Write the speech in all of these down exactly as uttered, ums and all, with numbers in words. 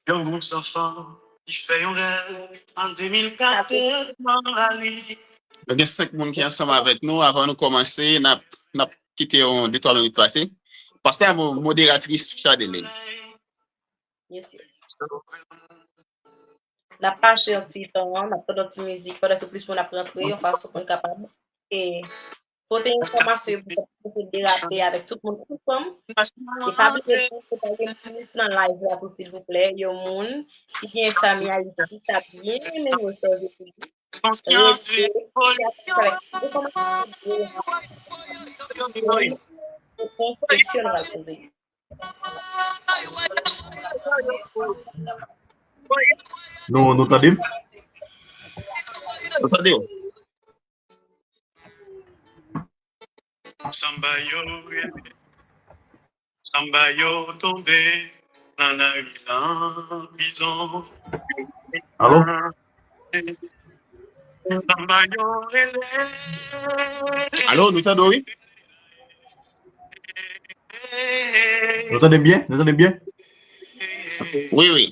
Yon gwoup zanfan ki fè yon rèv an de mil kat nan lari. Nou gen senk moun ki ansanm avèk nou. Avan nou kòmanse, n ap, n ap kite yon de twa minit pase. Pase a mo-, moderatris Chadeline. N ap pase yon ti tan, n ap tande yon ti mizik pandan ke plis moun ap rantre, yon fason pou n kapab e pote enfòmasyon yo pou kapab derape avèk tout moun ansanm. E pa bliye tou, se pa gen moun nan live la tou, silvouplè, yon moun ki gen fanmi Ayiti, ki ta byen renmen yo chanje pou li. Konsyans li. Nou, nou tande m? Nou tande w. Samba yo rele, samba yo tonbe nan lari lan, bizon. Alo? Samba yo rele. Alo, nou tande w, wi? Nou tande m byen? Nou tande m byen? Wi, wi.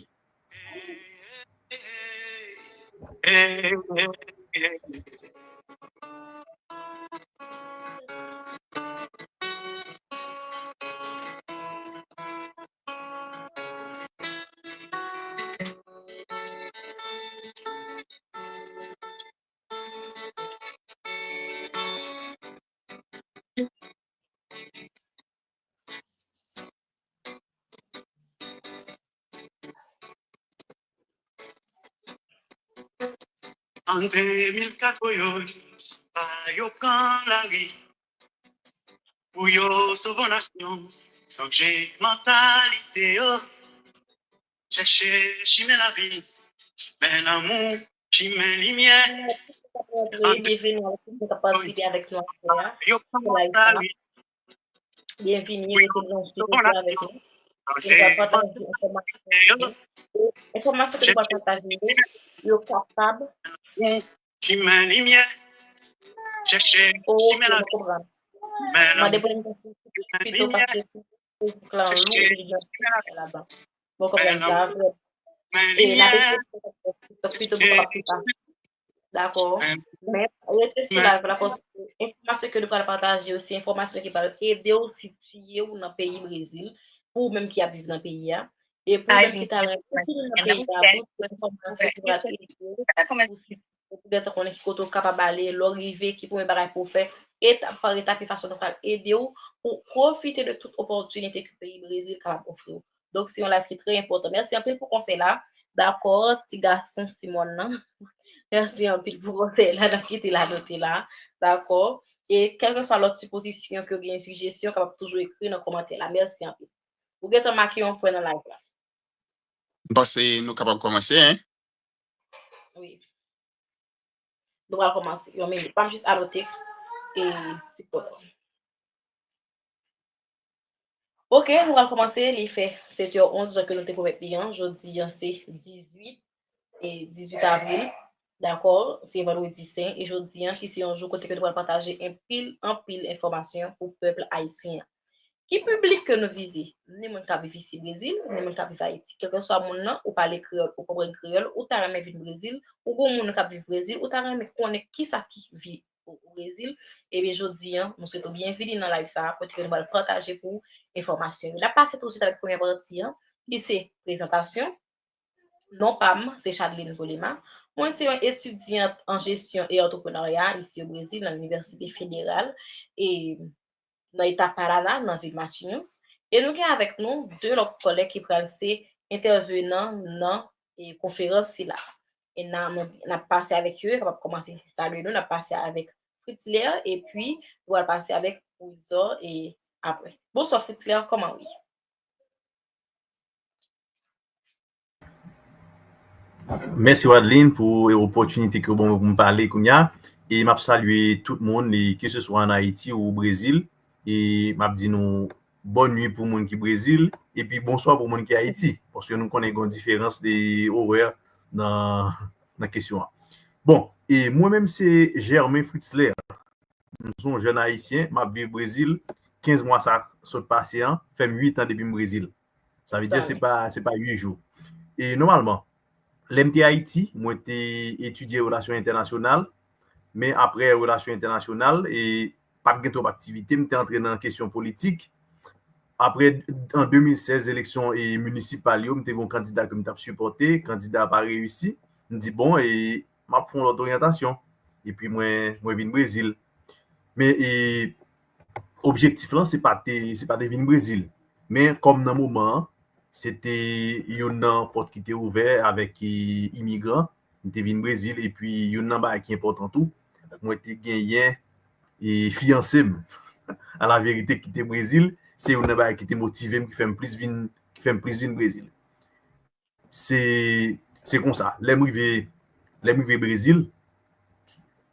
An de mil kat, woyoy, samba yo pran lari. Pou yo sove nasyon, chanje mantalite yo. Chèche chimen lavi, chimen lanmou, chimen limyè. Byenveni a tout moun k ap patisipe avèk nou aswè a. Yo pran lari. Byenvini, rete branche, rete avèk nou. Nou va pataje enfòmasyon yo. Enfòmasyon ke nou va pataje yo, yo kapab. Chimen limyè. Chèche chimen lavi. Mande pou nou pito pase sou Facebook la, anlou, epi gen ladan. Bon, kòm sa, e n ap eseye TikTok pito pou kapab pita. Dakò. Men rete sou live la, paske enfòmasyon ke nou pral pataje yo, se enfòmasyon ki pral ede w sitiye w nan peyi Brezil, pou ou menm ki ap viv nan peyi a. E pou ou menm ki ta renmen vin nan peyi a tou, se enfòmasyon ki pral ede w pou sitiye w, pou gentan konnen ki kote w kapab ale, lè w rive, ki premye bagay pou w fè, etap pa etap, e fason nou pral ede w pou w pwofite de tout opòtinite ke peyi Brezil kapab ofri w. Donk, se yon live ki trè enpòtan. Mèsi anpil pou konsèy la. Dakò, ti gason Simòn nan. Mèsi anpil pou konsèy la, n ap kite la note la. Dakò. E kèlkeswa lòt sipozisyon ke w gen, sijesyon, w kapab toujou ekri nan kòmantè la. Mèsi anpil. Ou gentan make yon pwen nan live la. M panse nou kapab kòmanse, en? Wi. Nou pral kòmanse. Yon minit. Ban m jis anote e ti pwen. Ok, nou pral kòmanse. Li fè sèt è onz, jan ke nou te pwomèt li an. Jodi an, se dizuit, e dizuit avril. Dakò? Se vandredi sen. E jodi an, ki se yon jou kote ke nou pral pataje anpil, anpil enfòmasyon pou pèp ayisyen an. Ki piblik ke nou vize? Ni moun k ap viv isi Brezil, ni moun k ap viv Ayiti. Kèlkeswa moun nan, ou pale kreyòl, ou konprann kreyòl, ou ta renmen vin Brezil, ou gon moun k ap viv Brezil, ou ta renmen konnen kisa ki vi o Brezil, ebyen, jodi an, nou swete w byenvini nan live sa a, kote ke nou pral pataje pou enfòmasyon yo. N ap pase tousuit avèk premyè pati an, ki se prezantasyon. Non pa m, se Chadeline Polema. Mwen se yon etidyant an jesyon e antreprenarya isi o Brezil, nan Linivèsite Federal e nan eta Paraná, nan vil Matinyous. E nou gen avèk nou de lòt kòlèg ki pral se entèvenan nan e konferans sila. E n a, nou, n ap pase avèk yo, yo kapab kòmanse salye nou, n ap pase avèk Fritzler, epi nou pral pase avèk Wilzor e apre. Bonswa Fritzler, kòman w ye? Mèsi Wadeline pou opòtinite ke w ban mwen pou m pale kounye a. E m ap salye tout moun, e keseswa ann Ayiti ou Brezil. E m ap di nou bòn nuit pou moun ki Brezil, epi bonswa pou moun ki Ayiti, paske nou konnen gen yon diferans de orè nan, nan kesyon an. Bon, e mwen menm se Germain Fritzler. M se yon jèn ayisyen, m ap viv Brezil, kenz mwa sa sot pase an, fè m uit an depi m Brezil. Sa vle di se pa, se pa uit jou. e nòmalman, lè m te Ayiti, mwen te etidye relasyon entènasyonal, men apre relasyon entènasyonal, e pa t gen twòp aktivite, m te antre nan kesyon politik. Apre, an de mil sèz, eleksyon e minisipal yo, m te gen yon kandida ke m t ap sipòte, kandida a pa reyisi. M di, bon, e m ap fè yon lòt oryantasyon. Epi mwen, mwen vin Brezil. Men, e, objektif lan, se pa te, se pa te vin Brezil. Men, kòm nan moman an, se te youn nan pòt ki te ouvè avèk, e, imigran, m te vin Brezil, epi youn nan bagay ki enpòtan tou, mwen te genyen, e, fiyanse m, alaverite, ki te Brezil, se youn nan bagay ki te motive m, ki fè m plis vin, ki fè m plis vin Brezil. Se, se konsa, lè m rive, lè m rive Brezil,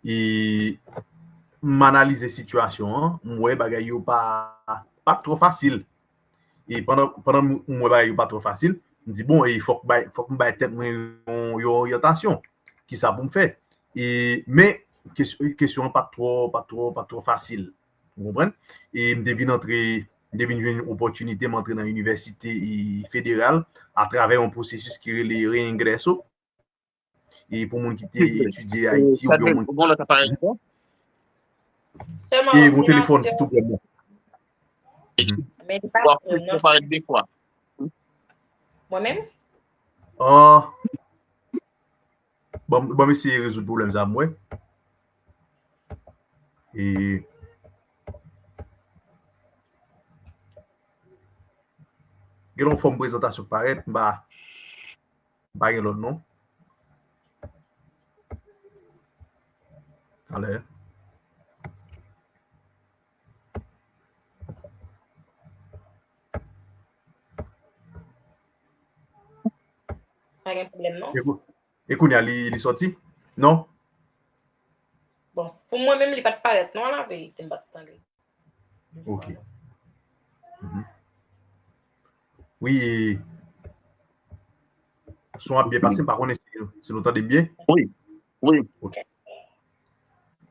e m analize sitiyasyon an, m wè bagay yo pa, pa twò fasil. E pandan, pandan m, m wè bagay yo pa twò fasil, m di, bon, e fòk bay, fòk m bay tèt mwen yon, yon oryantasyon. Kisa pou m fè? E, men, kes-, kesyon an pa twò, pa twò, pa twò fasil. Ou konprann? E m te vin antre, m te vin jwenn opòtinite m antre nan inivèsite, e, federal atravè yon pwosesis ki rele reingreso. E pou moun ki te etidye Ayiti oubyen yon moun. Bon, lòt aparèy ankò? E yon telefòn ki tou prè mwen. Men li pa fè non. Mwen menm? Ah. Bon, bon, m eseye rezoud pwoblèm sa, m wè. E gen yon fòm prezantasyon k parèt, m pa, m pa gen lòt non. Talè. Pa gen pwoblèm non. E kou-, e kounye a li, li sòti? Non? Bon, pou mwen menm li pa t parèt non, laverite, m pa t tande. Ok. Mhm. Wi, e, son ap byen pase, m pa konnen si, si nou tande m byen. Wi, wi. Ok.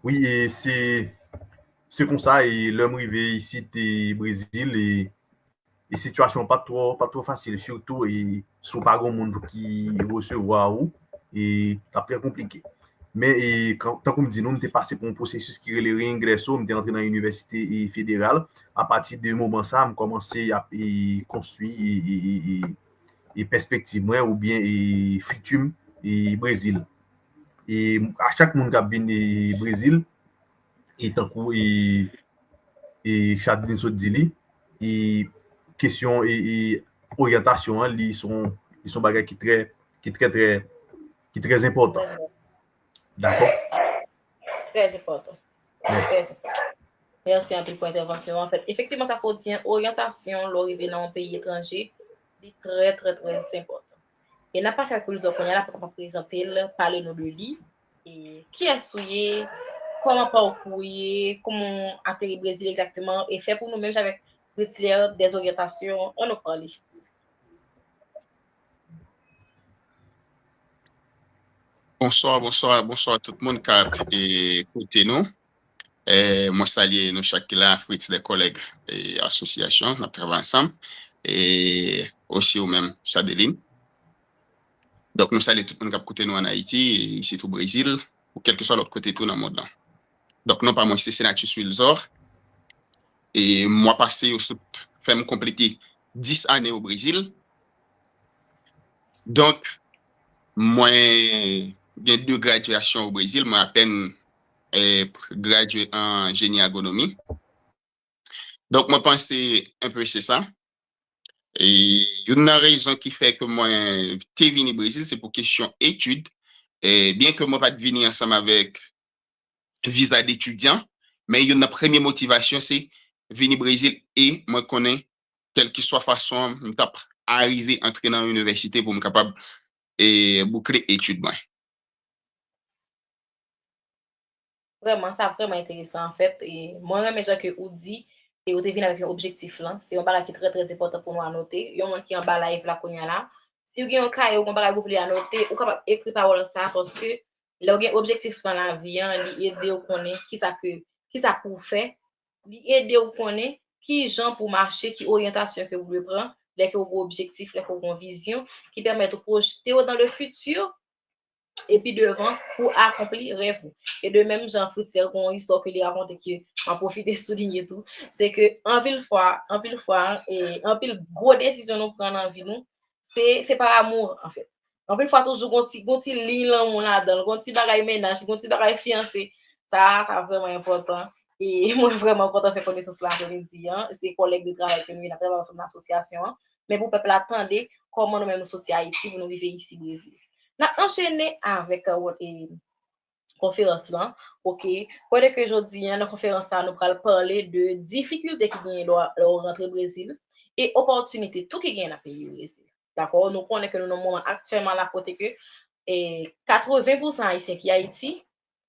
Wi, e se, se konsa, e lè m rive isit, e Brezil, e, e sitiyasyon pa twò, pa twò fasil, sitou, e si w pa gen moun ki resevwa ou, e l ap trè konplike. Men, e, kan, tankou m di nou, m te pase pa yon pwosesis ki rele reingreso, m te antre nan inivèsite, e, federal. Apati de moman sa a, m kòmanse ap, e, konstwi, e, e, e, e, e pèspektiv mwen oubyen, e, fiti m, e, Brezil. E a chak moun k ap vin, e, Brezil, e tankou, e, e Chadlin sot di li, e kesyon, e, e oryantasyon an, li se yon, li se yon bagay ki trè, ki trè, trè, ki trè enpòtan. Dakò? Trè enpòtan. Mèsi. Trè enpòtan. Mèsi anpil pou entèvansyon an. Anfèt, efektivman, sa fè w di, en, oryantasyon, lè w rive nan yon peyi etranje, li trè, trè, trè enpòtan. E n ap pase ak Wilzor kounye a, l ap kapab prezante l, pale nou de li. E kiyès ou ye, kòman pakou w ye, kòman w ateri Brezil egzakteman, e fè pou nou menm jan avèk Britzler, dèzoryantasyon, ann nou pale. Bonswa, bonswa, bonswa tout moun k ap, e, koute nou. E, mwen salye nou chak ki la, Fritz, lè kòlèg, e, asosyasyon, n ap travay ansanm. E osi ou menm, Chadeline. Donk, nou salye tout moun k ap koute nou ann Ayiti, e isit o Brezil, ou kèlkeswa lòt kote tou nan mond lan. Donk, non pa mwen, se Senatus Wilzor. E mwa pase yo sot fè m konplete dis ane o Brezil. Donk, mwen gen de gradyasyon o Brezil. Mwen apèn, e, gradye an jeni agwonomi. Donk, mwen panse enpe se sa. E youn nan rezon ki fè ke mwen te vini Brezil, se pou kesyon etid. E byen ke mwen pa t vini ansanm avèk viza detidyan, men youn nan premye motivasyon se vini Brezil e mwen konnen kèlkeswa fason an, m t ap arive antre nan yon inivèsite pou m kapab, e, boukle etid mwen. Vrèman, sa vrèman enteresan, anfèt. E mwen renmen jan ke ou di, e ou te vin avèk yon objektif lan. Se yon bagay ki trè, trè enpòtan pou nou anote. Yon moun ki anba live la kounye a la, si w gen yon kaye, ou gen yon bagay ou vle anote, ou kapab ekri pawòl sa a, paske lè w gen objektif nan lavi an, li ede w konnen kisa ke, kisa pou w fè, li ede w konnen ki jan pou w mache, ki oryantasyon ke w dwe pran, lè ke w gen objektif, lè ke w gen vizyon, ki pèmèt ou pwojte w dans le futur, epi devan pou akonpli rèv ou. E de menm jan, Fritz te gen yon istwa ke li rakonte ke mwen pwofite soulinye tou, se ke anpil fwa, anpil fwa, e anpil gwo desizyon nou pran nan vi nou, se, se pa amou, anfèt. Anpil fwa, toujou gon ti, gon ti liy lanmou ladan l, gon ti bagay mennaj, gon ti bagay fiyanse. Sa, sa vrèman enpòtan. E mwen vrèman kontan fè konesans la apremidi an. Se kòlèg de travay ke nou ye, n ap travay ansanm nan asosyasyon an. Men pou pèp la tande kòman nou menm nou soti Ayiti pou nou rive isi Brezil. N ap anchene avèk, e, konferans lan, oke. Kote ke jodi an, nan konferans sa, nou pral pale de difikilte ki genyen lè w, lè w rantre Brezil e opòtinite tou ki genyen nan peyi Brezil. Dakò? Nou konnen ke nou nan moman aktyèlman la kote ke, e, katreven pousan Ayisyen ki Ayiti,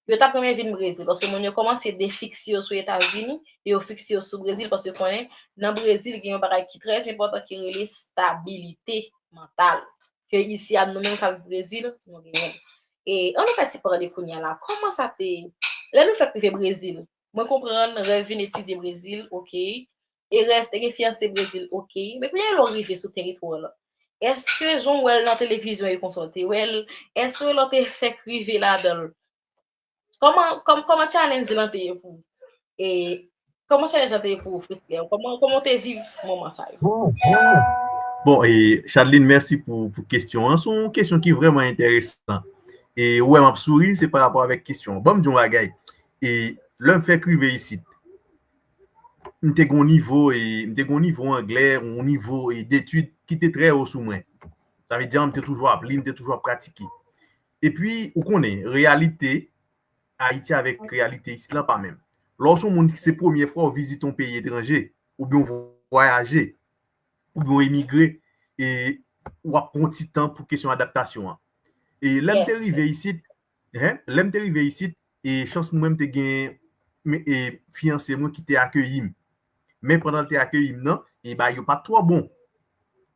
yo t ap renmen vin Brezil, paske moun yo kòmanse defikse yo sou Etazini, e yo fikse yo sou Brezil, paske konnen nan Brezil gen yon bagay ki trè enpòtan ki rele stabilite mantal. Ke isi a nou menm k ap viv Brezil, nou genyen l. E ann nou fè ti pale kounye a la. Kòman sa te, lè nou fèk rive Brezil, mwen konprann rèv vin etidye Brezil, oke. E rèv te gen fiyanse Brezil, oke. Men kounye a lè w rive sou teritwa la, èske jan w wè l nan televizyon e konsa w te wè l, èske lè w te fèk rive ladan l, kòman, kòm, kòman challenge lan te ye pou ou? E kòman challenge lan te ye pou ou, Fritzler? Kòman, kòman w te viv moman sa yo? Bon, e Chadeline, mèsi pou, pou kesyon an. Se yon kesyon ki vrèman enteresan. E ou wè m ap souri, se pa rapò avèk kesyon an. Ban m di yon bagay. E lè m fèk rive isit, m te gen yon nivo, e m te gen yon nivo anglè, yon nivo, e, detid ki te trè wo sou mwen. Sa vle di, m te toujou ap li, m te toujou ap pratike. Epi, ou konnen, reyalite Ayiti avèk reyalite isit lan pa menm. Lè w se yon moun ki se premye fwa w vizite yon peyi etranje, oubyen w vwayaje, oubyen w emigre, e w ap pran ti tan pou kesyon adaptasyon an. E lè m te rive isit, hein, lè m te rive isit, e chans mwen m te gen, e fiyanse mwen ki te akeyi m. Men pandan l te akeyi m nan, e bagay yo pa t twò bon.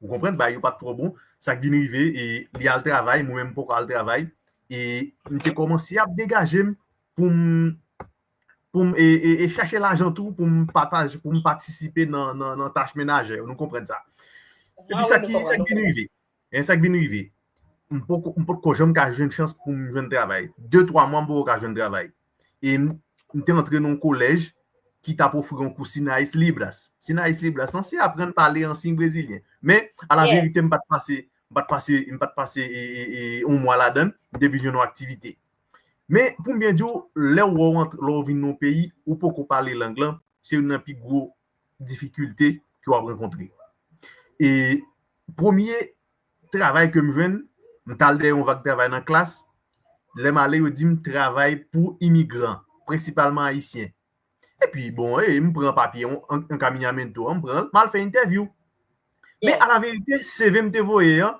Ou konprann, bagay yo pa t twò bon. Sa k vin rive, e li al travay, mwen menm m poko al travay. E m te kòmanse ap degaje m pou m, pou m, e, e, e chache lajan tou, pou m pataje, pou m patisipe nan, nan, nan tach menajè yo. Nou konprann sa. Epi sa ki, sa k vin rive. E sa k vin rive. M poko, m potko janm ka jwenn chans pou m jwenn travay. De, twa mwa, m poko ka jwenn travay. E m, m te antre nan yon kolèj ki t ap ofri yon kou Sinais Libras. Sinais Libras lan, se aprann pale an siy brezilyen. Men, alaverite, m pa t pase, m pa t pase, m pa t pase, e, e, e, yon mwa ladan l, m te vin jwenn yon aktivite. Men, pou m byen di w, lè w wè w antre, lè w vin nan yon peyi, ou poko pale lang lan, se youn nan pi gwo difikilte ke w ap rankontre. E premye travay ke m jwenn, m t al dèyè yon vag travay nan klas. Lè m ale, yo di m travay pou imigran, prensipalman ayisyen. Epi, bon, e, m pran papye an, an, ankaminamento an, m pran l, m al fè entèvyou. Men, alaverite, C V m te voye an,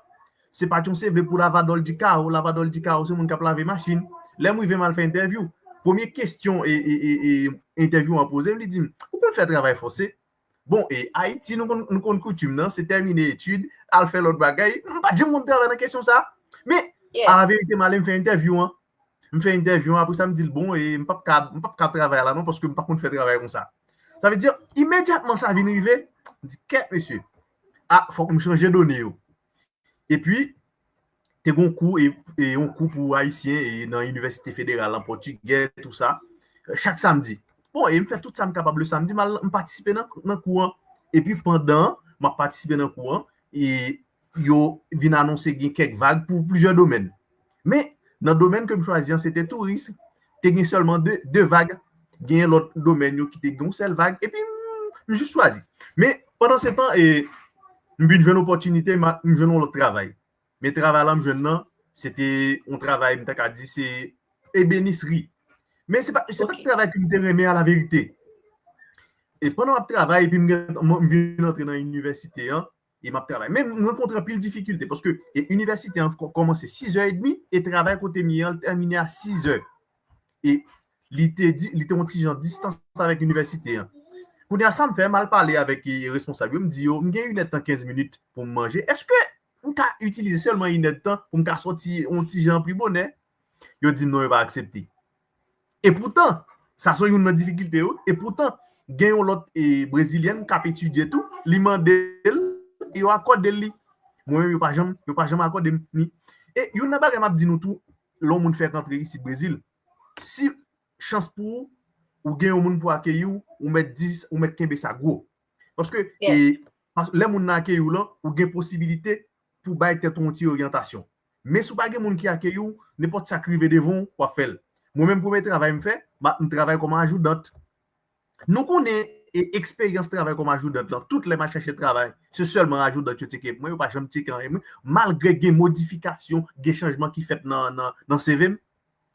se pa t yon C V pou Lavador de Carro. Lavador de Carro, se moun k ap lave machin. Lè m rive, m al fè entèvyou. Premye kesyon e, e, e, e entèvyou an poze m, li di m, ou konn fè travay fòse? Bon, e Ayiti, nou konn, nou konn koutim nan, se tèmine etid, al fè lòt bagay. M pa t janm konn travay nan kesyon sa. Men, alaverite, m ale, m fè entèvyou an. M fè entèvyou an, apre sa, m di l, bon, e m p ap ka, m p ap ka travay la non, paske m pa konn fè travay konsa. Sa vle di, imedyatman sa vin rive, m di, kèt, mesye, a, fòk m chanje done yo. Epi, te gen yon kou, e, e yon kou pou ayisyen, e nan Inivèsite Federal an pòtigè, tou sa, chak samdi. Bon, e m fè tout sa m kapab le samdi, m al, m patisipe nan, nan kou an. Epi pandan m ap patisipe nan kou an, e yo vin anonse gen kèk vag pou plizyè domèn. Men, nan domèn ke m chwazi an, se te touris. Te gen sèlman de, de vag. Gen lòt domèn yo ki te gen yon sèl vag. Epi, m, m jis chwazi. Men, pandan se tan, e, m vin jwenn opòtinite, m a, m jwenn yon lòt travay. Men travay la m jwenn nan, se te yon travay, m ta ka di, se ebenisri. Men se pa, se pa t travay ke m te renmen alaverite. E pandan m ap travay, epi m gen, m, m vin antre nan inivèsite an, e m ap travay. Men m rankontre anpil difikilte, paske, e, inivèsite an kò-, kòmanse sizè edmi, e travay kote m ye an, l tèmine a sizè. E li te di, li te yon ti jan distans avèk inivèsite an. Kounye a, sa m fè, m al pale avèk, e, responsab yo, m di yo, m gen inèdtan, kenz minit pou m manje. Èske m ka itilize sèlman inèdtan pou m ka sòti yon ti jan pi bonè? Yo di m non, yo pa aksepte. E poutan, sa se youn nan difikilte yo. E poutan, gen yon lòt, e, brezilyèn k ap etidye tou, li mande l, yo akòde l li. Mwen menm, yo pa janm, yo pa janm akòde m ni. E youn nan bagay m ap di nou tou, lè yon moun fèk antre isit Brezil, si chans pou ou, ou gen yon moun pou akeyi w, ou mèt di, ou mèt kenbe sa gwo. Paske e, pas- lè moun nan akeyi w lan, ou gen posibilite pou bay tèt ou yon ti oryantasyon. Men si w pa gen moun ki akeyi w, nenpòt sa k rive devan w, w ap fè l. Mwen menm, premye travay m fè, m a- m travay kòm ajoudant. Nou konnen e eksperyans travay kòm ajoudant lan, tout lè m al chèche travay, se sèlman ajoudant yo tcheke pou mwen, yo pa janm tcheke anyen pou mwen, malgre gen modifikasyon, gen chanjman ki fèt nan, nan, nan C V m.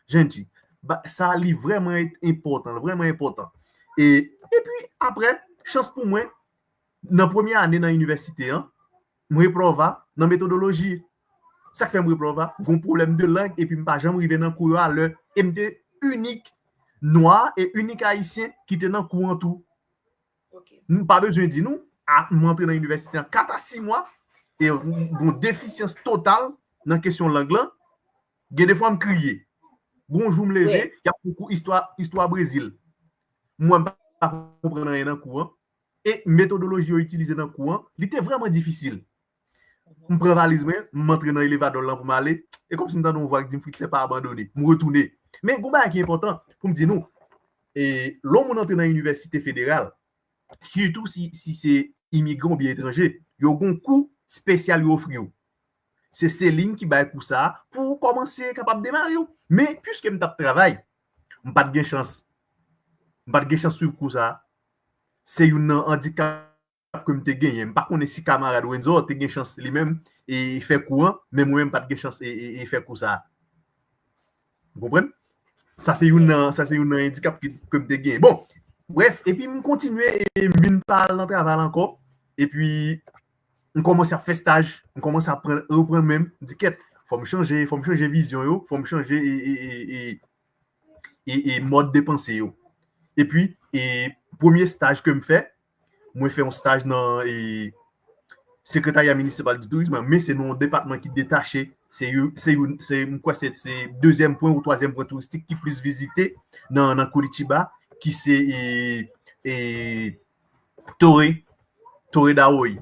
Jan di, ba- sa li vrèman enpòtan, vrèman enpòtan. E, epi, apre, chans pou mwen, nan premye ane nan inivèsite an, m reprova nan metodoloji. Sa k fè m reprova, gon pwoblèm de lang, epi m pa janm rive nan kou yo alè, e m te inik nwa e inik ayisyen ki te nan kou an tou. M pa bezwen di nou, a- m antre nan inivèsite an kat a sis mwa, e m gon defisyans total nan kesyon lang lan. Gen de fwa m kriye. Gon jou m leve, y ap fè kou istwa, istwa Brezil. Mwen, m pa konprann anyen nan kou an. E metodoloji yo itilize nan kou an, li te vrèman difisil. M pran valiz mwen, m antre nan elevadò lan pou m ale. E kòmsi m tande yon vwa k di m, Fritz, se pa abandone. M retounen. Men gon bagay ki enpòtan pou m di nou, e, lè yon moun antre nan inivèsite federal, sitou si, si se imigran oubyen etranje, yo gon kou espesyal yo ofri w. Se Céline ki bay kou sa a pou w kòmanse kapab demare w. Men, piske m t ap travay, m pa t gen chans. M pa t gen chans swiv kou sa a. Se youn nan andikap ke m te genyen. M pa konnen si kamarad Wenzor te gen chans li menm e fè kou an, men mwen menm m pa t gen chans e, e, e fè kou sa a. Ou konprann? Sa se youn nan, sa se youn nan andikap ke, ke m te genyen. Bon, brèf, epi m kontinye e m vin pa al nan travay la ankò. Epi m kòmanse ap fè staj, m kòmanse ap pran, reprann men m, m di kèt, fò m chanje, fò m chanje vizyon yo, fò m chanje e, e, e, e, e, e mòd de panse yo. Epi, e premye staj ke m fè, mwen fè yon staj nan e, Sekretarya Minisipal di Tourism, men se nan yon depatman ki detache. Se yon, se yon, se, m kwè se, se dezyèm pwen ou twazyèm pwen touristik ki plis vizite nan, nan Curitiba, ki se e, e, Torre, Torre da Oi.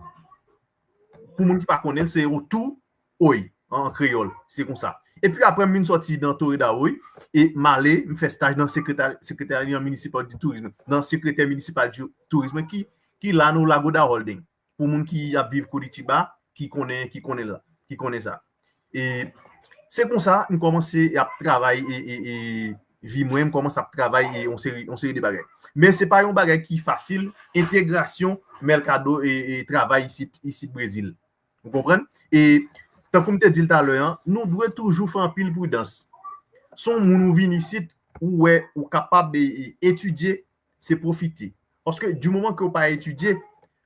Pou moun ki pa konnen, se yon tou Oi, an, an kreyòl, se konsa. Epi apre, m vin sòti nan Torre da Oi, e m ale, m fè staj nan sekretè, Sekretarya Minisipal di Tourism, nan sekretè minisipal di tourism ki, ki la nan Lago da Holding. Pou moun ki ap viv Curitiba, ki konnen, ki konnen la, ki konnen sa. E se konsa, m kòmanse ap travay e, e, e vi mwen, m kòmanse ap travay e yon seri, yon seri de bagay. Men se pa yon bagay ki fasil, entegrasyon Mercado e, e travay isit, isit Brezil. Ou konprann? E tankou m te di l talè an, nou dwe toujou fè anpil pridans. Se yon moun ou vin isit, ou wè, ou kapab e, e, etidye, se pwofite. Paske di moman ke w pa etidye,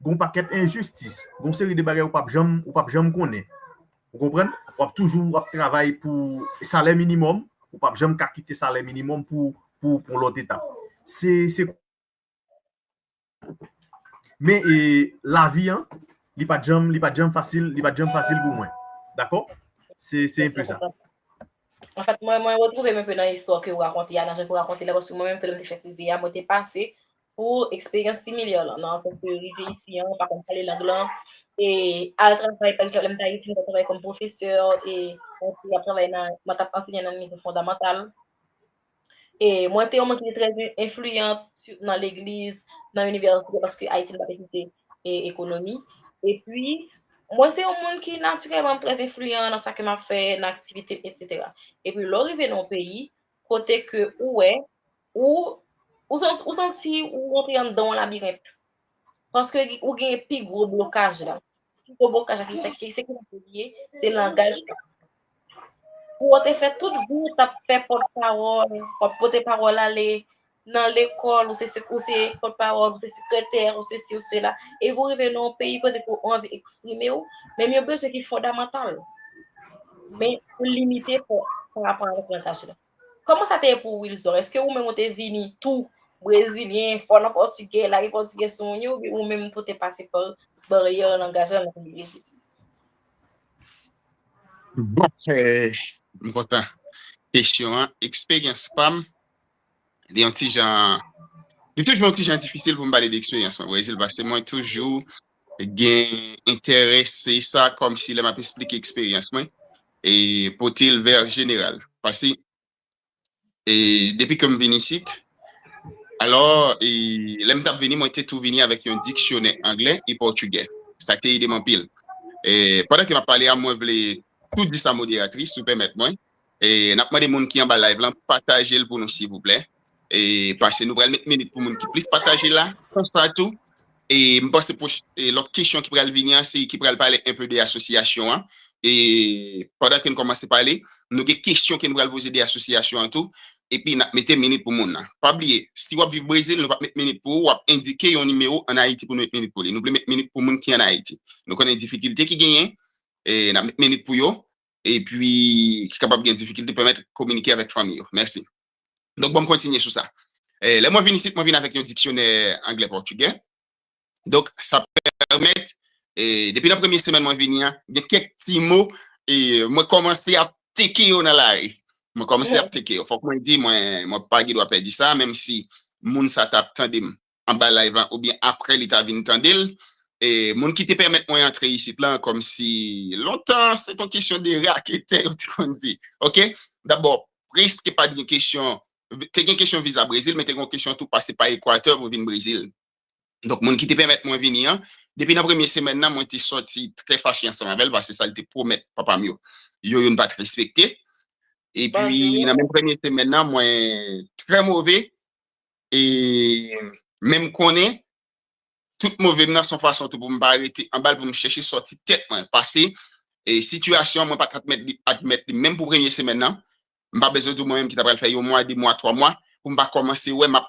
gon pakèt enjistis, gon seri de bagay ou p ap janm, ou p ap janm konnen. Ou konprann? W ap toujou, w ap travay pou salè minimòm, ou p ap janm ka kite salè minimòm pou, pou, pou lòt etap. Se, se Men e, lavi an, li pa t janm, li pa t janm fasil, li pa t janm fasil pou mwen. Dakò? Se, se enpe sa. Anfèt, mwen, mwen retwouve m enpe nan istwa ke w rakonte a, nan jan ke w rakonte la, paske mwen menm tou lè m te fèk rive a, mwen te pase pou eksperyans similè lan, nan sans ke rive isi an, pa konn pale lang lan, e al travay, pa egzanp, lè m te Ayiti, m t ap travay kòm pwofesè, e mwen te ap travay nan, mwen t ap ansenye nan nivo fondamantal. E mwen te yon moun ki te trè enfliyan nan legliz, nan inivèsite, paske Ayiti m t ap etidye e, ekonomi. Epi, mwen se yon moun ki natirèlman trè enfliyan nan sa ke m ap fè, nan aktivite, etsetera. Epi lè w rive nan yon peyi, kote ke ou wè, ou, ou, ou santi ou rantre anndan yon labirent. Paske ou gen pi gwo blokaj la. Pi gwo blokaj la ki se ki se ki li ye, se langaj la. Pou w te fè tout vi w t ap fè pòtpawòl, w ap pote pawòl ale nan lekòl, ou se ou se pòtpawòl, ou se sekretè, ou se si ou se la. E pou rive nan yon peyi kote pou anvi eksprime w, menm yon bezwen ki fondamantal. Men ou limite pa rapò avèk langaj la. Kòman sa te ye pou ou, Wilzor? Èske ou menm ou te vini tou brezilyen, fò nan pòtigè, lage pòtigè sou moun yo, oubyen ou menm tou te pase pa baryè langaj la nan peyi Brezil? Bon, eh, m kontan kesyon an. Eksperyans pa m, li yon ti jan, li toujou yon ti jan difisil pou m pale de eksperyans mwen Brezil, paske mwen toujou gen enterese sa kòmsi lè m ap esplike eksperyans mwen e pote l vè jeneral. Paske e depi ke m vin isit, alò, e lè m t ap vini, mwen te tou vini avèk yon diksyonè anglè e pòtigè. Sa te ede m anpil. E pandan ke m ap pale a, mwen vle tou di sa moderatris, si w pèmèt mwen. E n ap mande moun ki anba live lan, pataje l pou nou, silvouplè. E paske nou pral met minit pou moun ki plis pataje la, konsa tou. E m panse pwoch-, e lòt kesyon ki pral vini an, se ki pral pale enpe de asosyasyon an. E pandan ke n kòmanse pale, nou gen kesyon ke n pral poze de asosyasyon an tou. Epi n ap mete minit pou moun nan. Pa bliye, si w ap viv Brezil, nou p ap met minit pou ou, w ap endike yon nimewo ann Ayiti pou nou met minit pou li. Nou vle met minit pou moun ki ann Ayiti. Nou konnen difikilte ki genyen, e n ap met minit pou yo, epi ki kapab gen difikilte pèmèt kominike avèk fanmi yo. Mèsi. Donk, bon, m kontinye sou sa. E, lè mwen vin isit, mwen vin avèk yon diksyonè anglè pòtigè. Donk, sa pèmèt, e, depi nan premye semèn mwen vini an, gen kèk ti mo, e, mwen kòmanse ap teke yo nan lari. Mwen kòmanse ap teke yo. Fòk mwen di, mwen, mwen pa gen dwa pèdi sa, menm si moun sa t ap tande m anba live lan, oubyen apre li ta vin tande l. E moun ki te pèmèt mwen antre isit lan, kòmsi lontan, se t on kesyon de raketè, yo te konn di. Oke? Dabò, prèske pa t gen kesyon, te gen kesyon viza Brezil, men te gen yon kesyon tou pase pa Ekwatè pou vin Brezil. Donk, moun ki te pèmèt mwen vini an, depi nan premye semèn nan, mwen te sòti trè fache ansanm avè l, paske sa l te pwomèt papa m yo, yo youn pa t respekte. Epi, nan menm premye semèn nan, mwen trè move, e menm konnen, tout move m nan se yon fason tou pou m pa rete anba l, pou m chèche sòti tèt mwen, pase, e sitiyasyon an, mwen pa t admèt li, admèt li menm pou premye semèn nan. M pa bezwen di w mwen menm ki ta pral fè yon mwa, de mwa, twa mwa, pou m pa kòmanse wè m ap,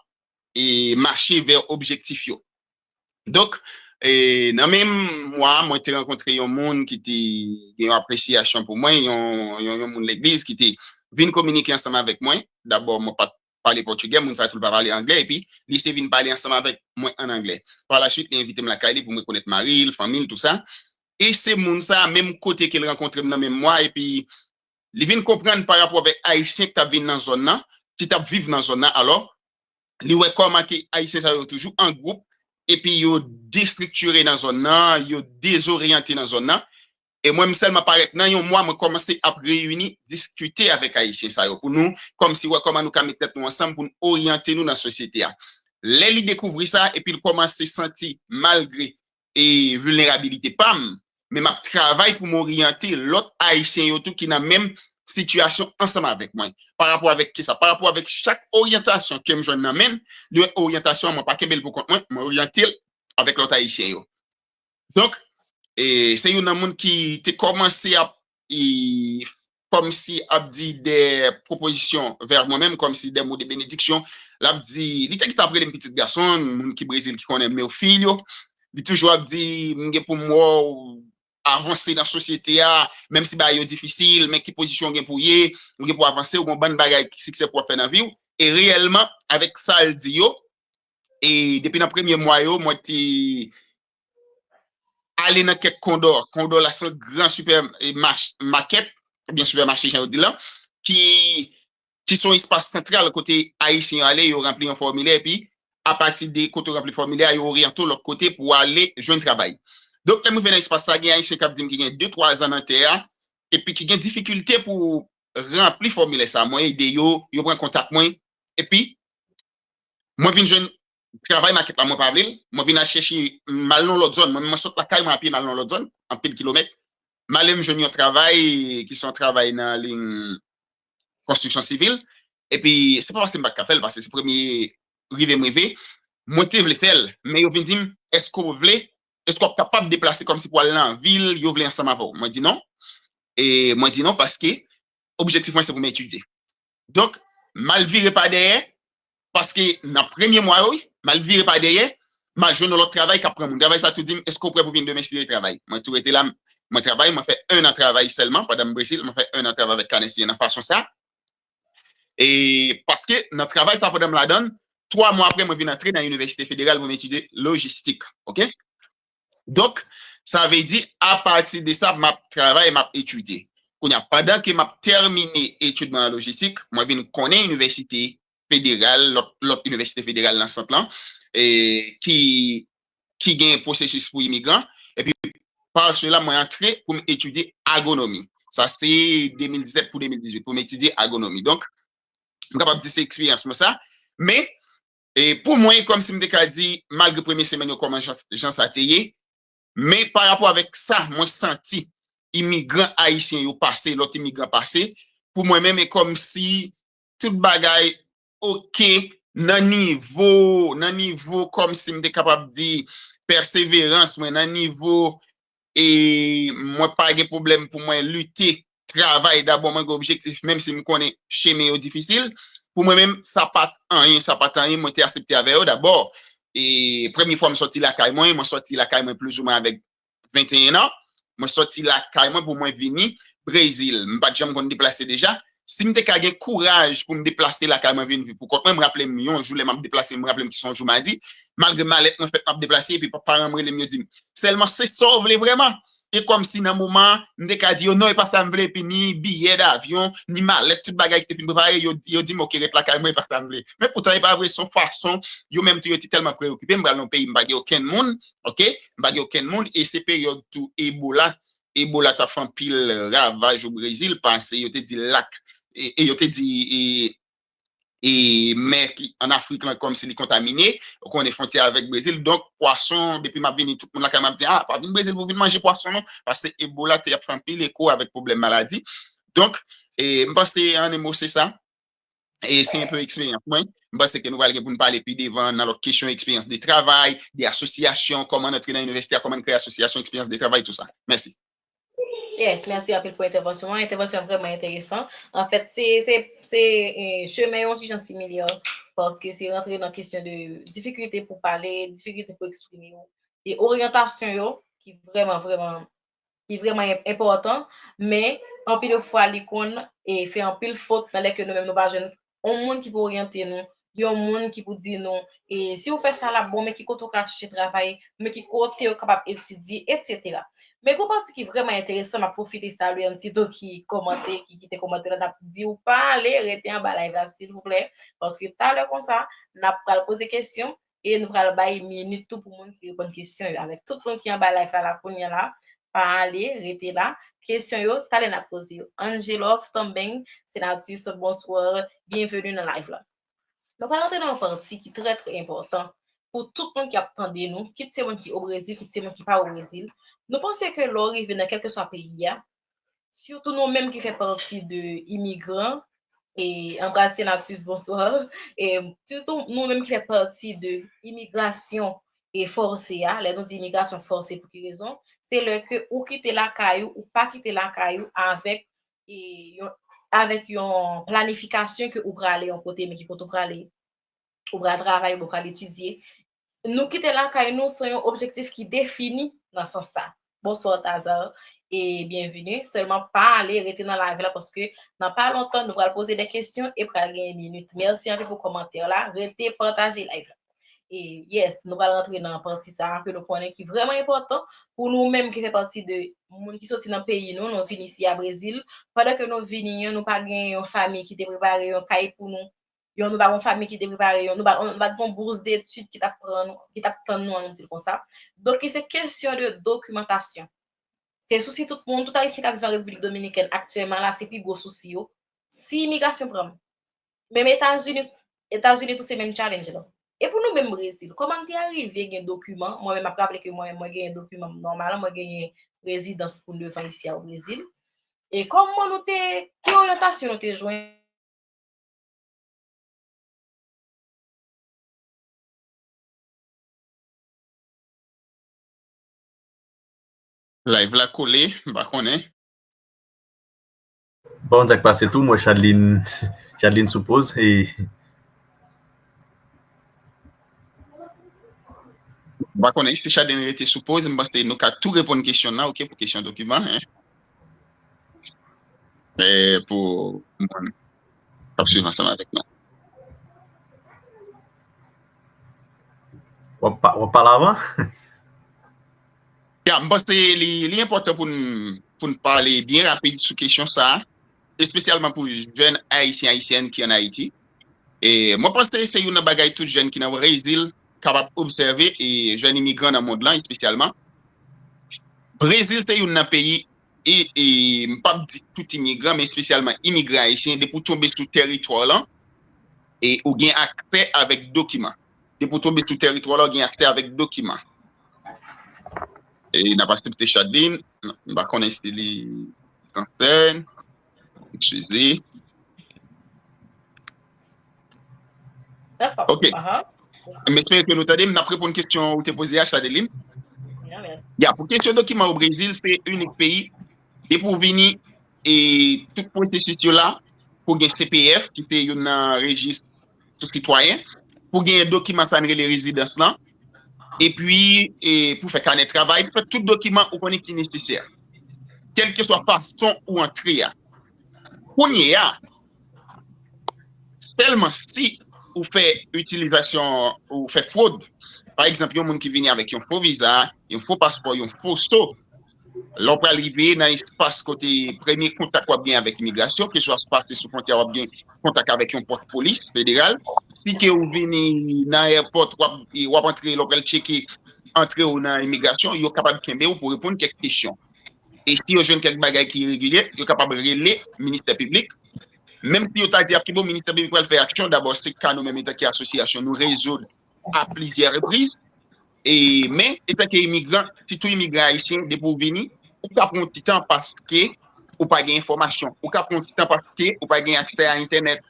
e, mache vè objektif yo. Donk, e, nan menm mwa a, mwen te rankontre yon moun ki te gen yon apresyasyon pou mwen, yon, yon, yon moun legliz ki te vin kominike ansanm avèk mwen. Dabò, mwen pa t pale pòtigè, moun sa tou l pa pale anglè, epi li se vin pale ansanm avèk mwen an anglè. Pa la swit, li envite m lakay li pou m rekonèt mari l, fanmi l, tou sa. E se moun sa, menm kote ke l rankontre m nan menm mwa, epi li vin konprann pa rapò avèk Ayisyen ki t ap vin nan zòn nan, ki t ap viv nan zòn nan, alò, li wè kòman ke Ayisyen sa yo toujou an gwoup, epi yo destriktire nan zòn nan, yo dezoryante nan zòn nan. E mwen, m sèlman parèt nan yon mwa, mwen kòmanse ap reyini, diskite avèk Ayisyen sa yo, pou nou kòmsi wè kòman nou ka met tèt nou ansanm pou n oryante nou nan sosyete a. Lè li dekouvri sa, epi l kòmanse santi, malgre e vilnerabilite pa m, men m ap travay pou m oryante lòt Ayisyen yo tou ki nan menm sitiyasyon ansanm avèk mwen. Pa rapò avèk kisa? Pa rapò avèk chak oryantasyon ke m jwenn nan men l, li wè oryantasyon an, mwen pa kenbe l pou kont mwen, mwen oryante l avèk lòt Ayisyen yo. Donk, e, se youn nan moun ki te kòmanse ap, e, kòmsi ap di de pwopozisyon vè mwen menm, kòmsi de mo de benediksyon. L ap di, li te gentan ap rele m pitit gason, moun ki Brezil ki konnen m yo fi l yo. Li toujou ap di, m gen pou m wè w avanse nan sosyete a, menm si bagay yo difisil, men ki pozisyon w gen pou w ye, ou gen pou w avanse, ou gen yon bann bagay, siksè pou w ap fè nan vi w. E reyèlman, avèk sa l di yo, e depi nan premye mwa yo, mwen te ale nan kèk Kondò. Kondò la se yon gran sipè, e, mach-, makèt, oubyen sipèmache, jan yo di l lan, ki, ki se yon espas santral kote Ayisyen yo ale, yo ranpli yon fòmilè, epi apati de kote w ranpli fòmilè a, yo oryante w lòt kote pou w ale jwenn travay. Donk, lè m rive nan espas sa, gen Ayisyen k ap di m ki gen de, twa zan nan tè a, epi ki gen difikilte pou ranpli fòmilè sa. Mwen ede yo, yo pran kontak mwen, epi mwen vin jwenn travay makèt la, mwen pa vle l. Mwen vin al chèche, m al nan lòt zòn. Mwen menm, mwen sot lakay mwen apye, m al nan lòt zòn, anpil kilomèt. M ale, m jwenn yon travay ki se yon travay nan liy konstriksyon sivil. Epi, se pa paske m pa t ka fè l, paske se premye rive m rive. Mwen te vle fè l, men yo vin di m, èske w vle, èske w ap kapab deplase kòmsi pou al nan vil yo vle ansanm avè w? Mwen di non. E mwen di non paske objektif mwen se pou m etidye. Donk, m al vire pa dèyè, paske nan premye mwa yo, wi, m al vire pa dèyè, m al jwenn yon lòt travay k ap pran moun. Travay sa tou di m, èske w prè pou vin demen si Dye travay? Mwen tou rete la, mwen travay, mwen fè en an travay sèlman, pandan m Brezil, mwen fè en an travay avèk K N S I nan fason sa. E paske nan travay sa pandan m ladan l, twa mwa apre, mwen vin antre nan Inivèsite Federal pou m etidye lojistik. Oke? Donk, sa vle di, apati de sa, m ap travay, m ap etidye. Kounye a, pandan ke m ap tèmine etid mwen an lojistik, mwen vin konnen inivèsite federal, lòt, lòt inivèsite federal nan sant lan, e, ki ki gen pwosesis pou imigran. Epi, pa sela, mwen antre pou m etidye agwonomi. Sa se de mil disèt pou de mil dizuit, pou m etidye agwonomi. Donk, m kapab di se eksperyans mwen sa. Men, e pou mwen, kòmsi m te ka di, malgre premye semèn yo, kòman jan, jan sa te ye, men pa rapò avèk sa, mwen santi imigran ayisyen yo pase, lòt imigran pase, pou mwen menm, e kòmsi tout bagay oke nan nivo, nan nivo kòmsi m te kapab di pèseverans mwen, nan nivo e mwen pa gen pwoblèm pou mwen lite, travay dabò, mwen gen objektif, menm si m konnen chemen yo difisil. Pou mwen menm, sa pa t anyen, sa pa t anyen, mwen te aksepte avè yo dabò. E premye fwa m sòti lakay mwen, mwen sòti lakay mwen plizoumwen avèk venteyen an. Mwen sòti lakay mwen pou mwen vini Brezil. M pa t janm konn deplase deja. Si m te ka gen kouraj pou m deplase lakay mwen vin viv pou kont mwen, m raple m yon jou lè m ap deplase, m raple m se yon jou madi, malgre malèt mwen fèt m ap deplase, epi pa- paran m rele m, yo di m, "Sèlman se sa w vle vrèman?" E kòmsi nan moman an, m te ka di yo, "Non, e pa sa m vle," epi ni biyè davyon, ni malèt, tout bagay ki te fin prepare, yo, yo di m, "Oke, ret lakay mwen, e pa sa m vle." Men poutan, e pa vre, se yon fason, yo menm tou, yo te tèlman preyokipe, m pral nan yon peyi, m pa gen okenn moun, oke? M pa gen okenn moun, e se peryòd tou Ebola, Ebola t ap fè anpil ravaj o Brezil, paske yo te di lak, e, e yo te di, e, e mè ki ann Afrik lan kòmsi li kontamine, ou konnen fwontyè avèk Brezil, donk pwason, depi m ap vini, tout moun lakay m ap di, "A, pa vin Brezil pou vin manje pwason non," paske Ebola te ap fè anpil eko avèk pwoblèm maladi. Donk, e, m panse an en mo se sa, e se enpe eksperyans mwen. M panse ke nou pral gen pou n pale pi devan nan lòt kesyon eksperyans de travay, de asosyasyon, kòman n antre nan inivèsite a, kòman n kreye asosyasyon, eksperyans de travay, tou sa. Mèsi. Yes, mèsi anpil pou entèvansyon an. Entèvansyon an vrèman enteresan. Anfèt, se, se, se, e, chemen yo yon ti jan similè, paske se rantre nan kesyon de difikilte pou pale, difikilte pou eksprime w, e oryantasyon yo ki vrèman, vrèman, ki vrèman enpòtan, men anpil fwa li konn, e, fè anpil fot nan lè ke nou menm nou pa jwenn yon moun ki pou oryante nou, yon moun ki pou di nou, e, si w fè sa l ap bon, men ki kote w ka chèche travay, men ki kote w kapab etidye, etsetera. Men gon pati ki vrèman enteresan, m ap pwofite salye Antito ki kòmante, ki kite kòmantè la, n ap di w pa ale, rete anba live la, silvouplè, paske talè konsa, n ap pral poze kesyon, e nou pral bay minit tou pou moun ki reponn kesyon yo. Avèk tout moun ki anba live la, la kounye a la, pa ale, rete la. Kesyon yo, talè n ap poze yo. Angelov, Tambeng, Senatus, bonswa, byenveni nan live la. Nou pral antre nan yon pati ki trè, trè enpòtan pou tout moun ki ap tande nou, kit se moun ki o Brezil, kit se moun ki pa o Brezil. Nou panse ke lè w rive nan kèlkeswa peyi a, sitou nou menm ki fè pati de imigran, e anbrase Senatus, bonswa, e sitou nou menm ki fè pati de imigrasyon e fòse a, lè nou di imigrasyon fòse pou ki rezon? Se lè ke ou kite lakay ou, ou pa kite lakay ou avèk, e, yon, avèk yon planifikasyon ke ou prale yon kote, men ki kote ou prale, ou pral travay, ou pral etidye. Nou kite lakay nou san yon objektif ki defini nan sans sa. Bonswa, Tazar, e byenveni. Sèlman pa ale, rete nan live la, paske nan pa lontan, nou pral poze de kesyon e pral gen minit. Mèsi anpil pou kòmantè la. Rete pataje live la. E yes, nou pral rantre nan pati sa a ke nou konnen ki vrèman enpòtan pou nou menm ki fè pati de moun ki soti nan peyi nou, nou vin isi a Brezil. Pandan ke nou vini an, nou pa gen yon fanmi ki te prepare yon kay pou nou, yon, nou pa gen yon fanmi ki te prepare yon, nou pa, nou pa gen yon bous detid ki t ap pran nou, ki t ap tann nou, an nou di l konsa. Donk, se kesyon de dokimantasyon. Se sousi tout moun, tout Ayisyen k ap viv an Repiblik Dominikèn aktyèlman la, se pi gwo sousi yo. Si imigrasyon pran m, menm Etazini, Etazini tou se menm challenge lan. E pou nou menm Brezil, kòman n te arive gen dokiman? Mwen menm, m ap raple ke mwen menm, mwen genyen dokiman m nòmal, mwen genyen rezidans pou nèf an isi a o Brezil. E kòman nou te, ki oryantasyon nou te jwenn? Live la kole, m pa konnen. Bon, sa k pase tou, m wè Chadline, Chadline sou poz. E... M pa konnen si Chadline rete sou poz, m panse nou ka tou reponn kesyon nan, oke, pou kesyon dokiman, hein. E pou moun k ap swiv ansanm avèk nou. W ap pa-, w ap pale avan? Ya, m panse li, li enpòtan pou n, pou n pale byen rapid sou kesyon sa a, espesyalman pou jèn Ayisyen, Ayisyèn ki ann Ayiti. E mwen panse se youn nan bagay tout jèn ki nan Brezil kapab obsève e jèn imigran nan mond lan espesyalman. Brezil se youn nan peyi, e, e m p ap di tout imigran, men espesyalman imigran ayisyen, depi w tonbe sou tèritwa w lan, e ou gen aksè avèk dokiman. Depi w tonbe sou tèritwa w lan, ou gen aksè avèk dokiman. E n ap aksepte Chadlin. M pa konnen si li ansèn. Eskize. Ok. M espere ke nou tande m. N ap reponn kesyon ou te poze a, Chadeline. Ya, pou kesyon dokiman o Brezil, se inik peyi. Depi w vini, e tout pwosesis yo la, pou gen C P F, ki se youn nan rejis sou sitwayen, pou gen dokiman sa n rele rezidans lan, epi e, pou fè kanè travay, pou fè tout dokiman ou konnen ki nesesè. Kèlkeswa fason ou antre a. Kounye a, sèlman si ou fè itilizasyon, ou fè fwod, pa egzanp, yon moun ki vini avèk yon fo viza, yon fo paspò, yon fo so, lè w pral rive nan espas kote premye kontak w ap gen avèk imigrasyon, keswa pase sou fwontyè, w ap gen kontak avèk yon pòs polis federal. Si ke ou vini nan ayewopò, w ap, w ap antre, lè w pral tcheke antre w nan imigrasyon, yo kapab kenbe w pou reponn kèk kesyon. E si yo jwenn kèk bagay ki iregilye, yo kapab rele ministè piblik. Menm si yo ta di y ap kenbe w, ministè piblik pral fè aksyon. Dabò, se ka nou menm, antanke asosyasyon, nou rezoud a plizyè repriz. E, men, antanke imigran, sitou imigran ayisyen, depi w vini, ou ka pran yon ti tan paske ou pa gen enfòmasyon. Ou ka pran yon ti tan paske ou pa gen aksè a entènèt.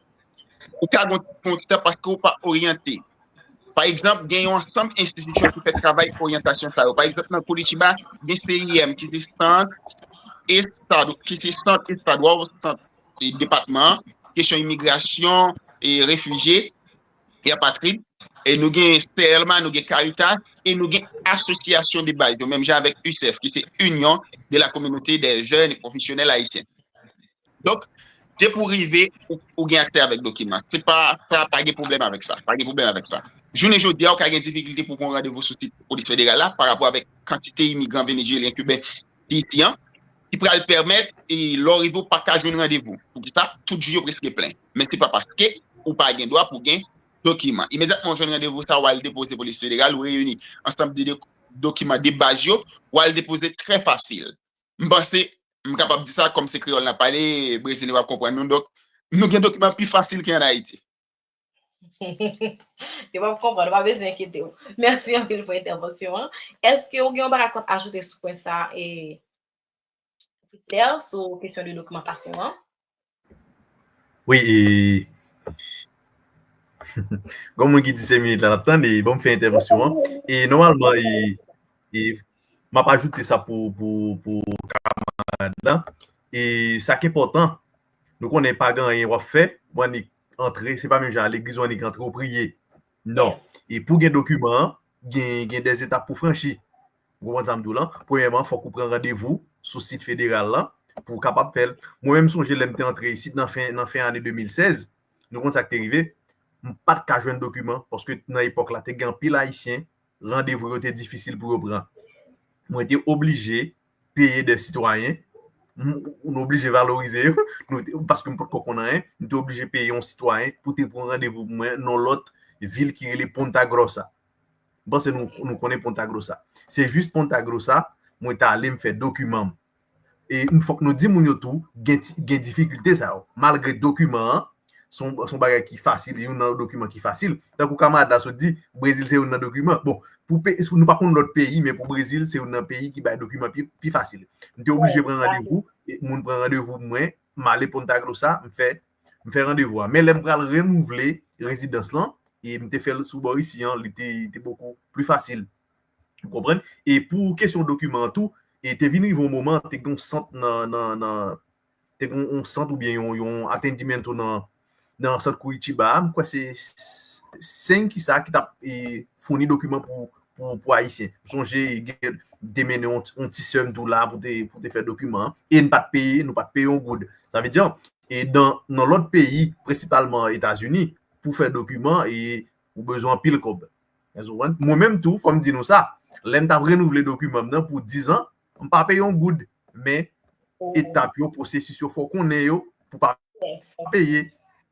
Ou ka pran yon ti tan paske ou pa oryante. Pa egzanp, gen yon ansanm enstitisyon ki fè travay oryantasyon sa yo. Pa egzanp, nan Curitiba, gen C I M, ki se sant estad, ki se sant estad, sant e depatman, kesyon imigrasyon, e refijye, e apatrid. E nou gen Selma, nou gen Caritas, e nou gen asosyasyon de baz yo, menm jan avèk UCEF, ki se Union de la Communauté des Jeunes et Professionnels Haïtiens. Donk, depi w rive, ou, ou gen aksè avèk dokiman. Se pa, sa pa gen pwoblèm avèk sa. Pa gen pwoblèm avèk sa. Jounen jodi a, ou ka gen difikilte pou pran randevou sou sit polis federal la, pa rapò avèk kantite imigran venezuelyen, kiben, ki isi an, ki pral pèmèt, e, lè w rive, ou pa ka jwenn randevou. Poukisa? Tout jou yo prèske plen. Men se pa paske ou pa gen dwa pou gen dokiman. Imedyatman w jwenn randevou sa, w al depoze polis federal, ou reyini ansanm de, de dokiman de baz yo, w al depoze trè fasil. M panse, m kapab di sa kòm se kreyòl n ap pale, Brezil yo p ap konprann nou. Donk, nou gen dokiman pi fasil ke ann Ayiti. Yo p ap konprann, ou pa bezwen enkyete w. Mèsi anpil pou entèvansyon an. Èske ou gen yon bagay kont ajoute sou pwen sa a, e, Peter, sou kesyon de dokimantasyon an? Wi, e, gon moun ki di senk minit la, n ap tann, e ban m fè entèvansyon an. E nòmalman, e, e, m ap ajoute sa pou, pou, pou kamarad la. E sa k enpòtan, nou konnen pa gen anyen w ap fè, w annik antre, se pa menm jan legliz w annik antre w priye. Non. E pou gen dokiman an, gen, gen dèzetap pou franchi. Ou konprann sa m di w lan? Premyèman, fòk ou pran randevou sou sit federal lan pou w kapab fè l. Mwen menm, m sonje lè m te antre isit nan fen, nan fen ane de mil sèz, nou konn sa k te rive? M pa t ka jwenn dokiman, paske nan epòk la, te gen anpil Ayisyen, randevou yo te difisil pou yo pran. Mwen te oblije peye de sitwayen, m, nou oblije valorize yo, nou te, paske m potko konn anyen, m te oblije peye yon sitwayen pou te pran randevou pou mwen nan lòt vil ki rele Punta Grossa. M panse nou, nou konnen Punta Grossa. Se jis Punta Grossa, mwen t ale, m fè dokiman m. E fòk nou di moun yo tou, gen, gen difikilte sa yo. Malgre dokiman an, se yon, se yon bagay ki fasil, youn nan dokiman ki fasil. Tankou kamarad la sot di, Brezil se youn nan dokiman. Bon, pou peyi, nou pa konn lòt peyi, men pou Brezil, se youn nan peyi ki bay dokiman pi, pi fasil. M te oblije pran randevou, e moun pran randevou pou mwen, m ale Punta Grossa, m fè, m fè randevou a. Men lè m pral renouvle rezidans lan, e m te fè l sou bò isi an, li te, li te bokou pli fasil. Ou konprann? E pou kesyon dokiman an tou, e te vin rive yon moman, te gen yon sant nan, nan, nan, te gen yon sant oubyen yon, yon atendimento nan, nan sant Curitiba a, m kwè se Sen ki sa ki t ap e, founi dokiman pou, pou, pou Ayisyen. M sonje gen, te mennen yon, yon ti sè m tou la pou te, pou te fè dokiman an. E n pa t peye, nou pa t peye yon goud. Sa vle di, e nan, nan lòt peyi, prensipalman Etazini, pou fè dokiman, e ou bezwen anpil kòb. Mwen menm tou, fò m di nou sa, lè m t ap renouvle dokiman m nan pou diz an, m pa peye yon goud. Men etap yo, pwosesis yo, fò w konnen yo pou pa peye.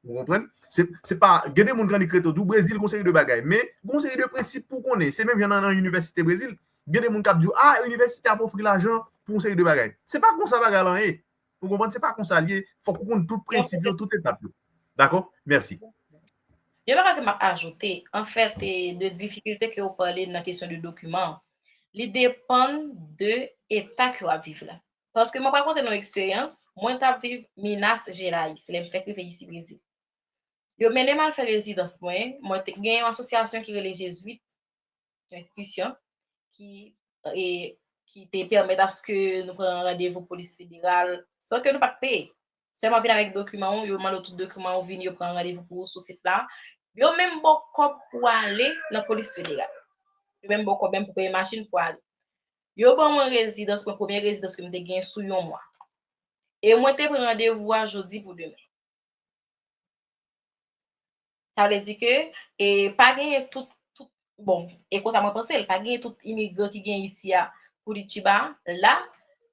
Ou konprann? Se, se pa, gen de moun k annik rete w di w Brezil gon seri de bagay. Men, gon seri de prensip pou w konnen. Se menm jan nan, nan inivèsite Brezil. Gen de moun k ap di w, ah, inivèsite ap ofri lajan pou yon seri de bagay. Se pa konsa bagay lan ye. Ou konprann? Se pa konsa l ye. Fòk ou konn tout prensip yo, tout etap yo. Dakò? Mèsi. Yon bagay ke m ap ajoute, anfèt, e de difikilte ke w pale nan kesyon de dokiman, li depann de eta ke w ap viv la. Paske mwen pral konte nou eksperyans, mwen t ap viv Minas Gerais, lè m fèk rive isi Brezil. Yo mennen m al fè rezidans mwen, mwen te gen yon asosyasyon ki rele Jezwit, yon enstitisyon, ki, e, ki te pèmèt aske nou pran randevou polis federal, san ke nou pa t peye. Sèlman vin avèk dokiman ou, yo mande w tout dokiman ou, vin yo pran randevou pou ou sou sit la. Yo menm ba w kòb pou w ale nan polis federal. Yo menm ba w kòb menm pou peye machin pou w ale. Yo ban mwen rezidans, mwen premye rezidans ke m te gen sou yon mwa. E mwen te pran randevou a jodi pou demen. Sa vle di ke, e, pa genyen tout, tout, bon, e konsa mwen panse l, pa genyen tout imigran ki gen isi a Curitiba la,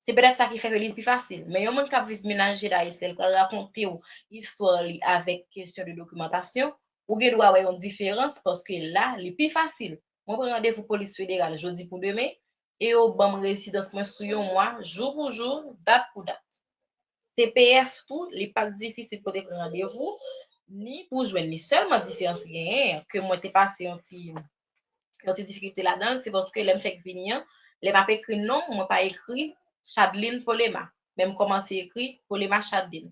se petèt sa ki fè ke li pi fasil. Men yon moun k ap viv Minas Gerais, lè l pral rakonte w istwa li avèk kesyon de dokimantasyon, ou gen dwa wè yon diferans paske la, li pi fasil. Mwen pran randevou polis federal jodi pou demen, e yo ban m rezidans mwen sou yon mwa, jou pou jou, dat pou dat. C P F tou, li pa t difisil pou te pran randevou, ni pou jwenn li. Sèlman diferans genyen, ke mwen te pase yon ti, yon ti difikilte ladan l, se paske lè m fèk vini an, lè m ap ekri non m, mwen pa ekri Chadlin Polema, men m kòmanse ekri Polema Chadlin.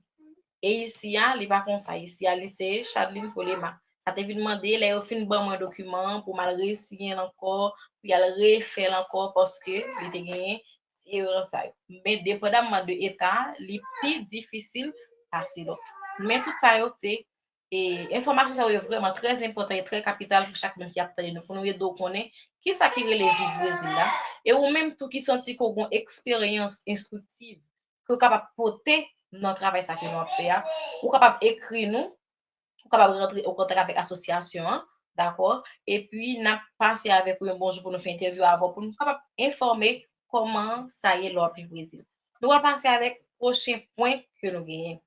E isi a, li pa konsa. Isi a, li se Chadlin Polema. Sa te vin mande, lè yo fin ban mwen dokiman an pou m al resiyen l ankò, pou y al refè l ankò, paske li te genyen ti erè sa yo. Men depandamman de eta a, li pi difisil pase lòt. Men tout sa yo se, e, enfòmasyon sa yo vrèman trè enpòtan e trè kapital pou chak moun ki ap tande nou, pou nou ede w konnen kisa ki rele viv Brezil la. E ou menm tou ki santi ke w gen yon eksperyans enstriktiv ke w kapab pote nan travay sa ke nou ap fè a, ou kapab ekri nou, ou kapab rantre an kontak avèk asosyasyon an, dakò? Epi n ap pase avèk ou yon bonjou pou nou fè entèvyou avè w, pou nou kapab enfòme kòman sa ye lè w ap viv Brezil. Nou pral pase avèk pwochen pwen ke nou genyen.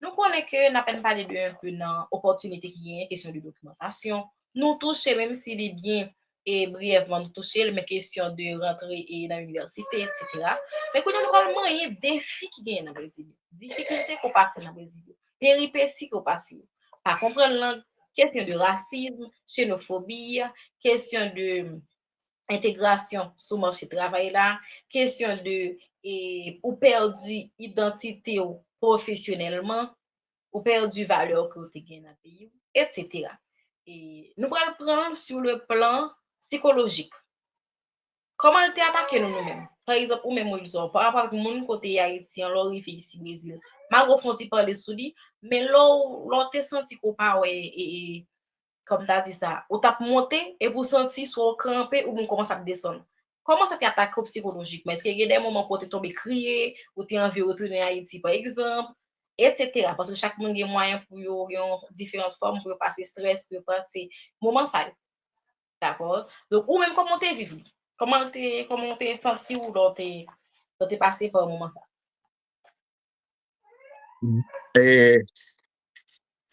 Nou konnen ke n apèn pale de enpe nan opòtinite ki genyen, kesyon de dokimantasyon. Nou touche, menm si li byen e briyèvman nou touche l, men kesyon de rantre e nan inivèsite, etsetera. Men kounye a nou pral manyen defi ki genyen nan Brezil yo, difikilte ke w pase nan Brezil yo, peripesi ke w pase yo, pa konprann lang, kesyon de rasism, ksenofobi, kesyon de entegrasyon sou mache travay la, kesyon de e, ou pèdi idantite w pwofesyonèlman, ou pèdi valè ke w te gen nan peyi w, etsetera. E nou pral pran l sou le plan sikolojik. Kòman l te atake nou, nou menm? Pa egzanp, ou menm, Wilson, pa rapò avèk moun kote Ayiti an, lè w rive isi Brezil, malgre w fè yon ti pale sou li, men lè w, lè w te santi ke w pa wè, e, e, kòm ta di sa, ou t ap monte, epi w santi swa w kanpe, oubyen w kòmanse ap desann. Kòman sa te atake w sikolojikman? Èske gen de moman ke w te tonbe kriye, ou te anvi retounen Ayiti, pa egzanp, etsetera? Paske chak moun gen mwayen pou yo, gen yon diferan fòm pou yo pase estrès, pou yo pase moman sa yo. Dakò? Donk, ou menm, kòman w te viv li? Kòman te, kòman w te santi w lè w te, lè w te pase pa moman sa? E,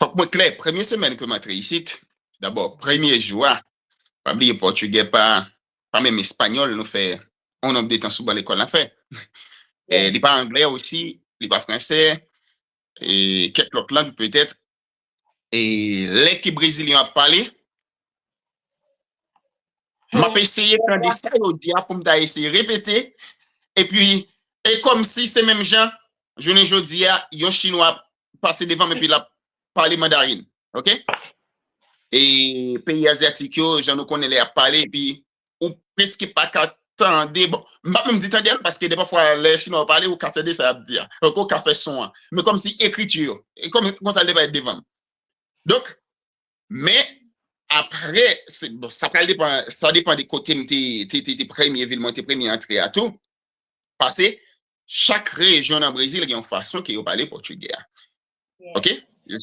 fòk mwen klè, premye semèn ke m antre isit, dabò, premye jou a, pa bliye pòtigè pa, pa menm espanyòl, nou fè yon nonb de tan sou ban lekòl n ap fè. E, li pa anglè osi, li pa fransè, e, kèk lòt lang petèt. E, lè ke brezilyen ap pale, m ap eseye tande sa yo di a pou m ta eseye repete. Epi, e kòmsi se menm jan, jounen jodi a, yon chinwa pase devan m epi l ap pale mandarin. Oke? E peyi azyatik yo, jan nou konnen lè y ap pale, epi ou prèske pa ka tande. Bon, m pa menm di tande a, paske de pafwa, lè chinwa yo pale, ou ka tande sa y ap di a. Oke, ou ka fè son an. Men kòmsi ekriti yo, e kòm, konsa l te parèt devan m. Donk, men, apre, se, bon, sa pral depann, sa depann de kote m te, te, te, te premye vil mwen, te premye antre a tou. Paske chak rejyon nan Brezil gen yon fason ke yo pale pòtigè a. Oke?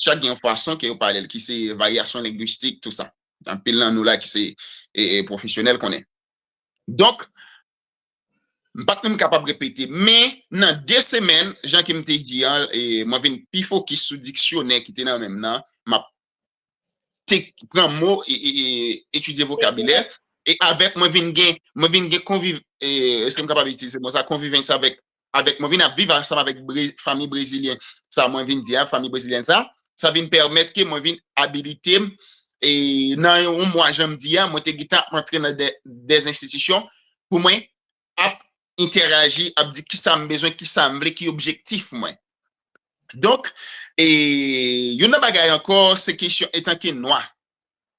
Chak gen yon fason ke yo pale l, ki se varyasyon lengwistik, tou sa. Anpil nan nou la ki se, e, e, pwofesyonèl konnen. Donk, m pa t menm kapab repete, men nan de semèn, jan ke m te di an, e, mwen vin pi fokis sou diksyonè ki te nan men m nan, te pran mo, e, e, e etidye vokabilè. E avèk mwen vin gen, mwen vin gen konviv, e, èske m kapab itilize mo sa, konvivens avèk, avèk mwen vin ap viv ansanm avèk bre, fanmi brezilyen sa, mwen vin di a, fanmi brezilyen sa, sa vin pèmèt ke mwen vin abilite m, e nan yon mwa, jan m di a, mwen te gentan ap antre nan de, de enstitisyon pou mwen ap entèraji, ap di kisa m bezwen, kisa m vle, ki objektif mwen. Donk, e, youn nan bagay ankò, se kesyon etanke nwa.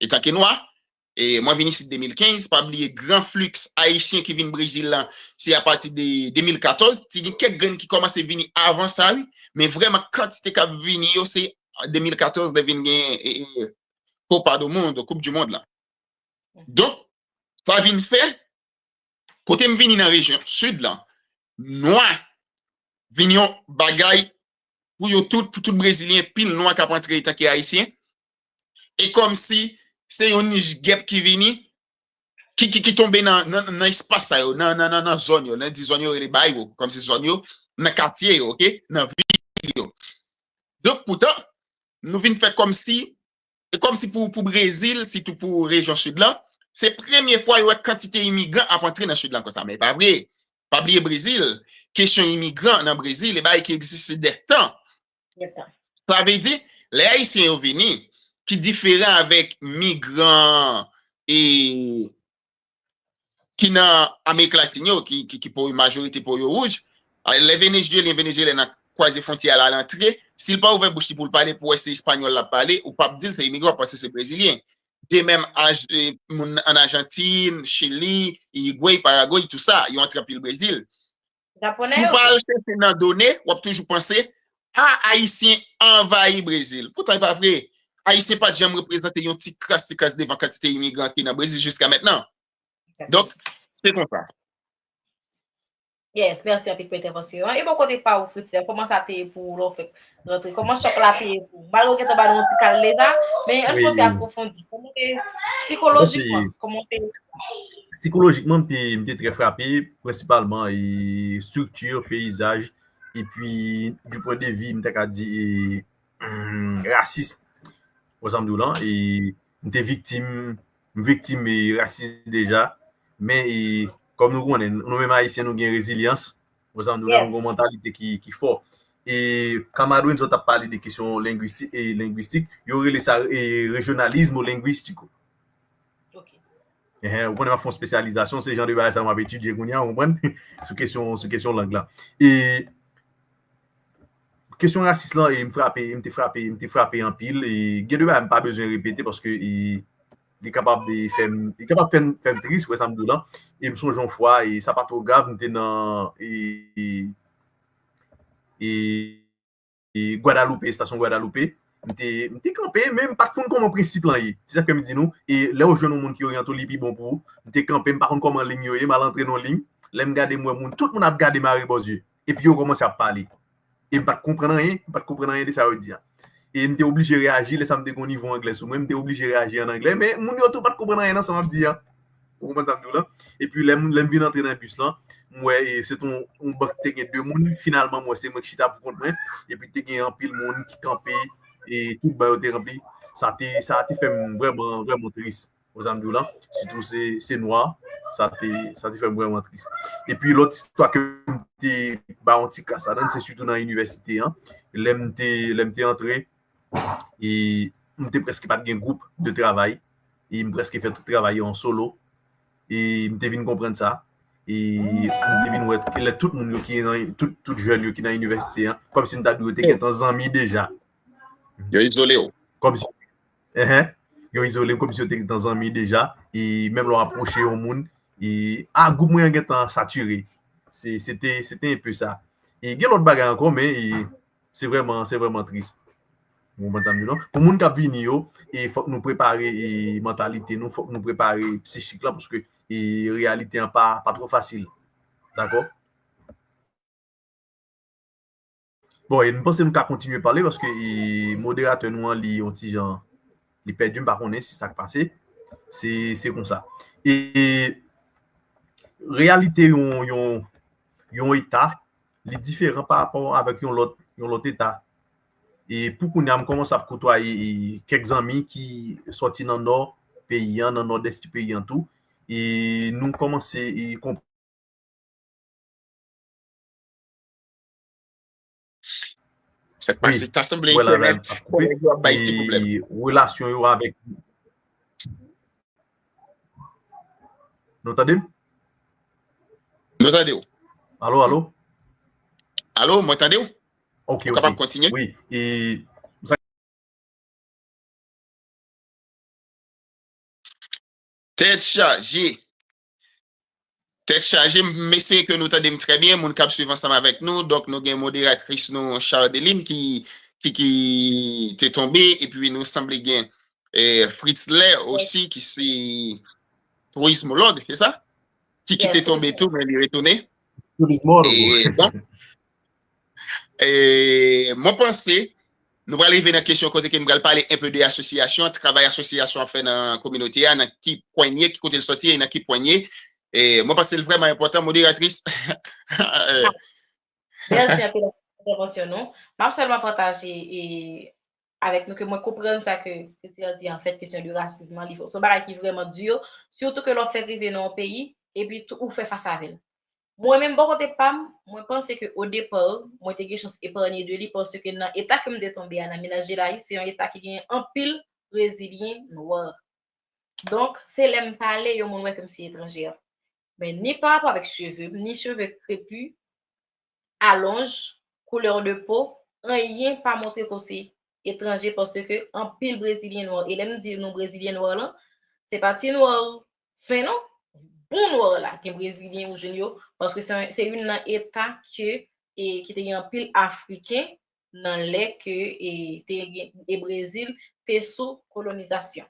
Etanke nwa, e, mwen vin isit de mil kenz, pa bliye gran fliks ayisyen ki vin Brezil lan, se apati de de mil katòz, te gen kèk grenn ki kòmanse vini avan sa, wi, men vrèman kantite k ap vini yo, se de mil katòz, lè vin gen, e, e, Copa do Mundo, Koup di Mond lan. Donk, sa vin fè, kote m vini nan rejyon sid lan, nwa vin yon bagay pou yo tout, pou tout Brezilyen, pil nwa k ap antre etanke Ayisyen. E kòmsi se yon nich gèp ki vini, ki, ki, ki tonbe nan, nan, nan espas sa yo, nan, nan, nan, nan zòn yo, nan di zòn yo rele bay yo, kòmsi zòn yo, nan katye yo, oke? Nan vil yo. Donk, poutan, nou vin fè kòmsi, e kòmsi pou, pou Brezil, sitou pou rejyon sid lan, se premye fwa yo wè kantite imigran ap antre nan sid lan konsa. Men e pa vre. Pa bliye Brezil, kesyon imigran nan Brezil, e bagay ki egziste dè tan. Dè tan. Sa vle di, lè Ayisyen yo vini, ki diferan avèk migran e ki nan Amerik Latin yo, ki, ki, ki po, majorite po yo wouj, a, lè Venezyelyen, Venezyelyen nan kwaze fwontyè a, l al antre, si l pa ouvè bouch li pou l pale, pou wè se espanyòl l ap pale, ou p ap di l se imigran, w ap panse se brezilyen. De menm, aj, e, moun ann Ajantin, Chili, Irigwey, Paragwey, tou sa, yo antre anpil Brezil. Si w pa al chèche nan done, w ap toujou panse, a, Ayisyen anvayi Brezil. Poutan, e pa vre. Ayisyen pa t janm reprezante yon ti kras, ti kras devan kantite imigran ki nan Brezil jiska mentnan. Donk, se konsa. Yes, mèsi anpil pou entèvansyon an. E bò kote pa ou, Fritz, kòman sa te ye pou ou lè w fèk rantre? Kòman chòk la te ye pou ou? Malgre w gentan ba nou yon ti kal deja, men ann fè yon ti apwofondi. Kòman te, sikolojikman, kòman te? Sikolojikman, m te, m te trè frape, prensipalman, e, estrikti, peyizaj, epi, du point de vue, m ta ka di, e, hmm, rasism. Wè sa m di w lan, e m te viktim, m viktim, e, rasis deja. Men, e, kòm nou konnen, nou menm Ayisyen, nou gen rezilyans. Wè sa m di w lan, nou gen yon mantalite ki, ki fò. E kamarad Renzo t ap pale de kesyon lengwistik, e, lengwistik, yo rele sa, e, regionalismo linguístico. Enhen, ou konnen m ap fè yon espesyalizasyon, se jan de bagay sa yo m ap etidye kounye a, ou konprann? Sou kesyon, sou kesyon lang lan. E kesyon rasis lan, e m frape, m te frape, m te frape anpil. E gen de bagay m pa bezwen repete paske, e, li kapab, e, fè m, li kapab fè m, fè m tris, wè sa m di w lan. E m sonje yon fwa, e sa pa twò grav, m te nan, e, e, e, e Gwadaloupe, estasyon Gwadaloupe. M te, m te kanpe, men m pa t konn kòman prensip lan ye. Se sa k fè m di nou, e lè w jwenn yon moun ki oryante w, li pi bon pou ou. M te kanpe, m pa konn kòman liy yo ye, m al antre nan liy. Lè m gade, m wè moun, tout moun ap gade m a rebò zye. Epi yo kòmanse ap pale. E m pa t konprann anyen, m pa t konprann anyen de sa yo di a. E m te oblije reyaji, lè sa m te gen yon nivo anglè sou mwen, m te oblije reyaji an anglè, men moun yo tou pa t konprann anyen nan sa m ap di a. Ou konprann sa m di w lan? Epi lè m, lè m vin antre nan bis lan, m wè, e, se t on, on bank te gen de moun. Finalman, m wè se mwen k chita pou kont mwen. Epi te gen anpil moun ki kanpe, e tout ban yo te ranpli. Sa te, sa te fè m vrèman, vrèman tris. Ou sa m di w lan, sitou se, se nwa, sa te, sa te fè m vrèman tris. Epi lòt istwa ke m te ba yon ti kras ladan, se sitou nan inivèsite an. Lè m te, lè m te antre, e m te prèske pa t gen gwoup de travay. E m prèske fè tout travay yo an solo. E m te vin konprann sa. E m te vin wè ke lè tout moun yo ki nan, tout, tout jèn yo ki nan inivèsite an, kòmsi m ta di yo te gentan zanmi deja. Yo izole w. Kòmsi, enhen, yo izole m, kòmsi yo te gentan zanmi deja. E menm lè w apwoche yon moun, e, a, gwoup mwen an gentan satire. Se, se te, se te enpe sa. E gen lòt bagay ankò, men, e, se vrèman, se vrèman tris. Ou konprann sa m di w lan? Pou moun k ap vini yo, e fòk nou prepare, e, mantalite nou, fòk nou prepare psichik lan, paske, e, reyalite an pa, pa twò fasil. Dakò? Bon, e m panse nou ka kontinye pale, paske, e, moderatè nou an, li yon ti jan, li pèdi, m pa konnen si sa k pase. Se, se konsa. E, reyalite yon, yon, yon eta, li diferan pa rapò avèk yon lòt, yon lòt eta. E pou kounye a, m kòmanse ap kotwaye e, kèk zanmi ki sòti nan nò peyi an, nan nòdès ti peyi an tou. E nou kòmanse e, konprann. Sa k pase, ta sanble entènèt kòlèg yo ap bay ti pwoblèm. Relasyon yo avèk. Nou tande m? Nou tande w. Alo, alo? Alo, mwen tande w? Ok, ok. Ou kapab kontinye? Wi. E, Tèt chaje. Tèt chaje, m espere ke nou tande m trè byen, moun k ap swiv ansanm avèk nou. Donk, nou gen moderatris nou, Chardeline, ki, ki, ki te tonbe, epi nou sanble gen eh, Fritz Lè osi, ki se tourismològ, se sa? Ki kite tonbe tou, men li retounen. Tourismològ. E, bon. E, mwen panse, nou pral rive nan kesyon kote ke nou pral pale enpe de asosyasyon, travay asosyasyon an fè nan kominote a, nan ki pwen l ye, ki kote l sòti, e nan ki pwen l ye. E, mwen panse l vrèman enpòtan, moderatris. Mèsi anpil pou entèvansyon nou. M ap sèlman pataje e, avèk nou ke mwen konprann sa ke Christian di, anfèt, kesyon de rasism lan, li se yon bagay ki vrèman di, sitou ke lè w fèk rive nan yon peyi, epi tou ou fè fas avè l. Mwen menm, bò kote pa m, mwen panse ke o depa, mwen te gen chans epanye de li, paske nan eta ke m te tonbe a, nan Minas Gerais, se yon eta ki gen anpil Brezilyen nwa. Donk, se lè m pale, yon moun wè ke m se etranjè. Men ni pa rapò avèk cheve m, ni cheve krepi, alonj, koulè de po, anyen pa montre ke w se etranje, paske anpil Brezilyen nwa, e lè m di nou Brezilyen nwa lan, se pa ti nwa fen non, bon nwa la, gen Brezilyen ou jwenn yo, paske se, se youn nan eta ke, e, ki te gen anpil Afriken, nan lè ke e, te gen, e Brezil te sou kolonizasyon.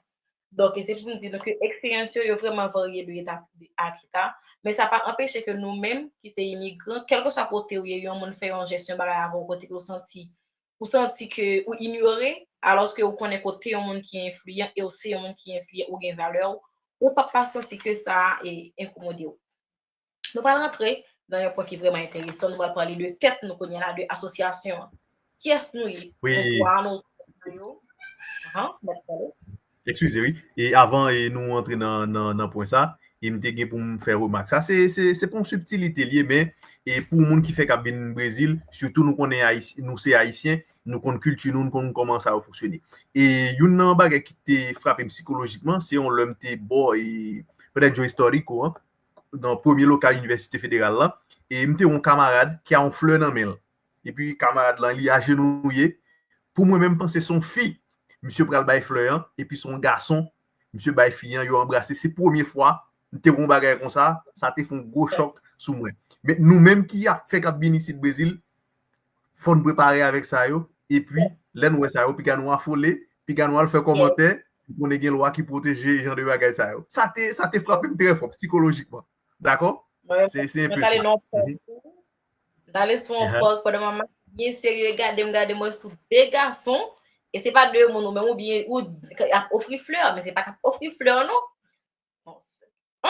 Donk, e se pou m di nou ke eksperyans yo, yo vrèman varye de eta ak eta, men sa pa anpeche ke nou menm, ki se imigran, kèlkeswa kote w ye, yon moun fè yon jès, yon bagay avè w, kote ke w santi, ou santi ke ou inyore, alòske ou konnen ke w te yon moun ki enfliyan, e w se yon moun ki enfliyan, ou gen valè w, ou p ap pa santi ke sa e, enkomode w. Nou pral rantre nan yon pwen ki vrèman enteresan. Nou pral pale de tèt nou kounye a la, de asosyasyon an. Kiyès nou ye? Pouvwa nou yo. Ahan, mèt pale. Eskize, wi. E avan e nou antre nan, nan, nan pwen sa, e m te gen pou m fè remak. Sa, se, se, se pa yon sibtilite l ye, men e pou moun ki fèk ap vin Brezil, sitou nou konnen Ayis-, nou se Ayisyen, nou konn kilti nou, nou konn kòman sa yo fonksyone. E youn nan bagay ki te frape m sikolojikman, se yon lè m te bò e, Prédio Histórico an, nan premye lokal Inivèsite Federal lan, e m te wè yon kamarad ki a yon flè nan men l. Epi kamarad lan, li ajenouye. Pou mwen menm, m panse se yon fi misye pral bay flè an, epi se yon gason misye bay fi an, yo anbrase. Se premye fwa m te wè yon bagay konsa, sa te fè yon gwo chòk sou mwen. Men nou menm ki ap fèk ap vin isit Brezil, fò n prepare avèk sa yo. Epi, lè n wè sa yo, piga nou afole, piga nou al fè kòmantè, nou konnen gen lwa ki pwoteje jan de bagay sa yo. Sa te, sa te frape m trè fò, sikolojikman. Dakò? Se, se enpe sa. M t ale sou yon pòk, pandan m ap mache byen serye, gade m, gade m wè sou de gason, e se pa de moun ou menm, oubyen ou ap ofri flè, men se pa k ap ofri flè non.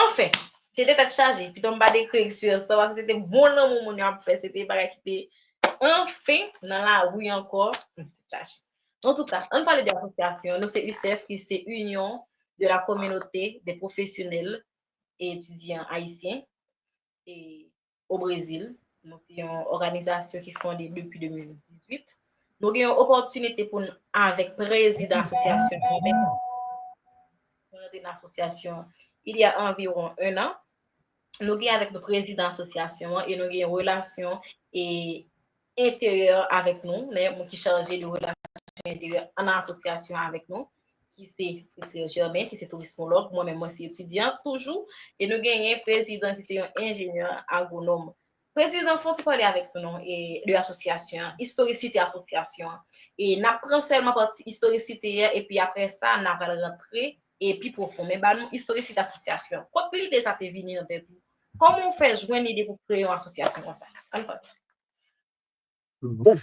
Anfen, se te tèt chaje. Pito m pa dekri eksperyans lan, paske se te bon lanmou moun yo ap fè, se te bagay ki te, anfen, nan lari ankò, tèt chaje. Antouka, ann pale de asosyasyon, nou se UCEF, ki se Union de la Communauté des Professionnels et Étudiants Haïtiens. E o Brezil. Nou se yon òganizasyon ki fonde depi de mil dizuit. Nou gen yon opòtinite pou n avèk prezidan asosyasyon an, nou rantre nan asosyasyon an il y a environ un an. Nou gen avèk nou prezidan asosyasyon an e nou gen yon relasyon e enteryè avèk nou, men moun ki chaje de relasyon enteryè an asosyasyon avèk nou, ki se Fritz Germain, ki se tourismològ, mwen menm mwen se etidyan toujou, e nou genyen prezidan ki se yon enjenyè agwonòm. Prezidan, fè yon ti pale avèk nou non, e, de asosyasyon an, istorisite asosyasyon an. E n ap pran sèlman pati istorisite a, epi apre sa, n a pral rantre e pi pwofon. Men ba nou istorisite asosyasyon an. Kot lide sa te vini nan tèt ou? Kòman w fè jwenn lide pou kreye yon asosyasyon konsa? Ann pale. Bon.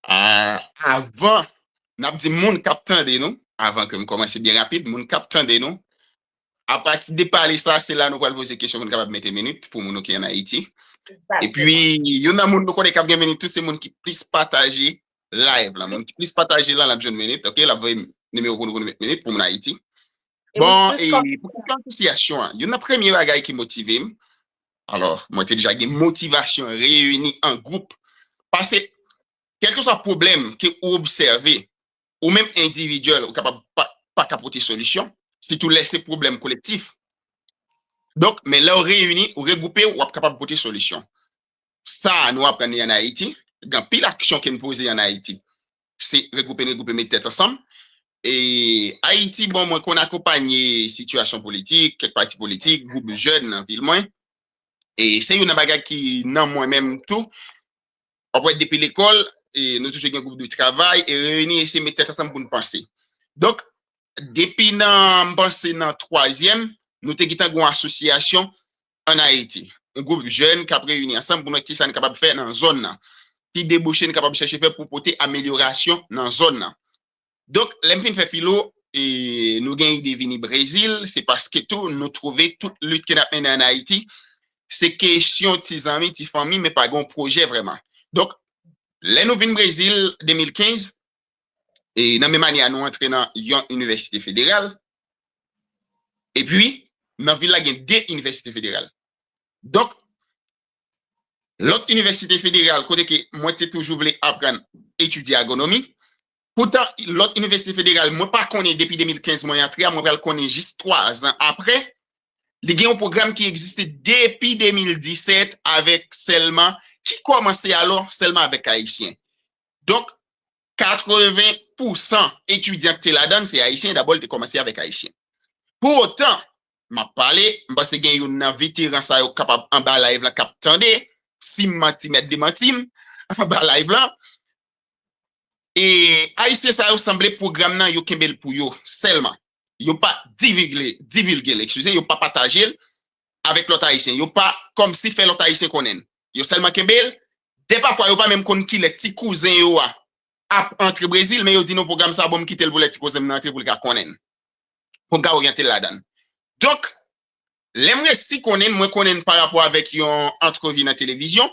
Ah, avan, n ap di moun k ap tande nou, avan ke m kòmanse byen rapid, moun k ap tande nou, apati de pale sa, se la nou pral poze kesyon pou n kapab mete minit pou moun nou ki ann Ayiti. Epi, youn nan moun nou konnen k ap gen minit tou, se moun ki plis pataje live la. Moun ki plis pataje la, l ap jwenn minit, ok, l ap voye nimewo pou nou pou nou met minit pou moun Ayiti. Bon, e pou kesyon asosyasyon an, youn nan premye bagay ki motive m, alò, mwen te deja gen motivasyon reyini an gwoup, paske kèlkeswa pwoblèm ke ou obsève, ou menm endividyèl, ou kapab pa, pa ka pote solisyon, sitou lè se pwoblèm kolektif. Donk, men lè w reyini, ou regwoupe, w ap kapab pote solisyon. Sa a, nou aprann li ann Ayiti, gen anpil aksyon ke n poze ann Ayiti. Se regwoupe, regwoupe, met tèt ansanm. E Ayiti, bon, mwen konn akonpanye sitiyasyon politik, kèk pati politik, gwoup jèn nan vil mwen. E se youn nan bagay ki nan mwen menm tou. W ap wè depi lekòl, e nou toujou gen gwoup de travay, e reyini, eseye met tèt ansanm pou n panse. Donk, depi nan, m panse nan twazyèm, nou te gentan gen yon asosyasyon ann Ayiti. Yon gwoup jèn k ap reyini ansanm pou n wè kisa n kapab fè nan zòn nan. Ki debouche n kapab chèche fè pou pote amelyorasyon nan zòn nan. Donk, lè m fin fè filo, e nou gen ide vini Brezil, se paske tou nou twouve tout lit ke n ap mennen ann Ayiti, se kesyon ti zanmi, ti fanmi, men pa gen yon pwojè vrèman. Donk, lè nou vin Brezil de mil kenz, e nan menm ane a, nou antre nan yon inivèsite federal, epi, nan vil la gen de inivèsite federal. Donk, lòt inivèsite federal, kote ke mwen te toujou vle aprann etidye agwonomi. Poutan, lòt inivèsite federal, mwen pa konnen depi de mil kenz mwen antre a, mwen pral konnen jis twa zan apre. Li gen yon pwogram ki egziste depi de mil disèt avèk sèlman, ki kòmanse alò sèlman avèk Ayisyen. Donk, katreven pousan etidyan ki te ladan l se Ayisyen, dabò l te kòmanse avèk Ayisyen. Pou otan, m ap pale, m panse gen youn nan veteran sa yo k kapab anba live la k ap tande, si m manti, mèt demanti m, anba live la. E Ayisyen sa yo sanble pwogram nan yo kenbe l pou yo sèlman. Yo pa divilge, divilge l, eskize, yo pa pataje l avèk lòt Ayisyen. Yo pa kòmsi fè lòt Ayisyen konnen l. Yo sèlman kenbe l. Dè pafwa, yo pa menm konn kilè ti kouzen yo a ap antre Brezil, men yo di non, pwogram sa bon, m kite l pou lè ti kouzen m nan antre pou l ka konnen l. Pou m ka oryante l ladan l. Donk, lè m resi konnen l, mwen konnen l pa rapò avèk yon antrevi nan televizyon,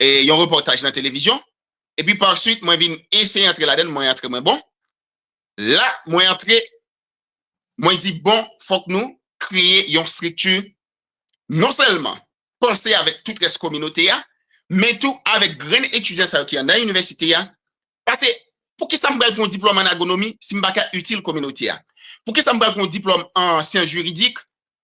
e yon repòtaj nan televizyon, epi paswit, mwen vin eseye antre ladan l, mwen antre mwen bon. La, mwen antre, mwen di, bon, fòk nou kreye yon estrikti, non sèlman panse avèk tout rès kominote a, men tou avèk grenn etidyan sa yo ki anndan inivèsite a. Paske, poukisa m pral pran yon diplòm ann agwonomi si m pa ka itil kominote a? Poukisa m pral pran yon diplòm an syans jiridik,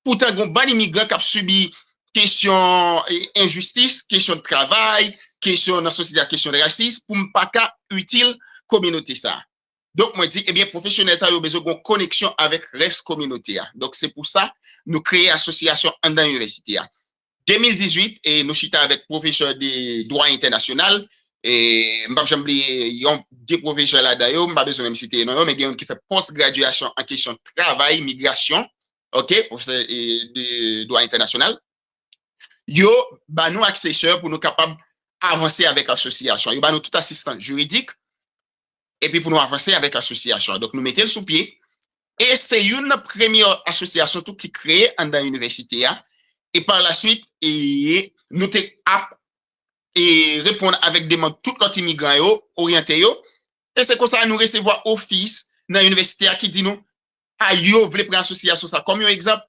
poutan gen yon bann imigran k ap sibi kesyon, e, enjistis, kesyon travay, kesyon nan sosyete a, kesyon de rasis, pou m pa ka itil kominote sa a? Donk, mwen di, ebyen, pwofesyonèl sa yo bezwen gen yon koneksyon avèk rès kominote a. Donk, se pou sa, nou kreye asosyasyon anndan inivèsite a. De mil dizuit, e nou chita avèk pwofesè de dwa entènasyonal, e m p ap janm bliye yon, de pwofesè ladan yo, m pa bezwen menm site non yo, men gen youn ki fè pòs gradyasyon an kesyon travay, migrasyon, ok, pwofesè, e, de dwa entènasyonal. Yo ba nou aksesè pou nou kapab avanse avèk asosyasyon. Yo ba nou tout asistans jiridik, epi pou nou avanse avèk asosyasyon an. Donk, nou mete l sou pye, e se youn nan premye asosyasyon tou ki kreye anndan inivèsite a, e pa la swit, e nou te ap, e reponn avèk demann tout lòt imigran yo, oryante yo, e se konsa nou resevwa ofis nan inivèsite a ki di nou, a yo vle pran asosyasyon sa kòm yon egzanp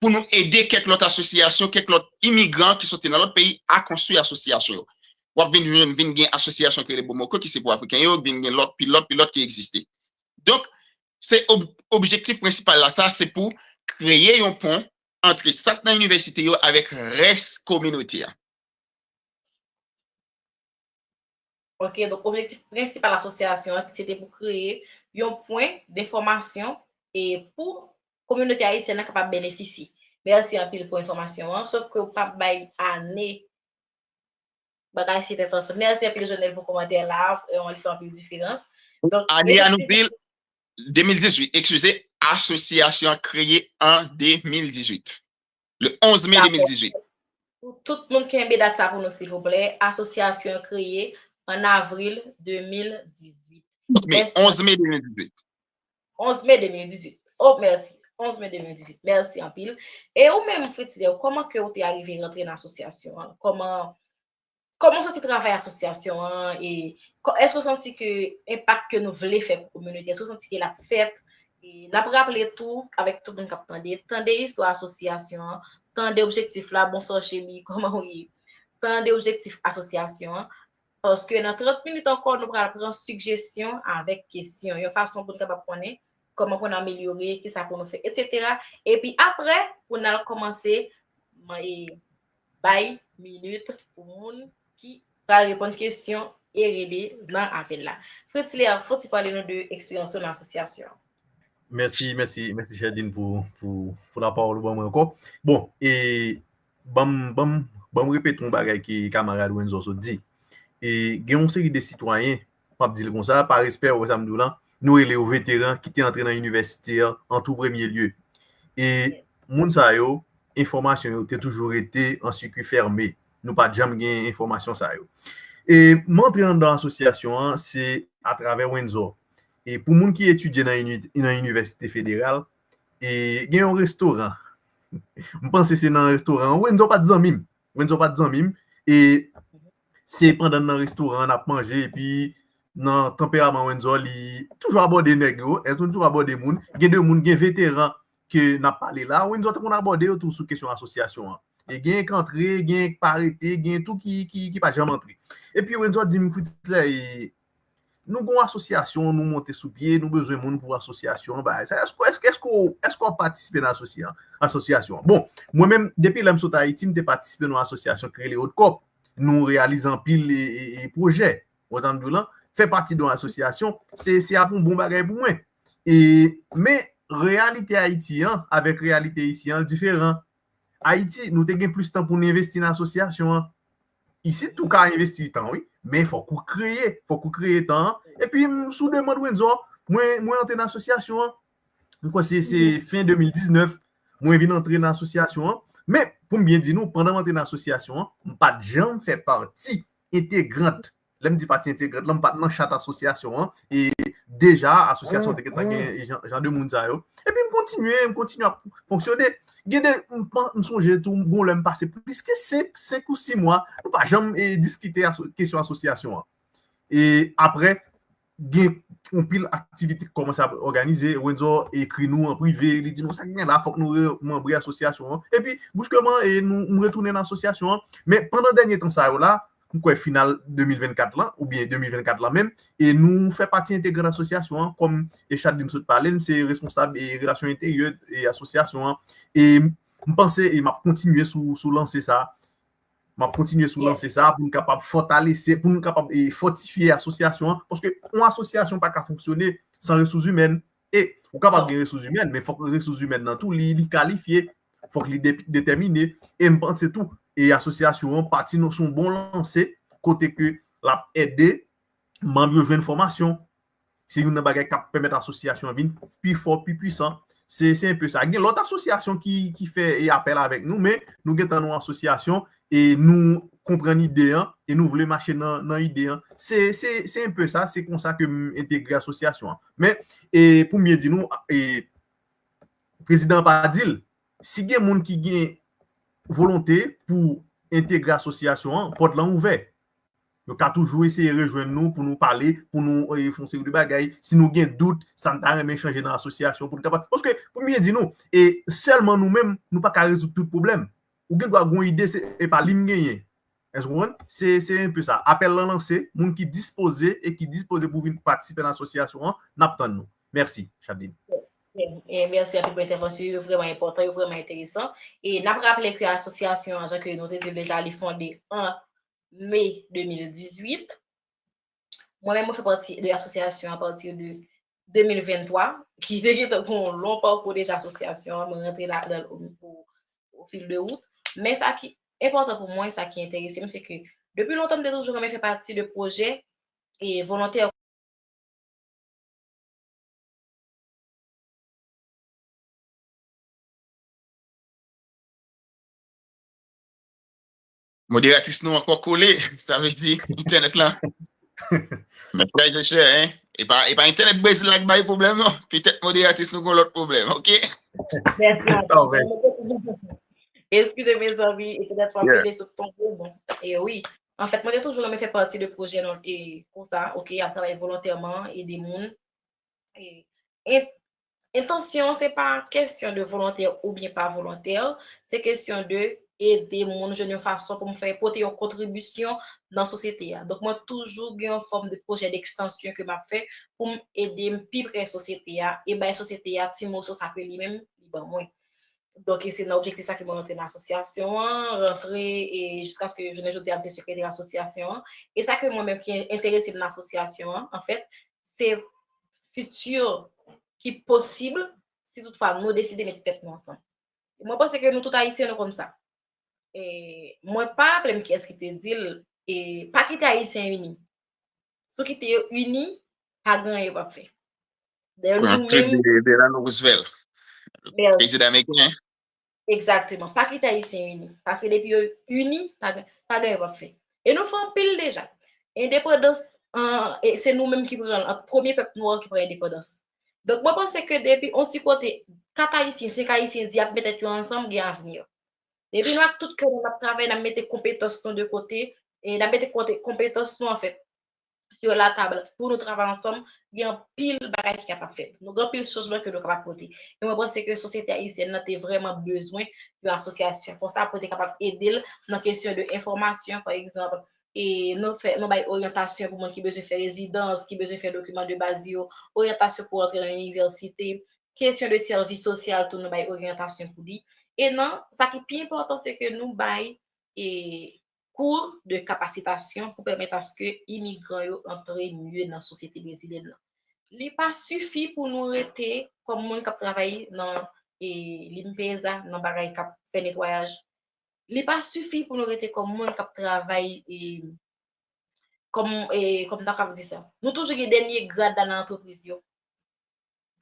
pou nou ede kèk lòt asosyasyon, kèk lòt imigran ki soti nan lòt peyi a konstwi asosyasyon yo. W ap vin jwenn, vin gen asosyasyon ki rele Bomoko, ki se pou Afriken yo, vin gen lòt, pi lòt, pi lòt ki egziste. Donk, se ob-, objektif prensipal la, sa, se pou kreye yon pon antre sa k nan inivèsite yo avèk rès kominote a. Ok, donk objektif prensipal asosyasyon an, se te pou kreye yon pwen denfòmasyon e pou kominote ayisyèn nan kapab benefisye. Mèsi anpil pou enfòmasyon an, sof ke w p ap bay ane bagay se tèt ansanm. Mèsi anpil, Jonel, pou kòmantè la, e, li fè anpil diferans. Donk, ane a nou di l, de mil dizuit, eskize, asosyasyon an kreye an de mil dizuit. Le onz me de mil dizuit. Pou tout moun kenbe dat sa pou nou, silvouplè. Asosyasyon an kreye an avril de mil dizuit. Onz me, onz me de mil dizuit. Onz me de mil dizuit. Oh, mèsi. Onz me de mil dizuit. Mèsi anpil. E ou menm, Fritz Leo, kòman ke ou te arive rantre nan asosyasyon an? Kòman kòman w santi travay asosyasyon an? E kò- èske w santi ke enpak ke nou vle fè pou kominote, èske w santi ke l ap fèt? E n ap raple tou, avèk tout moun k ap tande, tande istwa asosyasyon an, tande objektif la, bonswa cheri, kòman w ye? Tande objektif asosyasyon an, paske nan trant minit ankò, nou pral pran sijesyon avèk kesyon, yon fason pou n kapab konnen kòman pou n amelyore, kisa pou nou fè, etsetera. Epi apre, pou n al kòmanse, mwen, e, bay minit pou moun ki pral reponn kesyon e rele nan apèl la. Fritz Lea, fò ti pale nou de eksperyans ou nan asosyasyon an. Mèsi, mèsi, mèsi Chadine pou, pou, pou lapawòl ou ban mwen ankò. Bon, e ban m, ban m, ban m repete yon bagay ke kamarad Renzo sot di. E gen yon seri de sitwayen, m ap di l konsa, pa respè, ou wè sa m di w lan, nou rele yo veteran ki te antre nan inivèsite an an tou premye lye. E moun sa yo, enfòmasyon yo te toujou rete an sikui fèmen. Nou pa t janm gen enfòmasyon sa yo. E m antre anndan asosyasyon an, se atravè Renzo. E pou moun ki etidye nan, ini- nan inivèsite federal, e gen yon restoran. M panse se nan restoran an. Renzo pa t zanmi m. Renzo pa t zanmi m. E se pandan n nan restoran an, n ap manje, epi nan tanperaman Renzo, li toujou abòde nèg yo, e toujou abòde moun. Gen de moun, gen veteran ke n ap pale la, Renzo te konn abòde yo tou sou kesyon asosyasyon an. E gen k antre, gen k pa rete, gen tou ki, ki, ki pa janm antre. Epi Renzo di m, Fritz, e, nou gon asosyasyon, nou monte sou pye, nou bezwen moun pou asosyasyon an, bagay sa. Èske, èske, èske, w- èske w ap patisipe nan asosya- asosyasyon an? Bon, mwen menm, depi lè m sot Ayiti, m te patisipe nan yon asosyasyon ki rele Haute Corp. Nou reyalize anpil e, e, e pwojè. Ou tann di w lan, fè pati de yon asosyasyon, se, se ap yon bon bagay pou mwen. E, men, reyalite Ayiti an, avèk reyalite isi an, diferan. Ayiti, nou te gen plis tan pou n envesti nan asosyasyon an. Isit, ou ka envesti tan, wi. Men fòk ou kreye, fòk ou kreye tan an. Epi, m, sou demann Renzo, mwen, mwen antre nan asosyasyon an. M kwè se, se fen de mil diznèf, mwen vin antre nan asosyasyon an. Men, pou m byen di nou, pandan m antre nan asosyasyon an, m pa t janm fè pati entegrant. Lè m di pati entegrant lan, m pa t nan chat asosyasyon an. E deja, asosyasyon te gentan gen jan, jan de moun sa yo. Epi m kontinye, m kontinye ap fonksyone. Gen de, m, pa- m sonje tou, gon lè m pase plis ke senk, senk ou sis mwa, nou pa janm e, diskite aso- kesyon asosyasyon an. E apre, gen anpil aktivite ki kòmanse ap òganize. Renzo ekri nou an prive, li di nou sa k gen la, fòk nou remanbre asosyasyon an. Epi, briskman, e nou, m retounen nan asosyasyon an. Men pandan dènye tan sa yo la, m kwè final de mil vennkat lan, oubyen de mil vennkat lan menm, e nou fè pati entegran asosyasyon an, kòm e Chadlin sot pale, m se responsab e relasyon enteryè e asosyasyon an. E m panse e m ap kontinye sou, sou lanse sa. M ap kontinye sou lanse sa pou n kapab fòtalese, pou n kapab e, fòtifye asosyasyon an. Paske yon asosyasyon pa ka fonksyone san resous imèn. E ou kapab gen resous imèn, men fòk resous imèn nan tou, li, li kalifye, fòk li de- detèmine. E m panse tou, e asosyasyon an pati nan se yon bon lanse, kote ke l ap ede manm yo jwenn fòmasyon. Se youn nan bagay k ap pèmèt asosyasyon an vin pi fò, pi pwisan. Se, se enpe sa. Gen lòt asosyasyon ki, ki fè e apèl avèk nou, men nou gentan nan yon asosyasyon e nou konprann ide an e nou vle mache nan, nan ide an. Se, se, se enpe sa, se konsa ke m entegre asosyasyon an. Men, e pou m byen di nou, e prezidan an pa di l, si gen moun ki gen volonte pou entegre asosyasyon an, pòt lan ouvè. Yo ka toujou eseye rejwenn nou pou nou pale, pou nou e, fè yon seri de bagay. Si nou gen dout, sa n ta renmen chanje nan asosyasyon pou nou kapab. Paske, pou m byen di nou, e sèlman nou menm, nou pa ka rezoud tout pwoblèm. Ou gen dwa gen yon ide, se, e pa li m genyen. Èske w konprann? Se, se enpe sa. Apèl lan lanse, moun ki dispoze e ki dispoze pou vin patisipe nan asosyasyon an, n ap tann nou. Mèsi, Chadlin. E mèsi anpil pou entèvansyon yo, yo vrèman enpòtan, yo vrèman enteresan. E n ap raple ke asosyasyon an, jan ke nou te di l deja, li fonde an me de mil dizuit. Mwen menm, mwen fè pati de asosyasyon an apati de de mil venntwa, ki te gentan gen yon lon pakou deja asosyasyon an, mwen rantre ladan l o, o, o fil de wout. Men sa ki enpòtan pou mwen, sa ki enterese m, se ke depi lontan, m te toujou renmen fè pati de pwojè e volontè. Moderatris nou ankò kole, sa vle di entènèt la. Men frè Joseph, hein? E pa, e pa entènèt Brezil la k bay pwoblèm, non. Petèt moderatris nou gon lòt pwoblèm, oke? Mèsi ankò. Eskize, mezanmi, e petèt fwa m te sot tonbe, bon. E wi. Anfèt, mwen te toujou renmen fè pati de pwojè non, e, konsa, oke, ap travay volontèman, ede moun. E, en- entansyon an, se pa kesyon de volontè oubyen pa volontè, se kesyon de ede moun jwenn yon fason pou m fè pote yon kontribisyon nan sosyete a. Donk, mwen toujou gen yon fòm de pwojè dekstansyon ke m ap fè pou m ede m pi pre sosyete a e bay sosyete a ti moso sa ke li menm li ban mwen. Donk, e se nan objektif sa ke mwen rantre nan asosyasyon an, rantre e jiskaske jounen jodi a m se sekretè asosyasyon an. E sa ke mwen menm ki enterese m nan asosyasyon an, anfèt, se fiti ki posib si toutfwa nou deside mete tèt nou ansanm. Mwen panse ke nou tout Ayisyen nou konn sa. E mwen pa raple m kiyès ki te di l, e pa kite Ayisyen ini. Si w kite yo ini, pa gen anyen yo p ap fè. Dayè nou menm. Delano Roosevelt, prezidan ameriken. Egzakteman. Pa kite Ayisyen ini. Paske depi yo ini, pa gen, pa gen yo p ap fè. E nou fè anpil deja. Endepandans, an, e se nou menm ki pran l, an premye pèp nwa ki pran endepandans. Donk, mwen panse ke depi on ti kote, kat Ayisyen, senk Ayisyen di ap met tèt yo ansanm, gen avni. Depi nou ak tout kè nou, n ap travay, n ap mete konpetans nou de kote, e n ap mete kote, konpetans nou, anfèt, sur la table pou nou travay ansanm, gen anpil bagay ki kapab fèt. Nou gen anpil chanjman ke nou kapab pote. E mwen panse ke sosyete ayisyèn nan te vrèman bezwen yon asosyasyon konsa pou te kapab ede l nan kesyon de enfòmasyon, pa egzanp, e nou fè, nou bay oryantasyon pou moun ki bezwen fè rezidans, ki bezwen fè dokiman de baz yo, oryantasyon pou antre nan inivèsite, kesyon de sèvis sosyal tou nou bay oryantasyon pou li. E nan, sa ki pi enpòtan, se ke nou bay, e, kou de kapasitasyon pou pèmèt aske imigran yo antre mye nan sosyete brezilyèn nan. Li pa sifi pou nou rete kòm moun k ap travay nan, e, limpeza, nan bagay k ap fè netwayaj. Li pa sifi pou nou rete kòm moun k ap travay, e, kòm, e, kòm ta kab di sa. Nou toujou gen dènye grad la nan antrepriz yo.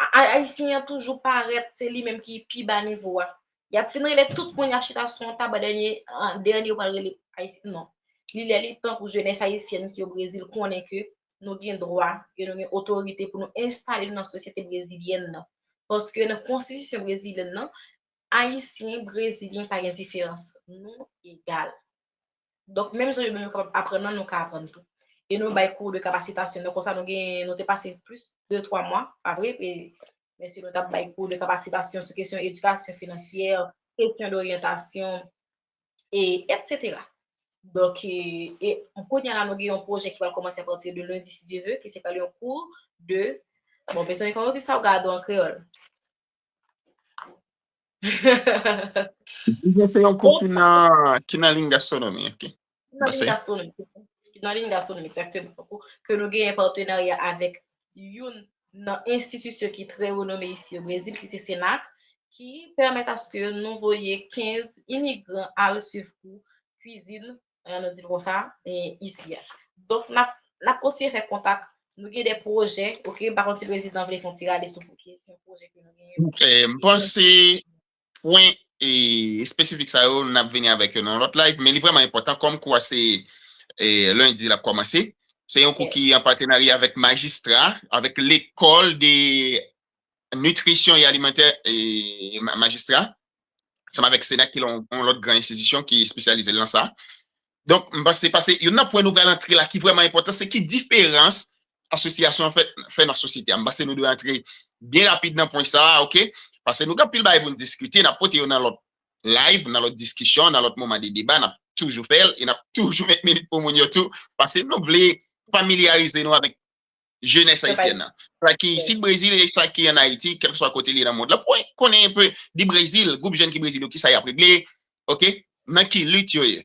A- Ayisyen an toujou parèt se li menm ki pi ba nivo a. Y ap fin rele tout moun y ap chita sou yon tab, dènye, an- dènye yo pral rele Ayisyen. Non. Li lè li tan pou jenès ayisyèn ki o Brezil konnen ke nou gen dwa e nou gen otorite pou nou enstale nou nan sosyete brezilyèn nan. Paske nan konstitisyon brezilyèn nan, Ayisyen, Brezilyen, pa gen diferans. Nou egal. Donk, menm jan yo menm yo kapab aprann nan, nou ka aprann tou. E nou bay kou de kapasitasyon. Donk, konsa, nou gen, nou te pase plis de twa mwa, pa vre? E, mesye, nou t ap bay kou de kapasitasyon sou kesyon edikasyon finansyè, kesyon doryantasyon, e etsetera. Donk, e, e kounye a la, nou gen yon pwojè ki pral kòmanse apati de lendi, si Dye ve, ki se pral yon kou de, bon, mezanmi, kòman yo di sa w gade an kreyòl? Disons, se yon kou ki nan, ki nan liy gastwonomi, ok. Nan liy gastwonomi. Nan liy gastwonomi, egzakteman. Ke nou genyen patenarya avèk youn nan enstitisyon ki trè renome isi o Brezil, ki se CENAC, ki pèmèt aske nou voye kenz imigran al swiv kou kwizin, eh, nou di l konsa, eh, isi a. Donk, n ap, n ap kontinye fè kontak. Nou gen de pwojè, ok, m pa konn si prezidan vle fè yon ti rale sou kesyon pwojè ke nou genyen. Eh, m panse pwen, eh, espesifik sa yo, n ap vini avèk yo nan lòt live, men li vrèman enpòtan, kòm kou a se, eh, lendi l ap kòmanse. Se yon kou ki an patenarya avèk majistra, avèk lekòl de nitrisyon e alimantè, eh, ma- majistra, ansanm avèk CENAC ki yon, yon lòt gran enstitisyon ki espesyalize nan sa. Donk, m panse, pase, youn nan pwen nou pral antre la ki vrèman enpòtan, se ki diferans asosyasyon an fè, fè nan sosyete a. M panse nou dwe antre byen rapid nan pwen sa a, ok? Pase nou gen anpil bagay pou n diskite, n ap pote yo nan lòt live, nan lòt diskisyon, nan lòt moman de deba, n ap toujou fè l, e n ap toujou met minit pou moun yo tou, pase nou vle familyarize nou avèk jenès ayisyèn nan. Sa ki isit Brezil e sa ki ann Ayiti, kèlkeswa kote li ye nan mond lan. Pou konnen enpe di Brezil, gwoup jèn ki Brezil yo, kisa y ap regle, ok? Nan ki lit yo ye?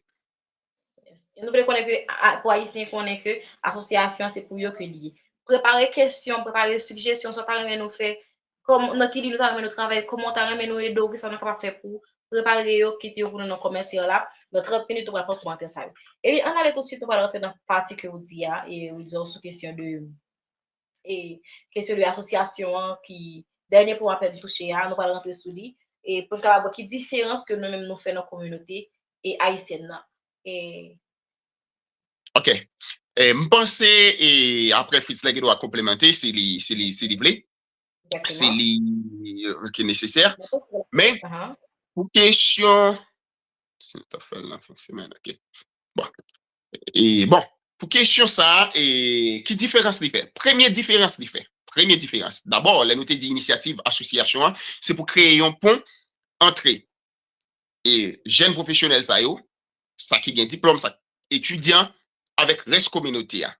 Yes. E nou vle konnen ke, a- pou Ayisyen konnen ke asosyasyon se pou yo ke li ye. Prepare kesyon, prepare sijesyon, sa w ta renmen nou fè, kòm, nan ki liy nou ta renmen nou travay, kòman w ta renmen nou ede w, kisa nou kapab fè pou prepare yo, kite yo pou nou nan kòmantè la. Nan trant minit, nou pral pran kòmantè sa yo. Epi, ann ale tousuit, nou pral rantre nan pati ke w di a, e w di w sou kesyon de, e kesyon de asosyasyon an ki, dènye pwen apèn touche a, nou pral rantre sou li. E pou n kapab wè ki diferans ke nou menm nou fè nan kominote e ayisyèn nan. E Ok. E, m panse, e, apre Fritz la gen dwa konplemante si li, si li, si li vle, si li, e, ki nesesè. Men, pou kesyon, si nou ta fè l nan fen semèn, ok. Bon. E bon, pou kesyon sa a, e, ki diferans li fè? Premye diferans li fè. Premye diferans. Dabò, lè nou te di inisyativ asosyasyon an, se pou kreye yon pon antre e jèn pwofesyonèl sa yo, sa ki gen diplòm, sa etidyan, avèk rès kominote a.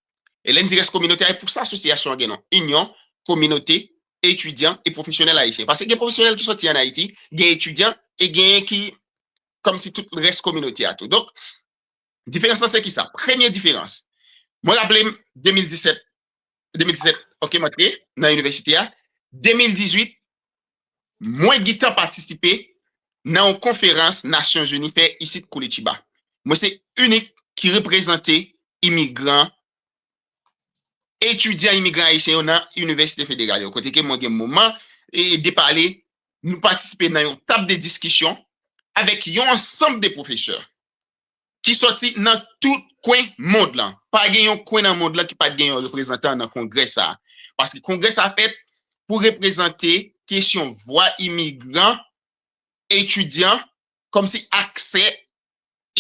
E lè n di rès kominote a, e pou sa asosyasyon an gen non, Inyon Kominote Etidyan e Pwofesyonèl Ayisyen. Paske gen pwofesyonèl ki soti ann Ayiti, gen etidyan e gen ki kòmsi tout rès kominote a tou. Donk, diferans lan se ki sa? Premye diferans. Mwen raple m de mil disèt, de mil disèt, ok, m antre nan inivèsite a. De mil dizuit, mwen gentan patisipe nan yon konferans Nasyonzini fè isit Curitiba. Mwen se inik ki reprezante imigran, etidyan imigran ayisyen yo nan inivèsite federal yo. Kote ke mwen gen moman e de pale, nou patisipe nan yon tab de diskisyon avèk yon ansanm de pwofesè ki soti nan tout kwen mond lan. Pa gen yon kwen nan mond lan ki pa t gen yon reprezantan nan kongrè sa a. Paske kongrè sa a fèt pou reprezante kesyon vwa imigran, etidyan, kòmsi aksè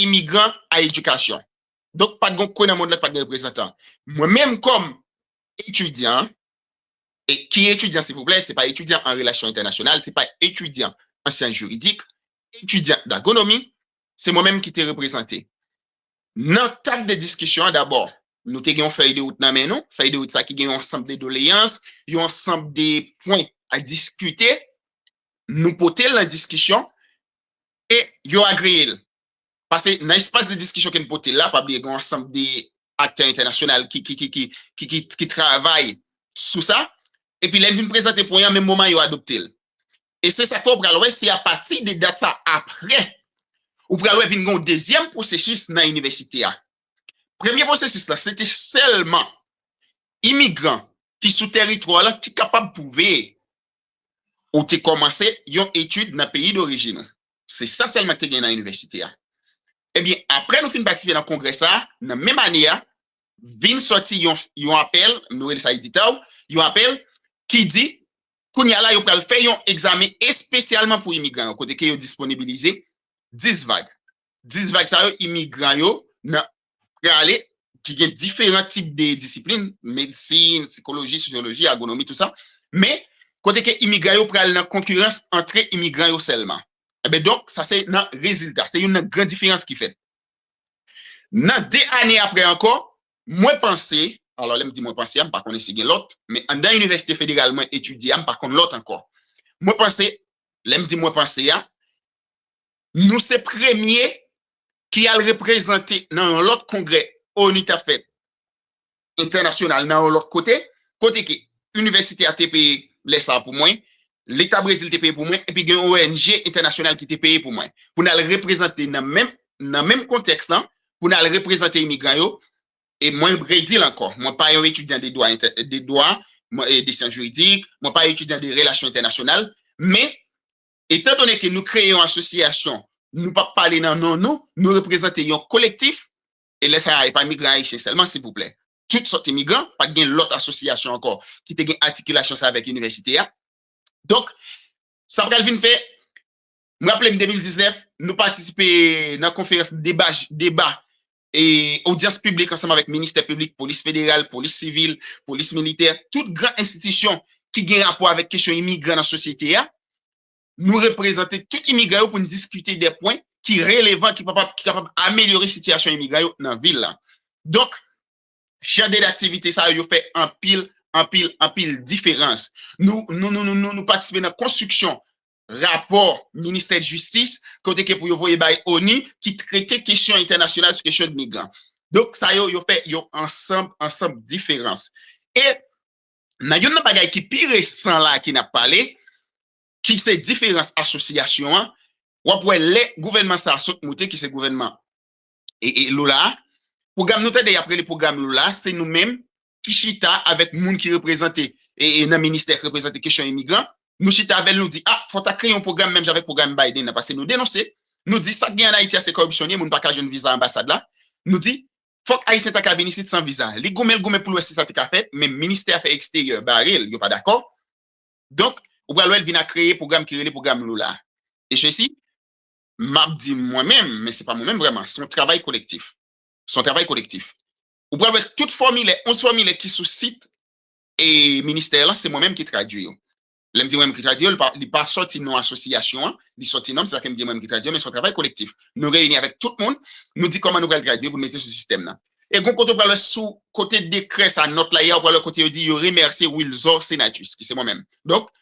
imigran a edikasyon. Donk, pa t gen yon kwen nan mond lan ki pa t gen reprezantan. Mwen menm kòm etidyan, e ki etidyan, silvouplè, se pa etidyan an relasyon entènasyonal, se pa etidyan an syans jiridik, etidyan dagonomi, se mwen menm ki te reprezante. Nan tab de diskisyon an, dabò, nou te gen yon fèy de wout nan men nou, fèy de wout sa ki gen yon ansanm de doleyans, yon ansanm de pwen a diskite, nou pote l nan diskisyon e yo agreye l. Paske nan espas de diskisyon ke n pote l la, pa bliye gen yon ansanm de aktè entènasyonal ki, ki, ki, ki, ki, ki, ki travay sou sa. Epi lè n vin prezante pwen an, menm moman yo adopte l. E se sa k fè w pral wè, se apati de dat sa apre, ou pral wè vin gen yon dezyèm pwosesis nan inivèsite a. Premye pwosesis la, se te sèlman imigran ki sou tèritwa w lan ki kapab pwouve ou te kòmanse yon etid nan peyi dorijin ou. Se sa sèlman ki te gen nan inivèsite a. Ebyen, apre nou fin patisipe nan kongrè sa a, nan menm ane a, vin sòti yon, yon apèl, nou rele sa edita w, yon apèl ki di, kounye a la, yo pral fè yon egzamen espesyalman pou imigran yo, kote ke yo disponibilize dis vag. Dis vag sa yo, imigran yo nan prale, ki gen diferan tip de disiplin, medsin, sikoloji, sosyoloji, agronomi, tou sa. Men, kote ke imigran yo pral nan konkirans antre imigran yo sèlman. Eben, donk, sa se nan rezilta. Se youn nan gran diferans ki fèt. Nan de ane apre ankò, mwen panse, alò, lè m di mwen panse a, m pa konnen si gen lòt, men anndan inivèsite federal mwen etidye a, m pa konn lòt ankò. Mwen panse, lè m di mwen panse a, nou se premye ki al reprezante nan yon lòt kongrè ONU t ap fèt entènasyonal nan yon lòt kote, kote ke inivèsite a te peye lè sa a pou mwen, Leta Brezil te peye pou mwen, epi gen yon O N G entènasyonal ki te peye pou mwen. Pou n al reprezante nan menm, nan menm kontèks lan, pou n al reprezante imigran yo, e mwen redi l ankò, mwen pa yon etidyan de dwa, de dwa, e de syans jiridik, mwen pa etidyan de relasyon entènasyonal, men, etandone ke nou kreye yon asosyasyon, nou p ap pale nan non nou, nou reprezante yon kolektif, e lè sa a, e pa imigran ayisyen sèlman, silvouplè. Tout sòt imigran, pa t gen lòt asosyasyon ankò ki te gen atikilasyon sa avèk inivèsite a. Donk, sa pral vin fè, m raple m de mil diznèf, nou patisipe nan konferans deba, deba e odyans piblik ansanm avèk ministè piblik, polis federal, polis sivil, polis militè, tout gran enstitisyon ki gen rapò avèk kesyon imigran nan sosyete a. Nou reprezante tout imigran yo pou n diskite de pwen ki relevan, ki kapab, ki kapab amelyore sitiyasyon imigran yo nan vil la. Donk, jan de aktivite sa yo, yo fè anpil, anpil, anpil diferans. Nou, nou, nou, nou, nou, nou patisipe nan konstriksyon rapò ministè jistis, kote ke pou yo voye bay ONU, ki trete kesyon entènasyonal sou kesyon de migran. Donk, sa yo, yo fè yon ansanm, ansanm diferans. E nan youn nan bagay ki pi resan la ki n ap pale, ki se diferans asosyasyon an, w ap wè lè gouvènman sa a sot moute, ki se gouvènman e, e Lula a, pwogram nou tande y ap rele pwogram Lula a, se nou menm ki chita avèk moun ki reprezante, e, e nan ministè ki reprezante kesyon imigran, nou chita avè l, nou di, a, fò ta kreye yon pwogram menm jan avèk pwogram Biden nan, paske nou denonse, nou di sa k gen ann Ayiti a se kòripsyon li ye, moun pa ka jwenn viza anbasad la, nou di, fòk Ayisyen ta ka vin isit san viza. Li goumen, l goumen pou l wè si sa te ka fèt, men ministè afè eksteryè bare l, yo pa dakò. Donk, ou pral wè l vin a kreye pwogram ki rele pwogram Lula. E sesi, m ap di mwen menm, men se pa mwen menm vrèman, se yon travay kolektif. Se yon travay kolektif. Ou pral wè tout fòmilè, onz fòmilè ki sou sit e ministè lan, se mwen menm ki tradui yo. Lè m di mwen menm ki tradui yo, li pa, li pa sòti non asosyasyon an, li sòti non m, se sa ke m di mwen menm ki tradui yo, men se yon travay kolektif. Nou reyini avèk tout moun, nou di kòman nou pral tradui pou nou mete sou sistèm nan. E gon kote ou pral wè sou kote dekrè sa nòt la ye a, ou pral wè kote yo di yo remèsye Wilzor Senatus, ki se mwen menm. Donk,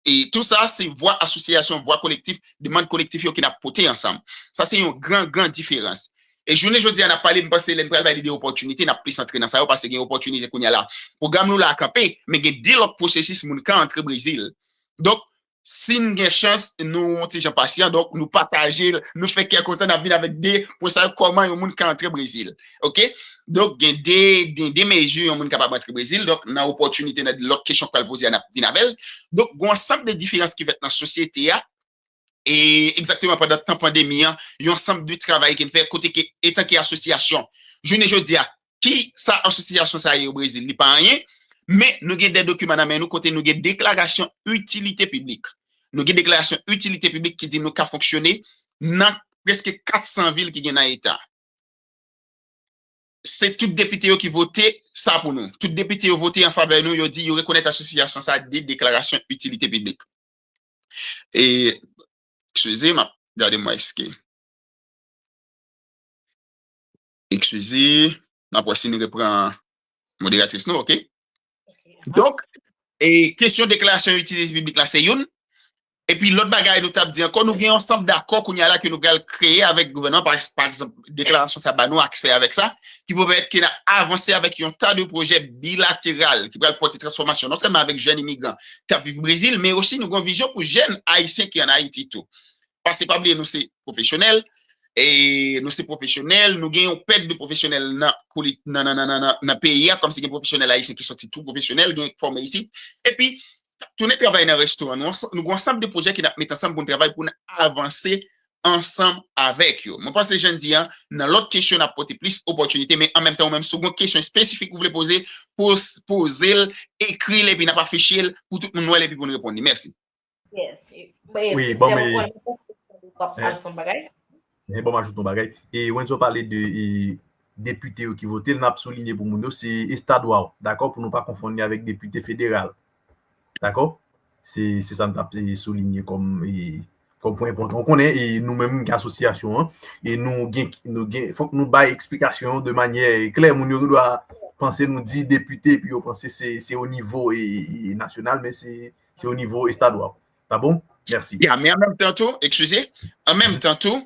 e tou sa, se vwa asosyasyon, vwa kolektif, demann kolektif yo ki n ap pote ansanm. Sa se yon gran, gran diferans. E jounen jodi a, n ap pale, m panse lè n pral pale de opòtinite, n ap plis antre nan sa yo, paske gen opòtinite kounye a la. Pwogram nou la a kanpe, men gen de lòt pwosesis moun ka antre Brezil. Donk, si n gen chans, nou yon ti jan pasyan, donk nou pataje l, nou fè kè kontan, n ap vin avèk de pwen sa yo, kòman yon moun ka antre Brezil. Oke? Donk, gen de, de, de mezi yon moun kapab antre Brezil. Donk, nan opòtinite, nan lòt kesyon k pral poze a, n ap vin avè l. Donk, gen yon ansanm de diferans ki fèt nan sosyete a. E egzakteman pandan tan pandemi an, yon ansanm de travay ki n fè kote ke, etan ke asosyasyon, jounen jodi a, ki sa asosyasyon sa ye o Brezil? Li pa anyen, men nou gen de dokiman nan men nou kote nou gen deklarasyon itilite piblik. Nou gen deklarasyon itilite piblik ki di nou ka fonksyone nan prèske kat san vil ki gen nan eta. Se tout depite yo ki vote sa pou nou. Tout depite yo vote an favè nou, yo di yo rekonèt asosyasyon sa de deklarasyon itilite piblik. E, eskize, m ap gade mwen èske. Eskize, m ap wè si nou repran moderatris nou, oke? Donk, e kesyon deklarasyon itilite piblik la se youn. Epi lòt bagay nou t ap di ankò, nou gen yon ansanm dakò kounye a la ke nou pral kreye avèk gouvènman, pa, pa egzanp, deklarasyon sa ba nou aksè avèk sa, ki pou pèmèt ke n a avanse avèk yon ta de pwojè bilateral ki pral pòte transfòmasyon non sèlman avèk jèn imigran k ap viv Brezil, men osi nou gen yon vizyon pou jèn ayisyen ki ann Ayiti tou. Paske pa bliye, nou se pwofesyonèl, e nou se pwofesyonèl, nou gen yon pèt de pwofesyonèl nan, nan, nan, nan, nan, nan peyi a, kòmsi gen pwofesyonèl ayisyen ki sòti tou pwofesyonèl, gen fòme isit. Epi, k ap tounen travay nan restoran. Nou, nou gen yon ansanm de pwojè ke n ap met ansanm pou n travay, pou n avanse ansanm avèk yo. Mwen panse, jan n di an, nan lòt kesyon, n ap pote plis opòtinite, men an menm tan, ou menm, si w gen yon kesyon espesifik ou vle poze, poz-, poze l, ekri l, epi n ap afiche l pou tout moun wè l, epi pou n reponn li. Mèsi. Yes. E, e, wi, bon, men, w ap ajoute yon bagay? Men bon, m ajoute yon bagay. E Wendy pale de, e, depite yo ki vote l, n ap soulinye pou moun yo, se estadwa, dakò, pou nou pa konfonn li avèk depite federal. Dakò? Se, se sa m t ap, e, soulinye kòm, e, kòm pwen enpòtan. Ou konnen, e, nou menm ki asosyasyon an, e nou gen, nou gen, fòk nou bay eksplikasyon de manyè klè. Moun yo dwa panse nou di depite, epi yo panse se, se o nivo, e, e, nasyonal, men se, se o nivo estadwa. Ta bon? Mèsi. Ya, men an menm tan tou, eskize, an menm tan tou,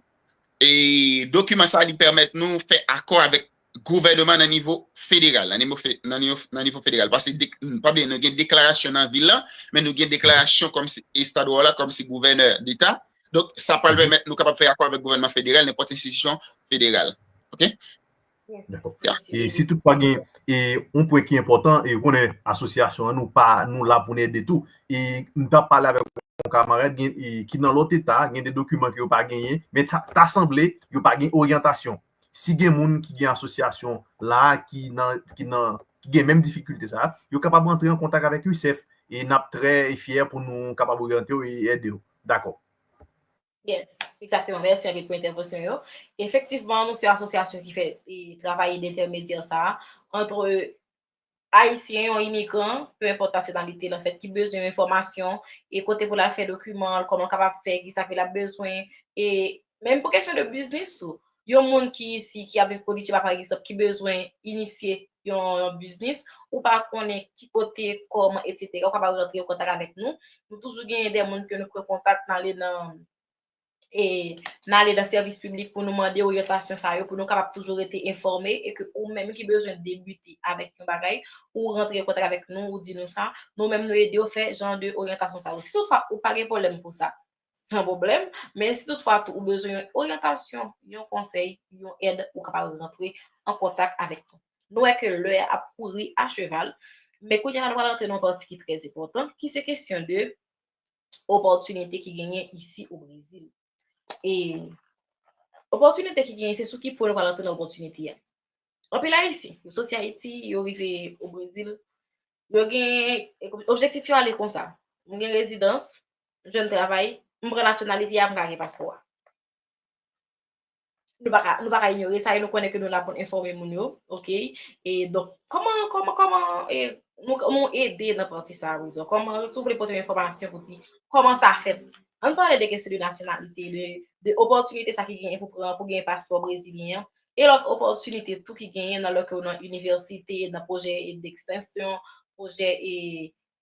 e dokiman sa li pèmèt nou fè akò avèk gouvènman nan nivo federal, nan nivo fe-, nan nivo, nan nivo federal. Paske de-, pa bliye, nou gen deklarasyon nan vil la, men nou gen deklarasyon kòmsi estadwa la, kòmsi gouvènè deta. Donk, sa pral pèmèt nou kapab fè akò avèk gouvènman federal, nenpòt enstitisyon federal. Oke? Dakò. E si toutfwa gen, e, yon pwen ki enpòtan, e, ou konnen asosyasyon an, nou pa, nou la pou n ede tou. E m t ap pale avèk yon kamarad gen, e, ki nan lòt eta, gen de dokiman ke yo pa genyen, men ta, ta sanble yo pa gen oryantasyon. Si gen moun ki gen asosyasyon la, ki nan, ki nan, ki gen menm difikilte sa, yo kapab rantre an kontak avèk UNICEF, e n ap trè fyè pou nou kapab oryante yo e ede yo. Dakò. Yes, egzakteman. Mèsi anpil pou entèvansyon yo. Efektivman, nou se yon asosyasyon ki fè, e, travay dentèmedyè sa a, antre Ayisyen, yon imigran, pe enpòt nasyonalite l, anfèt, ki bezwen yon enfòmasyon, e kote pou l al fè dokiman l, kòman l kapab fè, kisa ke l ap bezwen, e menm pou kesyon de biznis tou, yon moun ki isi, ki ap viv Kounitib, pa egzanp, ki bezwen inisye yon, yon biznis, ou pa konnen ki kote, kòman, etsetera, ou kapab rantre an kontak avèk nou. Nou toujou genyen de moun ke nou pran kontak, n ale nan, e n ale nan sèvis piblik pou nou mande oryantasyon sa yo, pou nou kapab toujou rete enfòme, e ke ou menm ki bezwen debite avèk yon bagay, ou rantre an kontak avèk nou, ou di nou sa, nou menm nou ede w fè jan de oryantasyon sa yo. Si toutfwa ou pa gen pwoblèm pou sa, san pwoblèm, men si toutfwa tou ou bezwen yon oryantasyon, yon konsèy, yon èd, ou kapab rantre an kontak avèk nou. Nou wè ke lè a ap kouri a cheval, men kounye a la nou pral rantre nan yon pati ki trè enpòtan, ki se kesyon de opòtinite ki genyen isi o Brezil. E opòtinite ki genyen, se sou ki pwen nou pral antre nan opòtinite a. Anpil Ayisyen, yo soti Ayiti, yo rive o Brezil, yo gen objektif yo ale konsa. M gen rezidans, m jwenn travay, m pran nasyonalite a, m ka gen paspò a. nou pa ka, nou pa ka inyore sa, e nou konnen ke nou la pou n enfòme moun yo, oke? E donk, kòman, kòman, kòman, e, nou, nou ede nan pati sa a, wi, kòman, si w vle pote yon enfòmasyon pou di kòman sa fèt, ann pale de kesyon de nasyonalite, de, de opòtinite sa ki genyen pou pran, pou gen paspò brezilyen an, e lòt opòtinite tou ki genyen nan lè ke w nan inivèsite, nan pwojè e dekstansyon, pwojè e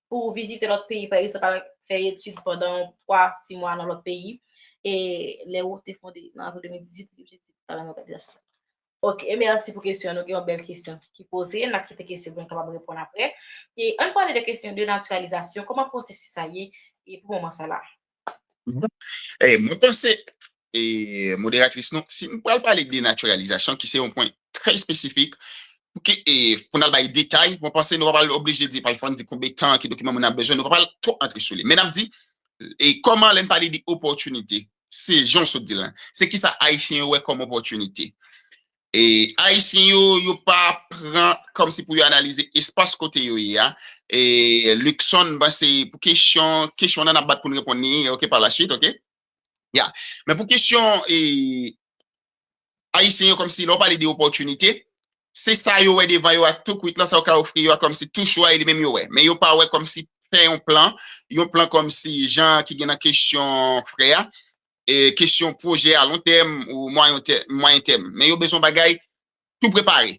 pou vizite lòt peyi, pa egzanp, al fè etid pandan twa, sis mwa nan lòt peyi. E lè ou te fonde nan avril de mil dizuit, objektif talan òganizasyon. Ok, e mèsi pou kesyon an. Nou gen yon bèl kesyon ki poze. N ap kite kesyon pou n kapab reponn apre. E ann pale de kesyon de natiralizasyon. Kòman pwosesis sa ye e pou moman sa la? Bon, eh, mwen panse, eh, moderatris nou, si nou pral pale de natiralizasyon, ki se yon pwen trè espesifik, pou ke, eh, pou n al bay detay, mwen panse nou pa pral oblije di, pa egzanp, di konbyen tan, ki dokiman moun ap bezwen, nou pa pral twòp antre sou li. Men n ap di, e kòman lè n pale de opòtinite, se jan w sot di l lan, se kisa Ayisyen yo wè kòm opòtinite. E Ayisyen yo, yo pa pran kòmsi pou yo analize espas kote yo ye a. E Luckson, m panse pou kesyon, kesyon nan n ap bat pou n reponn li, ok, pa la suite, ok? Ya. Men pou kesyon, e, Ayisyen yo, kòmsi lè w pale de opòtinite, se sa yo wè devan yo a tou kwit lan, sa yo ka ofri yo a kòmsi tou cho a, e li menm yo wè. Men yo pa wè kòmsi fè yon plan, yon plan kòmsi jan ki gen nan kesyon frè a, e kesyon pwojè a lon tèm ou mwayen tè-, mwayen tèm. Men yo bezwen bagay tou prepare.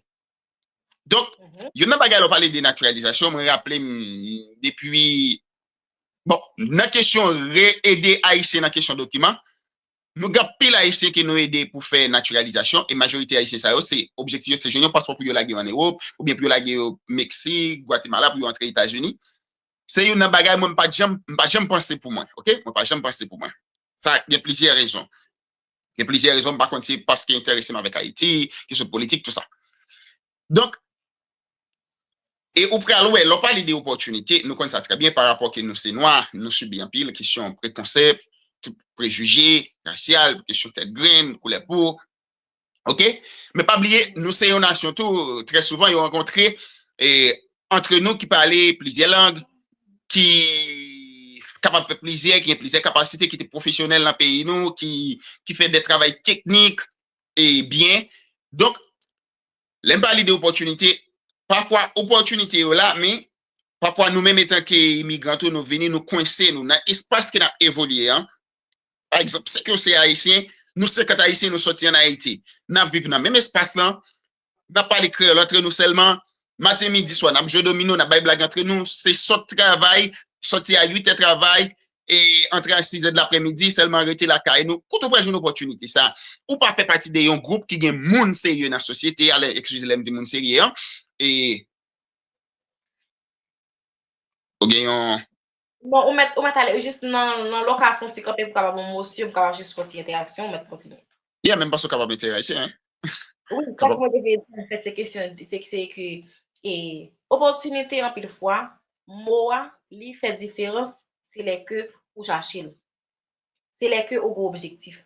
Donk, youn nan bagay lè w pale de natiralizasyon, mwen raple m depi, bon, nan kesyon re-, ede Ayisyen nan kesyon dokiman, nou gen anpil Ayisyen ke nou ede pou fè natiralizasyon, e majorite Ayisyen sa yo, se objektif yo, se jwenn yon paspò pou yo lage yo ann Ewòp, oubyen pou yo lage yo Meksik, Gwatemala, pou yo antre Etazini. Se youn nan bagay mwen, m pa t janm, m pa janm panse pou mwen, ok? Mwen pa janm panse pou mwen. Sa gen plizyè rezon. Gen plizyè rezon, m pa konn si paske enterese m avèk Ayiti, kesyon politik, tou sa. Donk, e ou pral wè, lè w pale de opòtinite, nou konn sa trè byen, pa rapò ke nou se nwa, nou sibi anpil kesyon prekonsèp, prejije rasyal, kesyon tèt grenn, koulè po, ok? Men pa bliye, nou se yon nasyon tou, trè souvan, yo rankontre, e, antre nou ki pale plizyè lang, ki kapab fè plizyè, ki gen plizyè kapasite, ki te pwofesyonèl nan peyi nou, ki, ki fè de travay teknik, e, byen. Donk, lè m pale de opòtinite, pafwa opòtinite yo la, men pafwa nou menm etanke imigran tou, nou vini, nou kwense nou nan espas ke n ap evolye an. Pa egzanp, se ke w se Ayisyen, nou senkant Ayisyen, nou sòti ann Ayiti. N ap viv nan menm espas lan, n ap pale kreyòl antre nou sèlman, maten, midi, swa, n ap jwe domino, n ap bay blag antre nou, se sot travay, sòti a uit è travay, e antre a sis è de laprèmidi, sèlman rete lakay nou. Kote w pral jwenn opòtinite sa? Ou pa fè pati de yon gwoup ki gen moun serye nan sosyete a, lè, eskize lè m di moun serye an, e ou gen yon Bon, ou mèt, ou mèt ale jis nan, nan lè w ka fè yon ti kanpe pou kapab yon mosyon, pou kapab jis fè yon ti entèraksyon, ou mèt kontinye. Yeah, men m panse w kapab entèraji, en. Wi, sa mwen te vle di, an fèt, se kesyon, se, se ke, e, opòtinite, anpil fwa, mo a, li fè diferans, se lè ke ou chache l. Se lè ke ou gen objektif.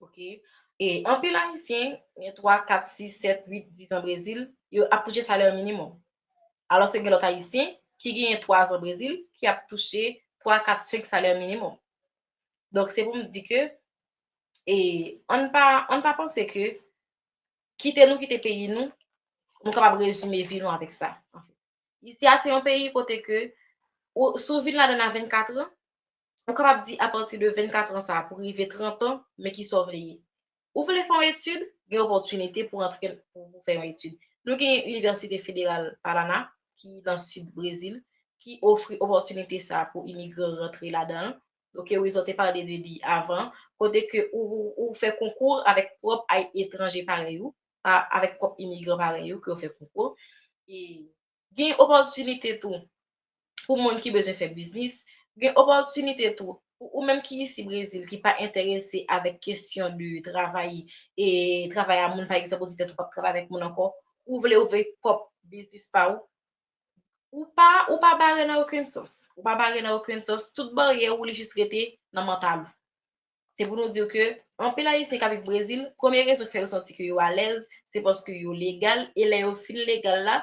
Ok? E anpil Ayisyen, gen twa, kat, sis, sèt, uit, dis an Brezil, yo ap touche salè minimòm. Alòske gen lòt Ayisyen ki genyen twa zan Brezil, ki ap touche twa, kat, senk salè minimòm. Donk, se pou m di ke, e, ann pa, ann pa panse ke kite nou kite peyi nou, nou kapab rezime vi nou avèk sa. Isi a, se yon peyi kote ke, ou, si w vin ladan nan vennkat an, ou kapab di apati de vennkat an sa a pou rive trant an, men kisa w vle ye. Ou vle fè yon etid, gen opòtinite pou antre, pou, pou fè yon etid. Nou gen Inivèsite Federal Paraná, ki nan sid Brezil, ki ofri opòtinite sa a pou imigran rantre ladan l. Ok, wi, zòt te pale de li avan, kote ke ou, ou, ou fè konkou avèk pwòp ay-, etranje parèy ou, a, avèk pwòp imigran parèy ou ke w fè konkou. E gen opòtinite tou pou moun ki bezwen fè biznis, gen opòtinite tou pou ou menm ki isi Brezil, ki pa enterese avèk kesyon de travay, e travay a moun, pa egzanp, ou di tèt ou p ap travay avèk moun ankò, ou vle ouvè pwòp biznis pa ou, ou pa, ou pa bare nan okenn sans. Ou pa bare nan okenn sans. Tout baryè ou, li jis rete nan mantal ou. Se pou nou di w ke anpil Ayisyen k ap viv Brezil, premye rezon k fè yo santi ke yo alèz, se paske yo legal, e lè yo fin legal la,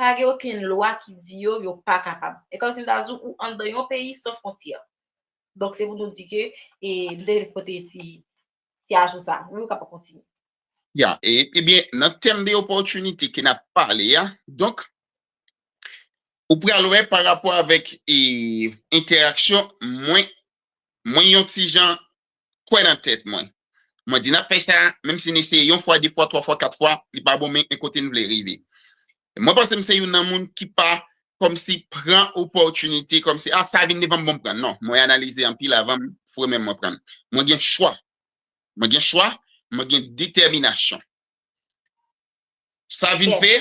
pa gen okenn lwa ki di yo, yo pa kapab. E kòmsi m ta di w, ou anndan yon peyi san fwontyè. Donk, se pou nou di ke, e, m te vle pote ti, ti ajou sa. Wi, ou kapab kontinye. Ya, e, ebyen, nan tèm de opòtinite ke n ap pale a, donk, ou pral wè pa rapò avèk e, entèraksyon, mwen, mwen yon ti jan kwè nan tèt mwen. Mwen di n ap fè sa, menm si n eseye yon fwa, de fwa, twa fwa, kat fwa, li pa bon, men e kote n vle rive. Mwen panse m se youn nan moun ki pa kòmsi pran opòtinite, kòmsi, ah, sa vin devan m, bon, m pran. Non, mwen analize anpil avan m foure men mwen pran. Mwen gen chwa. Mwen gen chwa, mwen gen detèminasyon. Sa vin fè,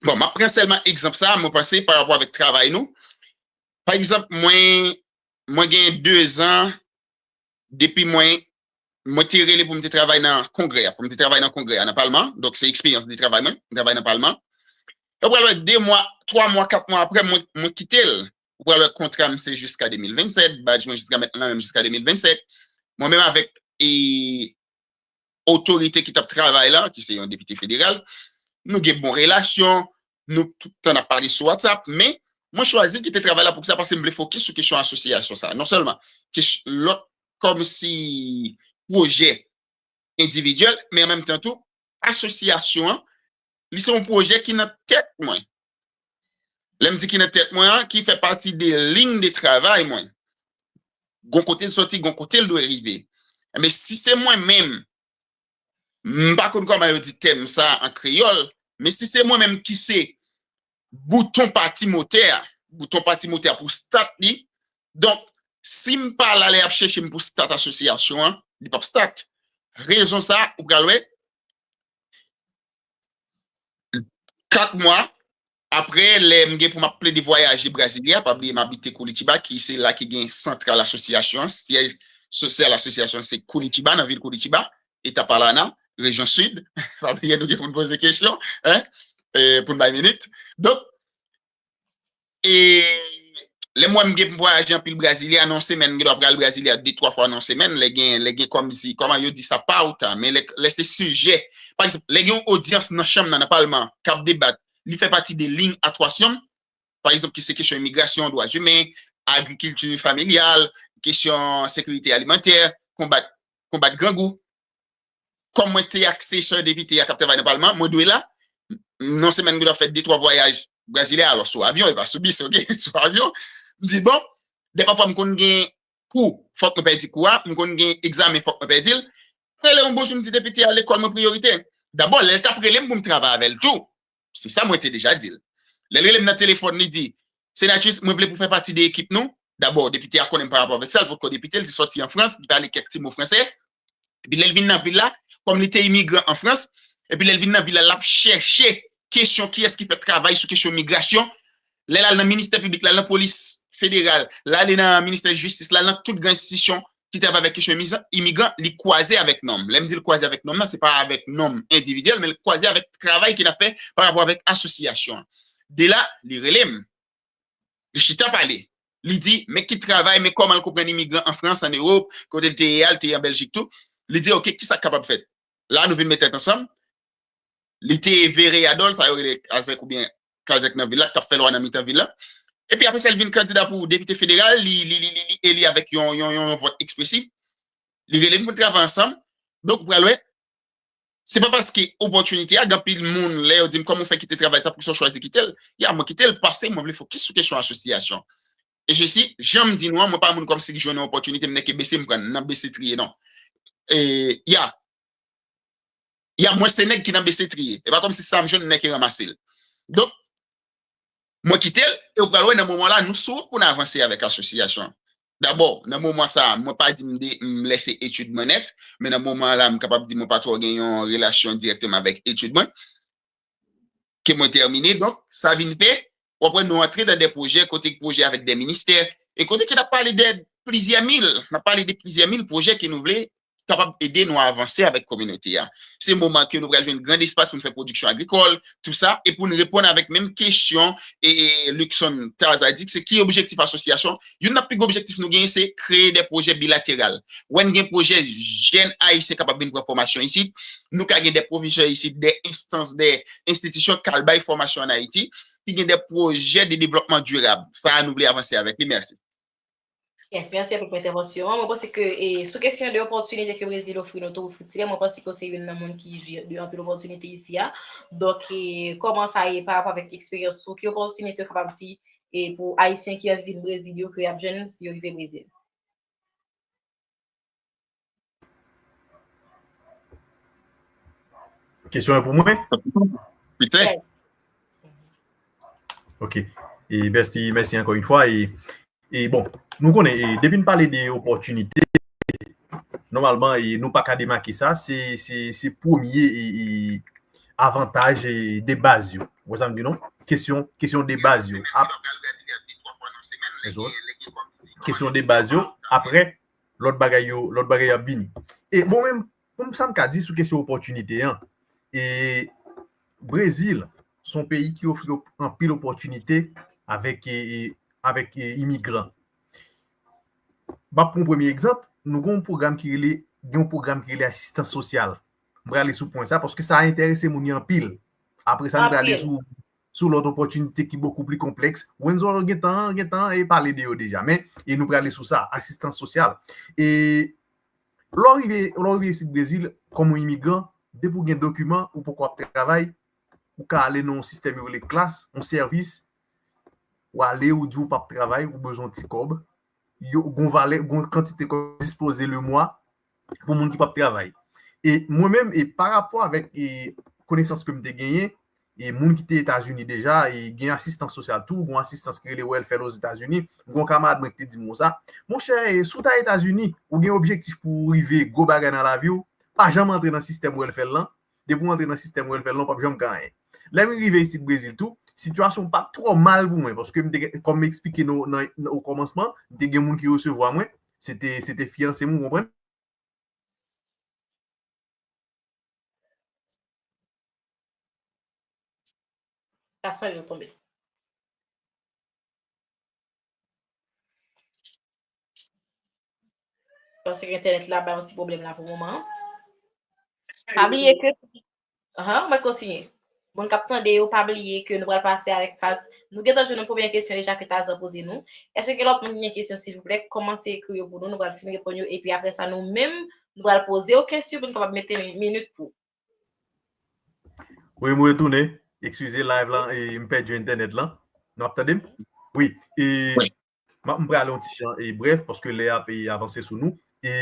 bon, m ap pran sèlman egzanp sa, mwen panse pa rapò avèk travay nou. Pa egzanp, mwen, mwen gen de zan depi mwen, mwen te rele pou m te travay nan kongrè a, pou m te travay nan kongrè a, nan palman. Donk, se eksperyans de travay mwen, m travay nan palman. Yo pral wè de mwa, twa mwa, kat mwa apre, mwen, mwen kite l. Ou pral wè kontra m se jiska de mil vennsèt, badj mwen jiska mentnan menm jiska de mil vennsèt. Mwen menm avèk e, otorite ki t ap travay la, ki se yon depite federal, nou gen bon relasyon, nou tout tan n ap pale sou WhatsApp, men mwen chwazi kite travay la pou sa paske m vle fokis sou kesyon asosyasyon sa. Non sèlman lòt kòmsi pwojè endividyèl, men an menm tan tou, asosyasyon an, li se yon pwojè ki nan tèt mwen. Lè m di ki nan tèt mwen an, ki fè pati de liy de travay mwen. Gon kote l soti, gon kote l dwe rive. Enben, si se mwen menm, m pa konn kòman yo di tèm sa an kreyòl, men si se mwen menm ki se bouton pati motè a, bouton pati motè a pou stat li, donk, si m pa la lè y ap chèche m pou stat asosyasyon an, li p ap stat. Rezon sa, ou pral wè, kat mwa apre, lè m gen pou m ap plede vwayaje Brasilia, pa bliye m abite Curitiba, ki se la ki gen santral asosyasyon an, syèj sosyal asosyasyon an se Curitiba, nan vil Curitiba, eta Paraná, rejyon sid. Pa bliye nou gen pou n poze kesyon, en, e, pou n bay minit. Donk, e, lè m wè m gen pou m vwayaje anpil Brasilia, nan yon semèn, m gen dwa pral Brasilia de, twa fwa nan yon semèn, lè gen, lè gen kòmsi, kòman yo di sa, pauta, men lè, lè se sijè, pa egzanp, lè gen yon odyans nan chanm nan, nan palman, k ap debat, li fè pati de liy atwasyon m, pa egzanp, ki se kesyon imigrasyon, dwa imen, agrikilti familyal, kesyon sekirite alimantè, konbat, konbat grangou. Kòm mwen te ak se sè depite a k ap travay nan palman, mwen dwe la. Nan semèn, mwen dwe fè de, twa vwayaj Brasilia, alò sou avyon, e pa sou bis, oke? Sou avyon. M di, bon, dèfwa m konn gen kou, fòk mwen pèdi kou a, m konn gen egzamen, fòk mwen pèdi l. Mwen rele yon bonjou, m di depite a, lekòl mwen priyorite. Dabò, lè l t ap rele m pou m travay avè l tou, se sa mwen te deja di l. Lè l rele m nan telefòn, li di, Senatris, mwen vle pou fè pati de ekip nou. Dabò, depite a konnen m pa rapò avèk sa, l potko depite, l te sòti an Frans, li pale kèk ti mo fransè. Epi lè l vin nan vil la, kòm li te imigran an Frans, epi lè l vin nan vil la, l ap chèche kesyon kiyès ki fè travay sou kesyon migrasyon. Lè l al nan ministè piblik, l al nan polis federal, l ale nan ministè jistis, l al nan tout gran enstitisyon ki travay avèk kesyon imigran, imigran, li kwaze avèk nonm. Lè m di l kwaze avèk nonm nan, se pa avèk nonm endividyèl, men l kwaze avèk travay ke n ap fè pa rapò avèk asosyasyon an. De la, li rele m. Li chita pale. Li di, men ki travay, men kòman l konprann imigran an Frans, an Ewòp, kote l te ye a, l te ye an Bèljik tou. Li di, oke, ki sa k kapab fèt? La, nou vin met tèt ansanm. Li te vereadò, sa yo rele kazèk oubyen kazèk nan vil la, k t ap fè lwa nan mitan vil la. Epi apre sa, li vin kandida pou depite federal, li, li, li, li, li eli avèk yon, yon, yon, yon vòt ekspresif. Li rele m pou n travay ansanm. Donk, ou pral wè, se pa paske opòtinite a, gen anpil moun, lè yo di m, kòman w fè kite travay sa, poukisa w chwazi kite l? Ya, mwen kite l paske mwen vle fokis sou kesyon asosyasyon. E sesi, jan m di nou an, mwen pa moun kòmsi ki jwenn yon opòtinite, m nèke bese m pran, m nan bese triye, non. E, ya, ya, mwen se nèg ki nan bese triye. E pa kòmsi sa m jwenn, m nèke ranmase l. Donk, mwen kite l, e ou pral wè nan moman la, nou sou wout pou n avanse avèk asosyasyon an. Dabò, nan moman sa a, mwen pa di m de, m lèse etid mwen nèt, men nan moman la, m kapab di mwen pa twò gen yon relasyon dirèkteman avèk etid mwen, ke mwen tèmine. Donk, sa vin fè, w ap wè nou antre nan de pwojè, kote pwojè avèk de ministè, e kote ke n ap pale de plizyè mil, n ap pale de plizyè mil pwojè ke nou vle kapab ede nou avanse avèk kominote a. Se moman ke nou pral jwenn gran espas pou n fè pwodiksyon agrikòl, tou sa, e pou n reponn avèk menm kesyon e, e Luckson Tarzadic, se ki objektif asosyasyon? Youn nan pi gwo objektif nou genyen, se kreye de pwojè bilateral. Wè n gen pwojè jèn ayisyen kapab vin pran fòmasyon isit, nou ka gen de pwofesè isit, de enstans, de enstitisyon k al bay fòmasyon ann Ayiti, ki gen de pwojè de devlòpman dirab. Sa a, nou vle avanse avèk li. Mèsi. Yes, mèsi anpil pou entèvansyon an. Mwen panse ke e, sou kesyon de opòtinite ke Brezil ofri nou tou fritire, mwen panse ke w se youn nan moun ki jwi de anpil opòtinite isi a. Donk, e, kòman sa ye pa rapò avèk eksperyans ou? Ki opòtinite ou kapab di e, pou Ayisyen ki anvi vin Brezil yo, ke y ap jwenn si yo rive Brezil? Kesyon an pou mwen? Piten. Ok. E mèsi, mèsi ankò yon fwa. E, e bon, nou konnen, e, depi n pale de opòtinite, nòmalman, e, nou pa ka demake sa, se, se, se premye e, e, avantaj e, de baz yo. Ou wè sa m di non? Kesyon, kesyon de baz yo. Ap, kesyon de baz yo. Apre, lòt bagay yo, lòt bagay yo ap vini. E bon, menm, pou m sa m ka di sou kesyon opòtinite an, e Brezil se yon peyi ki ofri op- anpil opòtinite avèk, e, e, avèk e, imigran. M ap pran yon premye egzanp, nou gen yon pwogram ki rele, gen yon pwogram ki rele asistans sosyal. M prale sou pwen sa, paske sa enterese moun yo anpil. Apre sa, nou prale sou sou lòt opòtinite ki bokou pli konplèks. Wenzo gentan, gentan e pale de yo deja, men e nou prale sou sa, asistans sosyal. E lè w rive, lè w rive isit Brezil kòm yon imigran, depi w gen dokiman, ou poko ap travay, ou ka ale nan yon sistèm yo rele klas, yon sèvis, ou ale, ou di w p ap travay, ou bezwen yon ti kòb, yo gon valè, gon kantite kòb dispoze le mwa pou moun ki p ap travay. E mwen menm, e pa rapò avèk e, konesans ke m te genyen, e moun ki te Etazini deja, e gen asistans sosyal tou, gon asistans ki rele welfare Ozetazini, gon kamarad mwen ki te di m konsa, monchè, e si w ta Etazini, ou gen objektif pou w rive gwo bagay nan lavi w, pa janm antre nan sistèm welfare lan, depi w antre nan sistèm welfare lan, w p ap janm ka anyen. Lè m rive isit Brezil tou, sitiyasyon pa t twò mal pou mwen, paske m te gen, kòm m eksplike nou nan, nan, o kòmansman, m te gen moun ki resevwa mwen, se te, se te fiyanse m, ou konprann? Sa sanble tonbe. Panse ke entènèt la bay yon ti pwoblèm la pou moman an. Pa bliye ke Ahan, mwen kontinye. Moun k ap tande yo, pa bliye ke nou pral pase avèk faz. Nou gentan jwenn yon premyè kesyon deja ke Tazan poze nou. Èske gen lòt moun ki gen kesyon, silvouplè? Kòmanse ekri yo pou nou, nou pral fin reponn yo. Epi apre sa, nou menm, nou pral poze yo kesyon pou nou kapab mete minit pou. Wi, mwen retounen. Eskize, live lan, e m pèdi entènèt lan. Nou ap tande m? Wi. E M prale yon ti jan e brèf, paske lè ap e avanse sou nou. E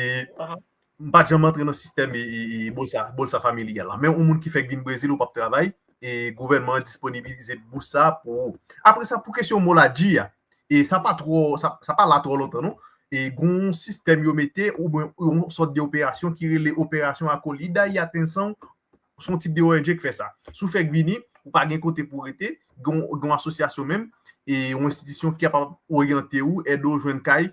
m pa t janm antre nan sistèm e, e, e bolsa, bolsa familial la. Men yon moun ki fèk vin Brezil ou p ap travay, e gouvènman an disponibilize bous sa pou ou. Apre sa, pou kesyon moladji a, e sa pa twò, sa, sa pa la twò lontan non. E gon sistèm yo mete, oubyen yon sòt de operasyon ki rele operasyon akolida y atensan, se yon tip de O N G k fè sa. Si w fèk vini, ou pa gen kote pou w rete, gen yon asosyasyon menm, e yon enstitisyon ki kapab oryante w, ede w jwenn kay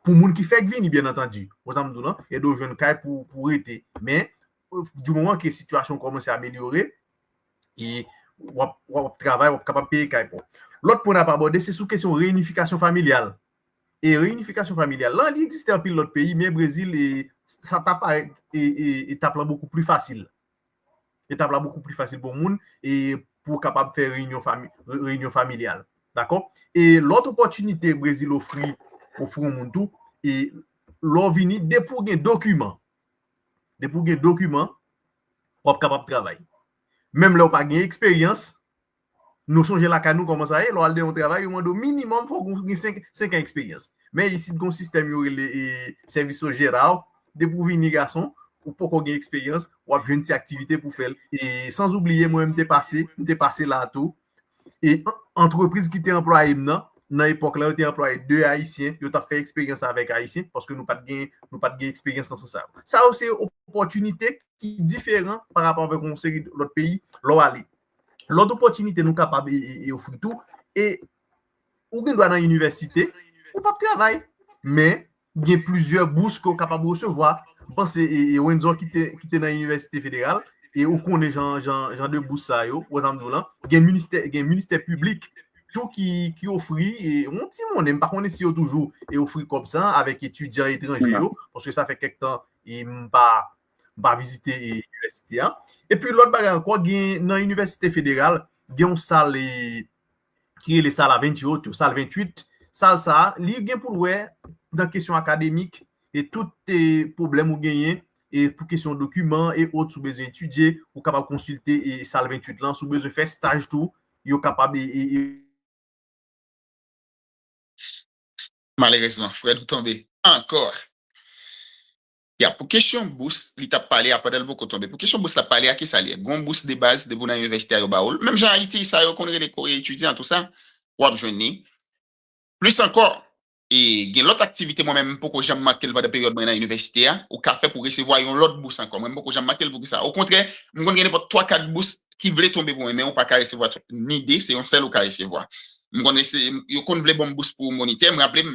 pou moun ki fèk vini, byen antandi. Ou sa m di w lan, ede w jwenn kay pou, pou w rete. Men, di moman ke sitiyasyon kòmanse amelyore, e w ap, w ap travay, w ap kapab peye kay pou w. Lòt pwen n ap abòde, se sou kesyon reyinifikasyon familyal. E reyinifikasyon familyal lan, li egziste anpil lòt peyi, men Brezil, e, sa ta parèt e, e, etap lan bokou pli fasil. Etap la bokou pli fasil pou moun e pou w kapab fè reyinyon fami, reyinyon familyal. Dakò? E lòt opòtinite Brezil ofri, ofri yon moun tou, e lè w vini, depi w gen dokiman, depi w gen dokiman, w ap kapab travay. Menm lè w pa gen eksperyans, nou sonje lakay nou kòman sa ye, lè w al de yon travay, yo mande w minimòm fò w gen senk, senk an eksperyans. Men isit gon sistèm yo rele e, serviço geral, depi w vini gason, ou poko gen eksperyans, w ap jwenn ti aktivite pou fè l. E sanzoubliye, mwen, m te pase, m te pase la tou. E an, antrepriz ki te anplwaye m nan, nan epòk la, yo te anplwaye de Ayisyen, yo t ap fè eksperyans avèk Ayisyen, paske nou pa t gen, nou pa t gen eksperyans nan sans sa yo. Sa yo se opòtinite ki diferan pa rapò avèk yon seri lòt peyi, lè w ale. Lòt opòtinite nou kapab e, e, e ofri tou, e ou gen dwa nan inivèsite, ou p ap travay, men gen plizyè bous ke w kapab resevwa. M panse e, e Wenzo ki te, ki te nan inivèsite federal, e ou konnen jan, jan, jan de bous sa yo, ou wè sa m di w lan, gen ministè, gen ministè piblik tou ki, ki ofri e, yon ti monnen, m pa konnen si yo toujou e ofri kòb sa avèk etidyan etranje yo, paske sa fè kèk tan e m pa, m pa vizite e, inivèsite a. Epi lòt bagay ankò, gen nan inivèsite federal, gen yon sal e, ki rele sal a venntuit yo, sal venntuit. Sal sa a, li gen pou l wè nan kesyon akademik, e tout e, pwoblèm ou genyen, e pou kesyon dokiman e ot, si w bezwen etidye, ou kapab konsilte e sal venntuit lan. Si w bezwen fè staj tou, yo kapab e, e, e, Malerezman, frè nou tonbe ankò. Ya, pou kesyon bous, li t ap pale a pandan l poko tonbe. Pou kesyon bous, l ap pale a kisa li ye? Gon bous de baz, depi w nan inivèsite a, yo ba w l. Menm jan Ayiti, sa yo konn rele kore etidyan, tou sa, w ap jwenn li. Plis ankò, e gen lòt aktivite mwen menm m poko janm manke l pandan peryòd mwen nan inivèsite a, ou ka fè pou resevwa yon lòt bous ankò. Mwen m poko janm manke l poukisa. Okontrè, m konn gen nenpòt twa kat bous ki vle tonbe pou mwen, men ou pa ka resevwa ni de, se yon sèl ou ka resevwa. M konn rese, yo konn vle ban m bous pou monitè, m raple m,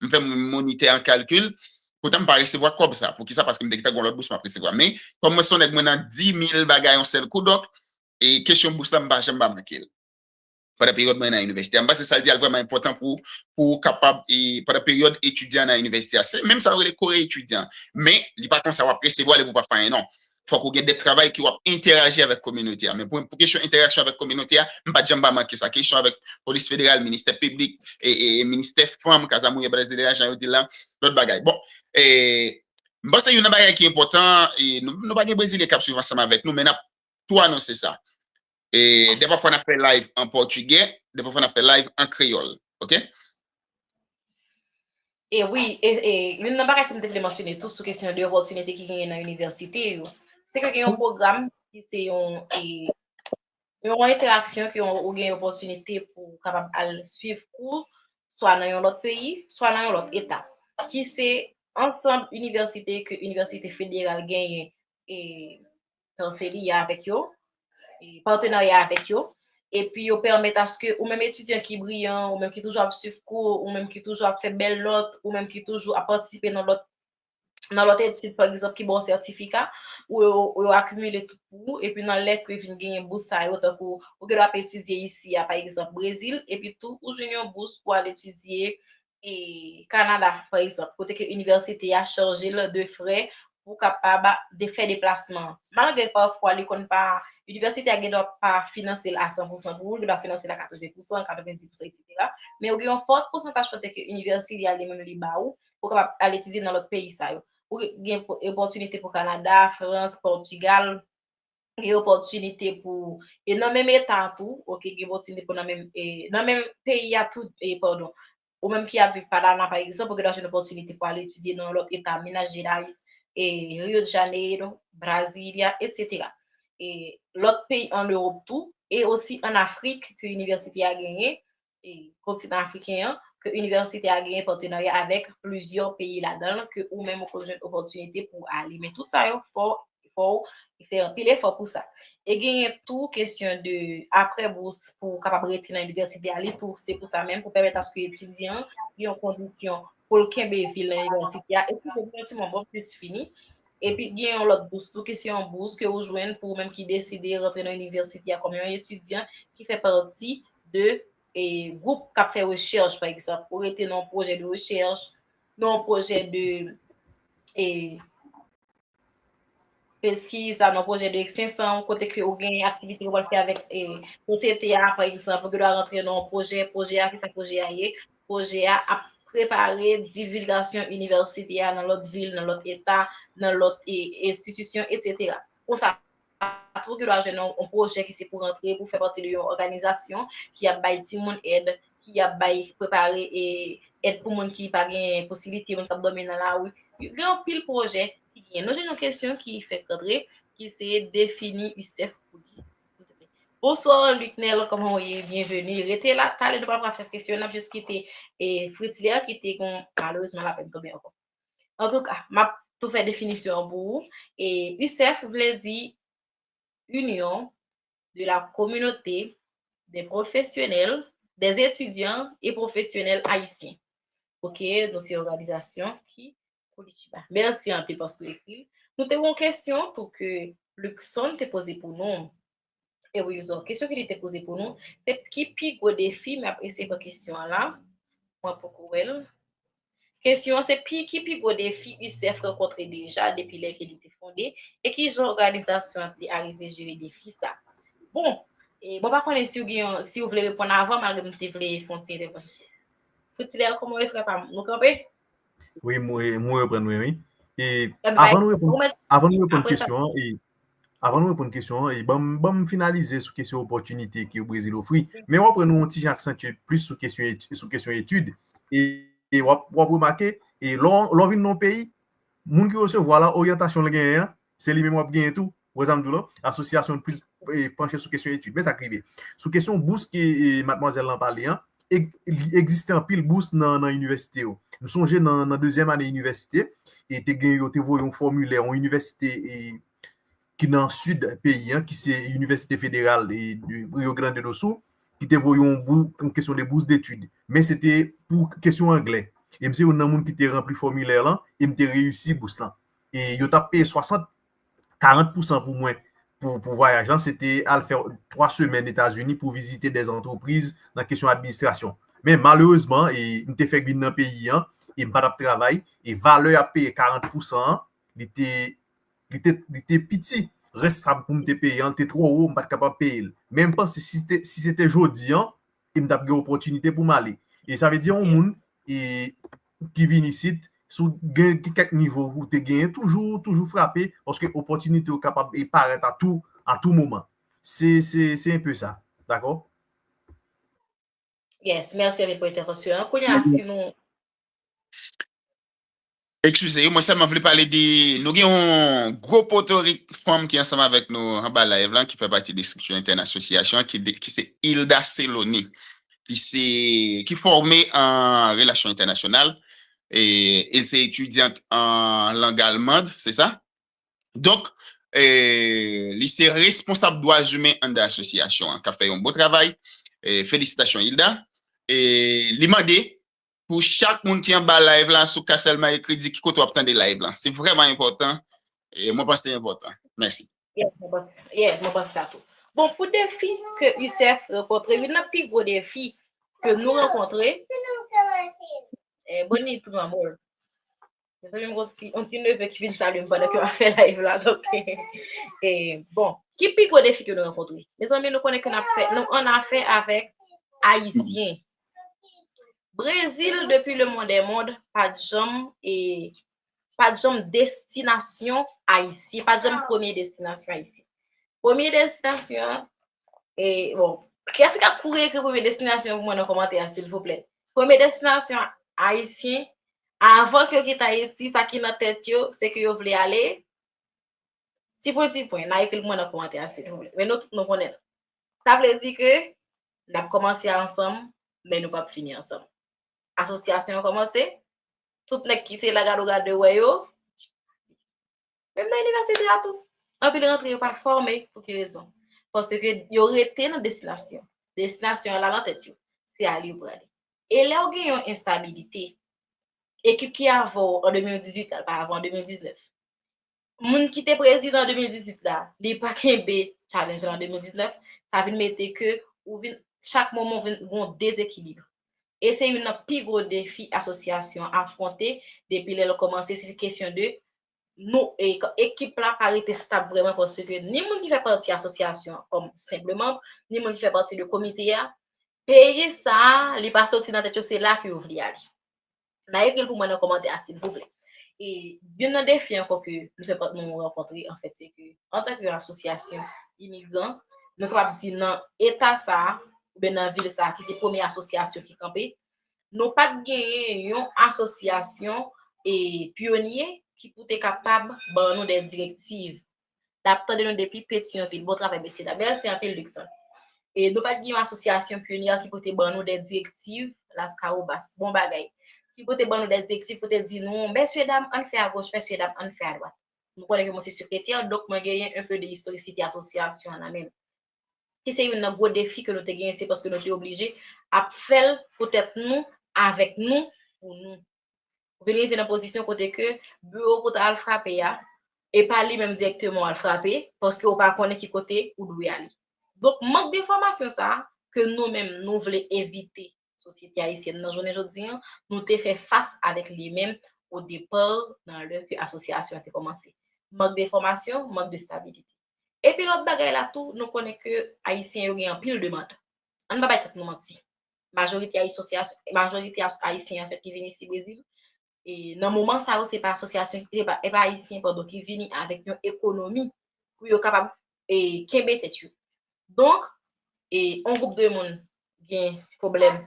m fè m monitè an kalkil, poutan m pa resevwa kòb sa. Poukisa? Paske m te gentan gen yon lòt bous m ap resevwa. Men, kòm mwen se yon nèg mwen nan di mil bagay yon sèl kou, donk, e kesyon bous la, m pa janm pa manke l. Pandan peryòd mwen nan inivèsite a. M panse sa l di a l vrèman enpòtan pou, pou w kapab, e, pandan peryòd etidyan nan inivèsite a. Se menm sa yo rele kore etidyan. Men, li pa konsa w ap resevwa l epi w p ap fè anyen, non. Fòk ou gen de travay ke w ap entèaji avèk kominote a. Men pou, pou kesyon entèraksyon avèk kominote a, m pa t janm pa manke sa. Kesyon avèk polis federal, ministè piblik, e, e, e ministè fanm, Kaz a Mulher Brasileira, jan yo di l la, lòt bagay. Bon, e, m panse youn nan bagay ki enpòtan, e, nou, nou pa gen brezilyen k ap swiv ansanm avèk nou, men n ap tou anonse sa. E, de pafwa n ap fè live an pòtigè, de pafwa n ap fè live an kreyòl. Oke? E wi, e, e, youn nan bagay ke m te vle mansyone tou sou kesyon de opòtinite ki genyen nan inivèsite yo, se ke gen yon pwogram ki se yon, e, yon entèraksyon ke ou gen opòtinite pou w kapab al swiv kou, swa nan yon lòt peyi, swa nan yon lòt eta, ki se ansanm inivèsite ke inivèsite federal genyen, e, Kanselye avèk yo, e, patenarya avèk yo, epi yo pèmèt aske ou menm etidyan ki briyan, ou menm ki toujou ap swiv kou, ou menm ki toujou ap fè bèl nòt, ou menm ki toujou ap patisipe nan lòt nan lòt etid, pa egzanp, ki ba w sètifika, ou yo, ou yo akimile tout pou ou, epi nan lè ke vin genyen bous sa yo, tankou ou gen dwa ap etidye isi a, pa egzanp, Brezil, epi tou ou jwenn yon bous pou al etidye e Kanada, pa egzanp, kote ke inivèsite a chaje l de frè pou w kapab de fè deplasman an. Malgre pafwa li konn pa, inivèsite a gen dwa pa finanse l a san pou san pou ou, li gen dwa finanse l a katreven pou san, katrevendi pou san, etsetera. Men ou gen yon fò pousantaj kote ke inivèsite a li menm li ba ou, pou w kapab al etidye nan lòt peyi sa yo. Ou gen opòtinite pou Kanada, Frans, Pòtigal, gen opòtinite pou, e nan menm eta tou, oke, gen opòtinite pou nan menm, e, nan menm peyi a tou, e, padon, ou menm ki ap viv Panama, pa egzanp, ou gen dwa jwenn opòtinite pou al etidye nan yon lòt eta, Minas Gerais, e, Rio de Janeiro, Brasilia, etsetera. E lòt peyi ann Ewòp tou, e osi ann Afrik ke inivèsite a genyen, e, kontinan afriken an, ke inivèsite a genyen patenarya avèk plizyè peyi ladan l, ke ou menm ou konn jwenn opòtinite pou w ale. Men tout sa yo, fò, fò w fè anpil efò pou sa. E genyen tou kesyon de aprè bous pou w kapab rete nan inivèsite a, li tou, se pou sa menm, pou pèmèt aske etidyan an gen yon kondisyon pou l kenbe vi l nan inivèsite a. Eskize m, yon ti moman, bon, m plis fini. Epi gen yon lòt bous tou, ki se yon bous ke ou jwenn pou ou menm ki deside rantre nan inivèsite a kòm yon etidyan ki fè pati de e, gwoup k ap fè rechèch, pa egzanp, ou rete nan yon pwojè de rechèch, nan yon pwojè de e, peskiz, nan yon pwojè de ekstansyon, kote ke ou gen aktivite ou pral fè avèk e, sosyete a, pa egzanp, ou gen dwa rantre nan yon pwojè, pwojè a, kisa pwojè a ye? Pwojè a ap prepare divilgasyon inivèsite a nan lòt vil, nan lòt eta, nan lòt e, enstitisyon, etsetera. Konsa, tou gen dwa jwenn yon, yon pwojè ki se pou rantre, pou fè pati de yon òganizasyon ki ap bay timoun èd, ki ap bay, prepare e, èd pou moun ki pa gen posiblite, moun k ap dòmi nan lari. Gen anpil pwojè ki genyen. Nou jwenn yon kesyon ki fèk rantre, ki se defini USEF pou li. Bonswa, Lucknel, kòman w ye? Byenveni. Rete la, talè nou pral fè kesyon, n ap jis kite e, Fritzler ki te gon, malerezman, lapèn tonbe ankò. Antouka, m ap tou fè definisyon an pou ou. E USEF vle di Union de la Communauté des Professionnels, des Étudiants et Professionnels Haïtiens. Oke, nou se òganizasyon ki Curitiba. Mèsi anpil paske w ekri l. Nou te gen yon kesyon tou ke Luckson te poze pou nou. E wi, Izo, kesyon ki li te poze pou nou, se ki pi gwo defi, m ap eseye pran kesyon an la. Mwen poko wè l. Kesyon an se pi, ki pi gwo defi USEF rankontre deja depi lè ke li te fonde, e ki jan òganizasyon an te arive jere defi sa? Bon, e, mwen pa konnen si w gen yon, si w vle reponn avan, malgre m te vle fè yon ti entèvansyon. Fritzler, kòman w ye, frè pa m? Nou kanpe? Wi, mwen, mwen reprann, wi, wi. E avan nou reponn, avan nou reponn kesyon an, e avan nou reponn kesyon an, e ban m, ban m finalize sou kesyon opòtinite ke Brezil ofri. Men w ap wè nou yon ti jan aksantye plis sou kesyon, sou kesyon etid. E, e w ap, w ap remake, e lè w, lè w vin nan yon peyi, moun ki resevwa la, oryantasyon l genyen an, se li menm w ap genyen tou. Ou wè sa m di w la? Asosyasyon plis, e, panche sou kesyon etid. Men sa k rive. Sou kesyon bous ke, e, madmwazèl lan pale an, e, li egziste anpil bous nan, nan inivèsite yo. M sonje nan, nan dezyèm ane inivèsite, e te gen, yo te voye yon fòmilè, yon inivèsite, e, ki nan sid peyi an, ki se Inivèsite Federal, e, de Rio Grande do Sul, ki te voye yon bou-, yon kesyon de bous detid. Men se te pou kesyon anglè. E m se youn nan moun ki te ranpli fòmilè lan, e m te reyisi bous lan. E yo t ap peye swasant, karant pousan pou mwen, pou, pou vwayaj lan, se te al fè twa semèn Etazini pou vizite de antrepriz nan kesyon administrasyon. Men malerezman, e m te fèk vin nan peyi an, e m pa t ap travay, e valè y ap peye karant pousan an, li te, li te, li te piti. Rès sa pou m te peye an te twò wo, m pa t kapab peye l. Men m panse si te, si se te jodi an, e m t ap gen opòtinite pou m ale. E sa vle di yon moun, e, ki vin isit, si w gen kèk nivo ou te genyen, toujou, toujou frape, paske opòtinite yo kapab e parèt a tou, a tou moman. Se, se, se enpe sa. Dakò? Yes, mèsi anpil pou entèvansyon an. Kounye a, si nou Eskize, mwen sèlman vle pale de, nou gen yon gwo potorik fanm ki ansanm avèk nou anba live lan, ki fè pati de estrikti entèn asosyasyon an, ki, de, ki se Hilda Seloni, ki se, ki fòme an relasyon entènasyonal, e, e se etidyant an lang almand, se sa? Donk, e, li se responsab dwa imen anndan asosyasyon an, k ap fè yon bon travay. E, felisitasyon, Hilda. E, li mande, pou chak moun ki anba live la, si w ka sèlman ekri di ki kote w ap tande live la. Se vrèman enpòtan. E mwen panse enpòtan. Mèsi. Yeah, mwen panse, yeah, mwen panse sa tou. Bon, pou defi ke UCF rankontre, youn nan pi gwo defi ke nou rankontre, eh, bonne nuit, tout le monde. Mezanmi, m gon ti, yon ti neve ki vin salye m pandan ke m ap fè live la. Donk, eh, bon, ki pi gwo defi ke nou rankontre? Mezanmi, nou konnen ke n ap fè, nou an afè avèk Ayisyen. Brezil, depi le monde, pa t janm, e, pa t janm destinasyon ayisyen, pa t janm premye destinasyon ayisyen. Premye destinasyon, e, bon, kiyès ki ap kouri ekri premye destinasyon pou mwen nan kòmantè a, silvouplè? Premye destinasyon ayisyen, avan ke yo kite Ayiti, sa ki nan tèt yo, se ke yo vle ale, ti pwen, ti pwen, n a ekri l pou mwen nan kòmantè a, silvouplè. Men nou tout nou konnen l. Sa vle di ke n ap kòmanse ansanm, men nou p ap fini ansanm. Asosyasyon an kòmanse, tout nèg ki te la gade w gade wè yo, menm nan inivèsite a tou. Anpil rantre yo pa fòme, pou ki rezon? Paske yo rete nan destinasyon. Destinasyon an la nan tèt yo. Se ale yo prale. E lè w gen yon enstabilite, ekip ki avè w an de mil dizuit la, l pa avè w an de mil diznèf. Moun ki te prezidan an de mil dizuit la, li pa kenbe challenge lan an de mil diznèf, sa vin mete ke ou vin, chak moman ou vin gon dezekilib. E se youn nan pi gwo defi asosyasyon an afwonte depi lè l kòmanse, se kesyon de nou, e, ekip la pa rete stab vrèman, paske ni moun ki fè pati asosyasyon an kòm senp manm, ni moun ki fè pati de komite a, peyi sa a, li pa soti nan tèt yo, se la ke yo vle ale. N a ekri l pou mwen nan kòmantè a, silvouplè. E youn nan defi ankò ke nou fè, nou rankontre, anfèt, se ke, antanke asosyasyon imigran, nou kapab di nan eta sa a, oubyen nan vil sa a, ki se premye asosyasyon ki kanpe, nou pa t genyen yon asosyasyon, e, pyonye ki pou te kapab ban nou de direktiv. N ap tande nou depi Petyonvil. Bon travay, mesye dam. Mèsi anpil, Luckson. E nou pa t gen yon asosyasyon pyonye ki pou te ban nou de direktiv, Laskawobas, bon bagay. Ki pou te ban nou de direktiv, pou te di nou, mesye dam, ann fè agoch, mesye dam, ann fè adwat. Nou konnen ke mwen se sekretè, donk mwen genyen enpe de istorisite asosyasyon an nan men m. Ki se youn nan gwo defi ke nou te genyen, se paske nou te oblije ap fè l pou tèt nou, avèk nou, pou nou. Ou vin rive nan pozisyon kote ke biwo ke w ta al frape a, e pa li menm dirèkteman w al frape, paske w pa konnen ki kote ou dwe ale. Donk, mank de enfòmasyon sa a, ke nou menm, nou vle evite sosyete ayisyèn nan jounen jodi an, nou te fè fas avèk li menm o depa nan lè ke asosyasyon an te kòmanse. Mank de enfòmasyon, mank de stabilite. Epi lòt bagay la tou, nou konnen ke Ayisyen yo gen anpil demann. Ann pa bay tèt nou manti. Majorite asosyasyon, majorite as-, Ayisyen, anfèt, ki vin isi Brezil, e nan moman sa yo, se pa asosyasyon, se pa, se pa Ayisyen, padon, ki vini avèk yon ekonomi pou yo kapab, e, kenbe tèt yo. Donk, e, yon gwoup de moun gen pwoblèm,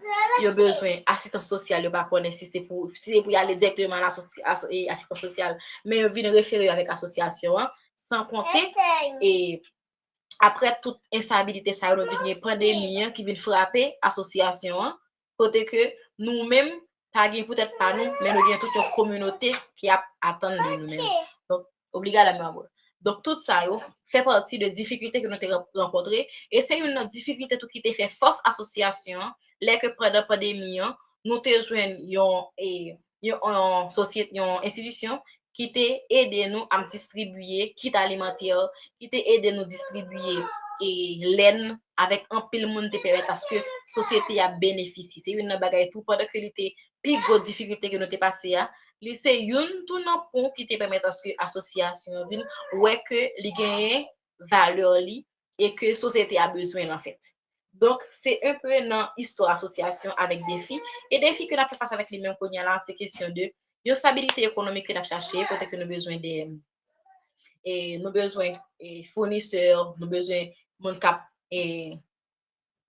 yo bezwen asistans sosyal, yo pa konnen si se pou, si se pou y ale dirèkteman nan asosi-, aso-, e, asistans sosyal, men yo vin refere yo avèk asosyasyon an, san konte, e, apre tout enstabilite sa yo, nou vin gen pandemi an ki vin frape asosyasyon an, kote ke nou menm, pa gen poutèt pa nou, men nou gen tout yon kominote ki ap atann de nou menm. Donk, obrigada, meu amor. Donk, tout sa yo fè pati de difikilte ke nou te ran-, rankontre, e se youn nan difikilte tou ki te fè fòs asosyasyon an, lè ke pandan pandemi an, nou te jwenn yon, e, yon, yon sosyete, yon enstitisyon ki te ede nou ap distribiye kit alimantè, ki te ede nou distribiye, e, lèn, avèk anpil moun te pèmèt aske sosyete a benefisye. Se youn nan bagay tou, pandan ke li te pi gwo difikilte ke nou te pase a, li se youn tou nan pon ki te pèmèt aske asosyasyon an vin wè ke li genyen valè li e ke sosyete a bezwen l, anfèt. Donk, se enpe nan istwa asosyasyon avèk defi. E defi ke n ap fè fas avèk li menm kounye a la, se kesyon de yon stabilite ekonomik ke n ap chache, kote ke nou bezwen de, e nou bezwen, e founisè, nou bezwen moun k ap, e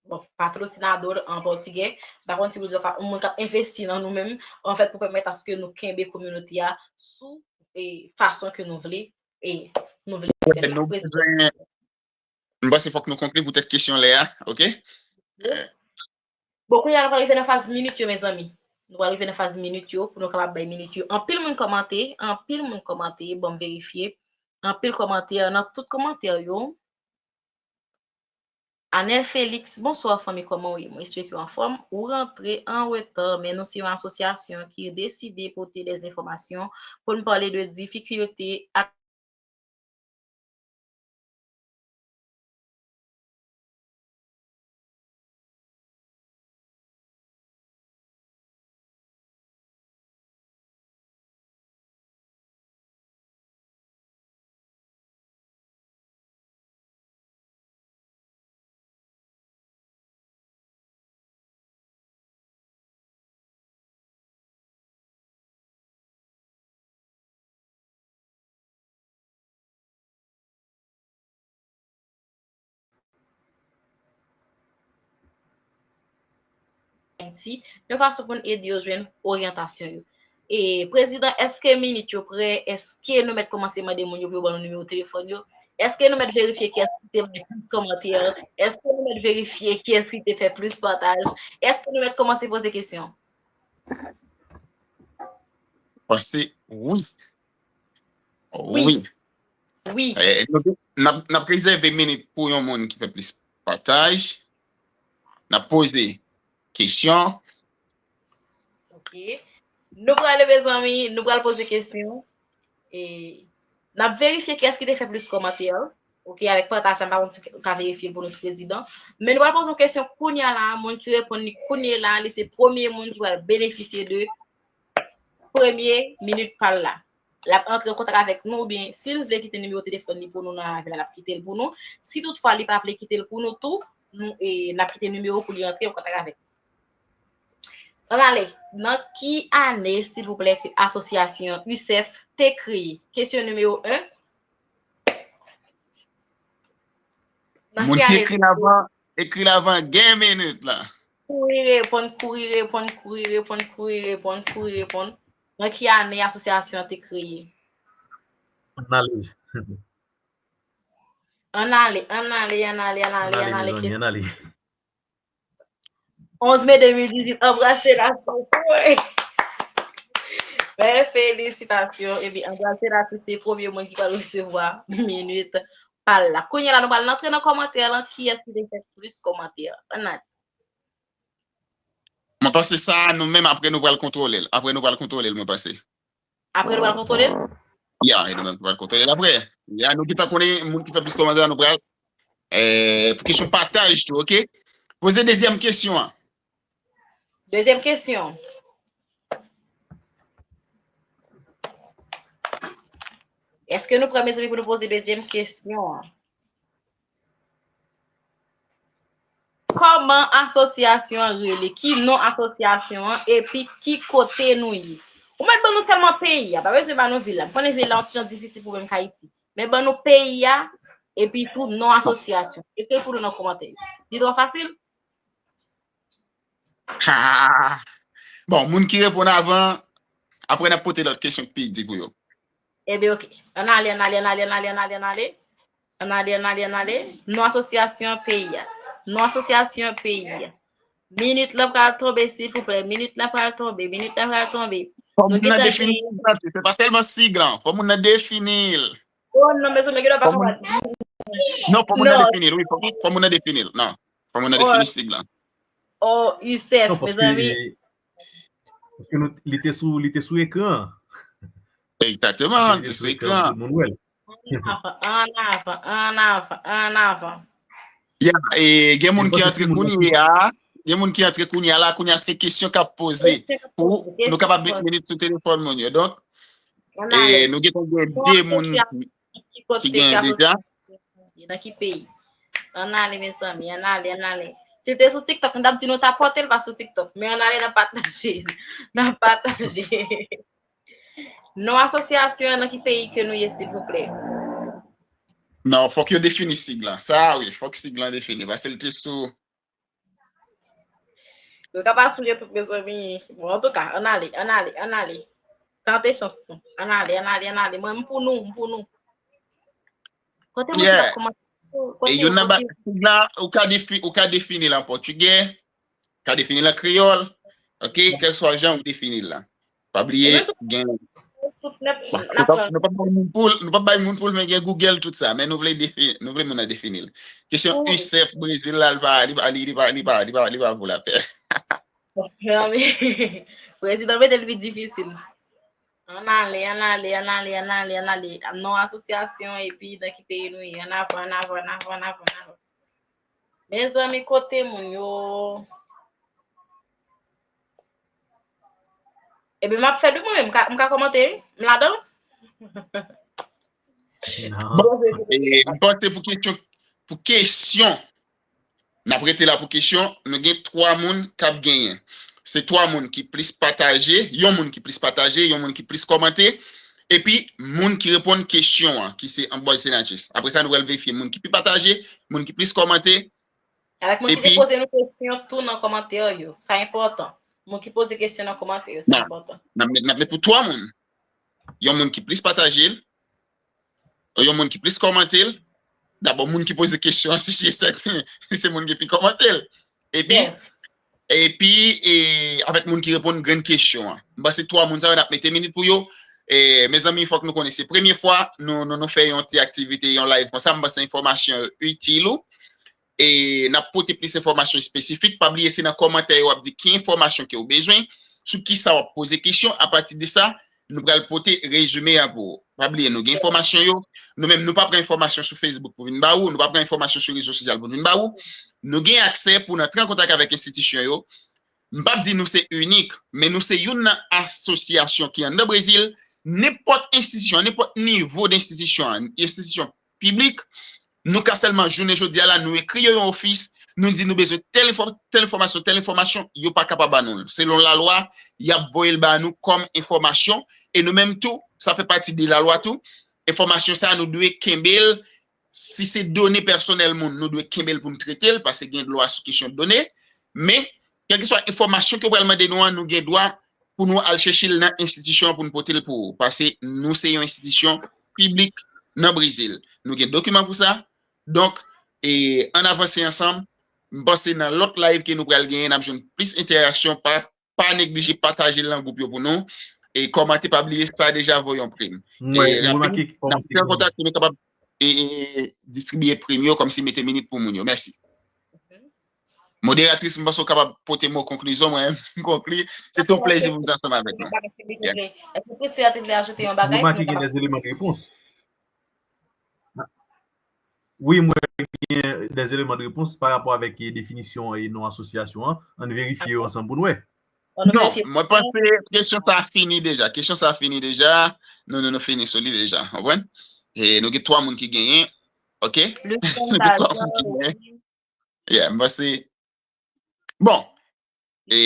bon, patrocinador an pòtigè, m pa konn si pou di sa, yon moun k ap envesti nan nou menm, anfèt, pou pèmèt aske nou kenbe kominote a sou, e, fason ke nou vle, e nou vle fè l. Nou bezwen, m panse fòk nou konkli poutèt kesyon lè a, oke? Bon, kounye a, nou pral rive nan faz minit yo, mezanmi. Nou pral rive nan faz minit yo, pou nou kapab bay minit yo. Anpil moun kòmante, anpil moun kòmante, bon, m verifye. Anpil kòmantè, nan tout kòmantè yo. Anel Felix, bonswa fanmi, kòman w ye? Mwen espere ke w anfòm. Ou rantre an reta, men nou se yon asosyasyon ki deside pote de enfòmasyon pou n pale de difikilte ak Ayiti, yon fason pou n ede yo jwenn oryantasyon yo. E, Prezidan, èske minit yo prè? Èske nou mèt kòmanse mande moun yo pou yo ban nou nimewo telefòn yo? Èske nou mèt verifye kiyès ki te bay plis kòmantè? Èske nou mèt verifye kiyès ki te fè plis pataj? Èske nou mèt kòmanse poze kesyon? Panse wi. Wi. Wi. Wi. Eh, nou, n ap, n ap rezève minit pou yon moun ki fè plis pataj. N ap poze kesyon. Ok. Nou prale, mezanmi, nou pral poze kesyon. E, n ap verifye kiyès ki te fè plis kòmantè. Ok, avèk pataj sa, m pa konn si w ka verifye l pou nou tou, Prezidan. Men nou pral poze yon kesyon kounye a la, moun ki reponn li kounye a la, li se premye moun ki pral benefisye de premye minit pa l la. L ap antre an kontak avèk nou, oubyen si l vle kite nimewo telefòn li pou nou nan live la, l ap kite l pou nou. Si toutfwa li pa vle kite l pou nou tou, nou, e, n ap kite nimewo pou li antre an kontak avèk nou. Ann ale, nan ki ane, silvouplè, ke asosyasyon USEF te kreye? Kesyon nimewo en. Nan ki ane? Moun ki ekri l avan, ekri l avan, gen minit la. Kouri reponn, kouri reponn, kouri reponn, kouri reponn, kouri reponn. Nan ki ane asosyasyon an te kreye? Ann ale. Ann ale, ann ale, ann ale, ann ale, ann ale, ann ale, mezanmi, ann ale. Onz me de mil dizuit, anbrase la, sanpwen. Men felisitasyon, epi anbrase la, se premye moun ki pral resevwa minit pa l la. Kounye a la, nou pral antre nan kòmantè lan, kiyès ki te fè plis kòmantè? Ann ale. Mwen panse sa, nou menm, apre nou pral kontwole l. Apre nou pral kontwole l, mwen panse. Apre nou pral kontwole l? Ya, e nou menm pral kontwole l apre. Ya, nou gentan konnen moun ki fè plis kòmantè, nou pral, eh, pou kesyon pataj tou, oke? Poze dezyèm kesyon an. Dezyèm kesyon. Èske nou prè, mezanmi, pou nou poze dezyèm kesyon an? Kòman asosyasyon an rele? Ki non asosyasyon an? Epi ki kote nou ye? Ou mèt ban nou sèlman peyi a, pa bezwen ban nou vil la. M konnen vil la yon ti jan difisil pou menm k Ayiti. Men ban nou peyi a, epi tou non asosyasyon. Ekri l pou nou nan kòmantè yo. Li twò fasil? Ha! Bon, moun ki reponn avan, apre n ap pote lòt kesyon ki pi di pou yo. Ebyen, oke. Ann ale, ann ale, ann ale, ann ale, ann ale, ann ale. Ann ale, ann ale, ann ale. Non asosyasyon peyi a. Non asosyasyon peyi a. Minit lan pral tonbe, silvouplè. Minit lan pral tonbe. Minit lan pral tonbe. Fò moun nan defini sig lan tou. Se pa sèlman sig lan. Fò moun nan defini l. Oh non, mezanmi, gen dwa pa konprann. Non, fò moun nan defini l, wi. Fò, fò moun nan defini l. Non. Fò moun nan defini sig lan. Oh, Youssef, mezanmi. Paske nou, li te sou, li te sou ekran. Egzakteman, li te sou ekran. Tout moun wè l. Ann avan, ann avan, ann avan, ann avan. Ya, e gen moun ki antre kounye a, gen moun ki antre kounye a la, kounye a se kesyon k ap poze. Pou nou kapab met minit sou telefòn moun yo. Donk, e nou gen gen de moun ki gen deja. Nan ki peyi? Ann ale, mezanmi, ann ale, ann ale. Si l te sou TikTok, m t ap di nou ta pote l pa sou TikTok. Men ann ale, n ap pataje. N ap pataje. Non asosyasyon an, nan ki peyi ke nou ye, silvouplè? Non, fòk yo defini sig lan. Sa, wi, fòk sig lan defini. Paske l te sou. Yo ka pa sonje tout, mezanmi. Bon, antouka, ann ale, ann ale, ann ale. Tante chans nou. Ann ale, ann ale, ann ale. Mwen, m pou nou, m pou nou. Kote moun ki t ap kòmante? E youn nan ba-, sig la, ou ka defi-, ou ka defini l an pòtigè, ou ka defini l an kreyòl, ok, kèlkeswa jan ou defini l la. Pa bliye, gen. Nou p ap bay moun pou l, nou p ap bay moun pou l, men gen Google tout sa, men nou vle defi-, nou vle moun nan defini l. Kesyon Youssef Brezil la, li pa, li pa, li pa, li pa, li pa, li pa vou lapè. Prezidan mete l pi difisil. Ann ale, ann ale, ann ale, ann ale, ann ale. Non asosyasyon epi nan ki peyi nou ye. Ann avan, ann avan, ann avan, ann avan, ann avan. Mezanmi, kote moun yo? Ebyen, m ap fè de mwen menm. M ka, m ka kòmante, wi? M ladan? Bon, e, m panse pou kesyon, pou kesyon, n ap rete la pou kesyon, nou gen twa moun k ap genyen. Se twa moun ki plis pataje, yon moun ki plis pataje, yon moun ki plis kòmante, epi moun ki reponn kesyon an, ki se Ambroise Senatus. Apre sa, nou pral verifye moun ki pi pataje, moun ki plis kòmante. Avèk moun ki te poze nou kesyon tou nan kòmantè yo. Sa enpòtan. Moun ki poze kesyon nan kòmantè yo, sa enpòtan. N ap met, n ap met pou twa moun. Yon moun ki plis pataje l, yon moun ki plis kòmante l. Dabò, moun ki poze kesyon an, si se sèten, se moun ki pi kòmante l. Epi, epi, e, avèk moun ki reponn grenn kesyon an. M panse twa moun sa yo, n ap mete minit pou yo. E, mezanmi, fòk nou konnen se premye fwa nou, nou, nou fè yon ti aktivite, yon live konsa. M panse enfòmasyon yo itil ou. E n ap pote plis enfòmasyon espesifik. Pa bliye, se nan kòmantè yo w ap di ki enfòmasyon ke w bezwen, sou kisa w ap poze kesyon. Apati de sa, nou pral pote rezime a pou ou. Pa bliye, nou gen enfòmasyon yo. Nou menm, nou pa pran enfòmasyon sou Facebook pou vin ba ou, nou pa pran enfòmasyon sou rezo sosyal pou vin ba ou. Nou gen aksè pou n antre an kontak avèk enstitisyon yo. M p ap di nou se inik, men nou se youn nan asosyasyon ki anndan Brezil. Nenpòt enstitisyon, nenpòt nivo d enstitisyon, enstitisyon piblik, nou ka sèlman jounen jodi a la, nou ekri yo yon ofis, nou di nou bezwen tèl enfò-, tèl enfòmasyon, tèl enfòmasyon, yo pa kapab ba nou l. Selon lalwa, y ap voye l ba nou kòm enfòmasyon, e nou menm tou, sa fè pati de lalwa tou. Enfòmasyon sa a, nou dwe kenbe l. Si se done pèsonèl moun, nou dwe kenbe l pou n trete l, paske gen lwa sou kesyon done. Men, kèlkeswa enfòmasyon ke w pral mande nou an, nou gen dwa pou nou al chèche l nan enstitisyon an pou n pote l pou ou. Paske nou se yon enstitisyon piblik nan Brezil. Nou gen dokiman pou sa. Donk, e, ann avanse ansanm. M panse nan lòt live ke nou pral genyen, n ap jwenn plis entèraksyon pa, pa neglije pataje l nan gwoup yo pou nou. E kòmante, pa bliye, sa deja vo yon prim. E, rapid, n ap pran kontak pou nou kapab, e, e, distribiye prim yo, kòmsi mete minit pou moun yo. Mèsi. Moderatris, m panse w kapab pote mo konklizyon, mwen, m konkli. Se te yon plezi pou m te ansanm avèk nou. Èske Priscilla te vle ajoute yon bagay? Ou remake gen dè eleman de repons. Wi, m wè gen dè eleman de repons pa rapò avèk, e, definisyon, e, non asosyasyon an. Ann verifye yo ansanm pou n wè. Non, mwen panse kesyon sa a fini deja. Kesyon sa a fini deja. Nou, nou, nou fini sou li deja. Konprann? E nou gen twa moun ki genyen. Ok? Nou gen twa moun ki genyen. Yeah, m panse. Bon. E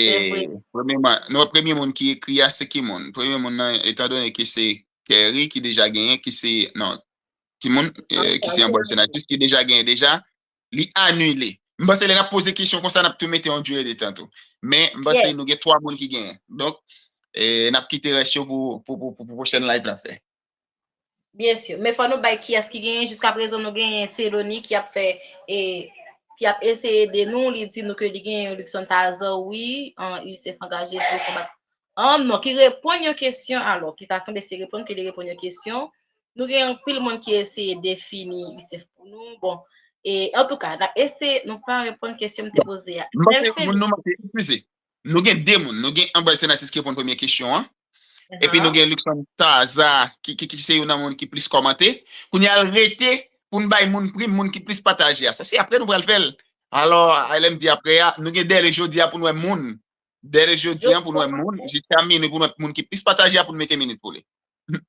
premye moun, nou wè premye moun ki ekri a, se ki moun? Premye moun nan, etandone ke se Kerry ki deja genyen, ki se, non, ki moun, eh, ki se yon bòl senatis, ki deja genyen deja, li anile. M panse lè n ap poze kesyon konsa, n ap tou mete yon dire de tan tou. Men, m panse nou gen twa moun ki genyen. Donk, eh, n ap kite rès yo pou, pou, pou, pou, pou pwochèn live n ap fè. Byen si. Men fò nou bay kiyès ki genyen. Jiska prezan, nou genyen Seloni ki ap fè, e, ki ap eseye ede nou. Li di nou ke li genyen yon Luckson Tarzan, wi, an Youssef angaje pou konbat. An non, ki reponn yon kesyon. Alò, ki ta sanble se reponn, ke li reponn yon kesyon. Nou gen anpil moun ki eseye defini Youssef pou nou. Bon, e, antouka, n ap eseye, nou pa reponn kesyon m te poze a. M panse moun nou manke, eskize. Nou gen de moun. Nou gen Ambroise Senatus ki reponn premye kesyon an. Epi nou gen Luckson Taza, ki, ki, ki se youn nan moun ki plis kòmante. Kounye a l rete pou n bay moun prim, moun ki plis pataje a. Sa se apre nou pral fè l. Alò, lè m di apre a, nou gen dèle jodi a pou n wè moun. Dèle jodi a pou n wè moun, jiska minui pou n wè moun ki plis pataje a pou n mete minit pou li.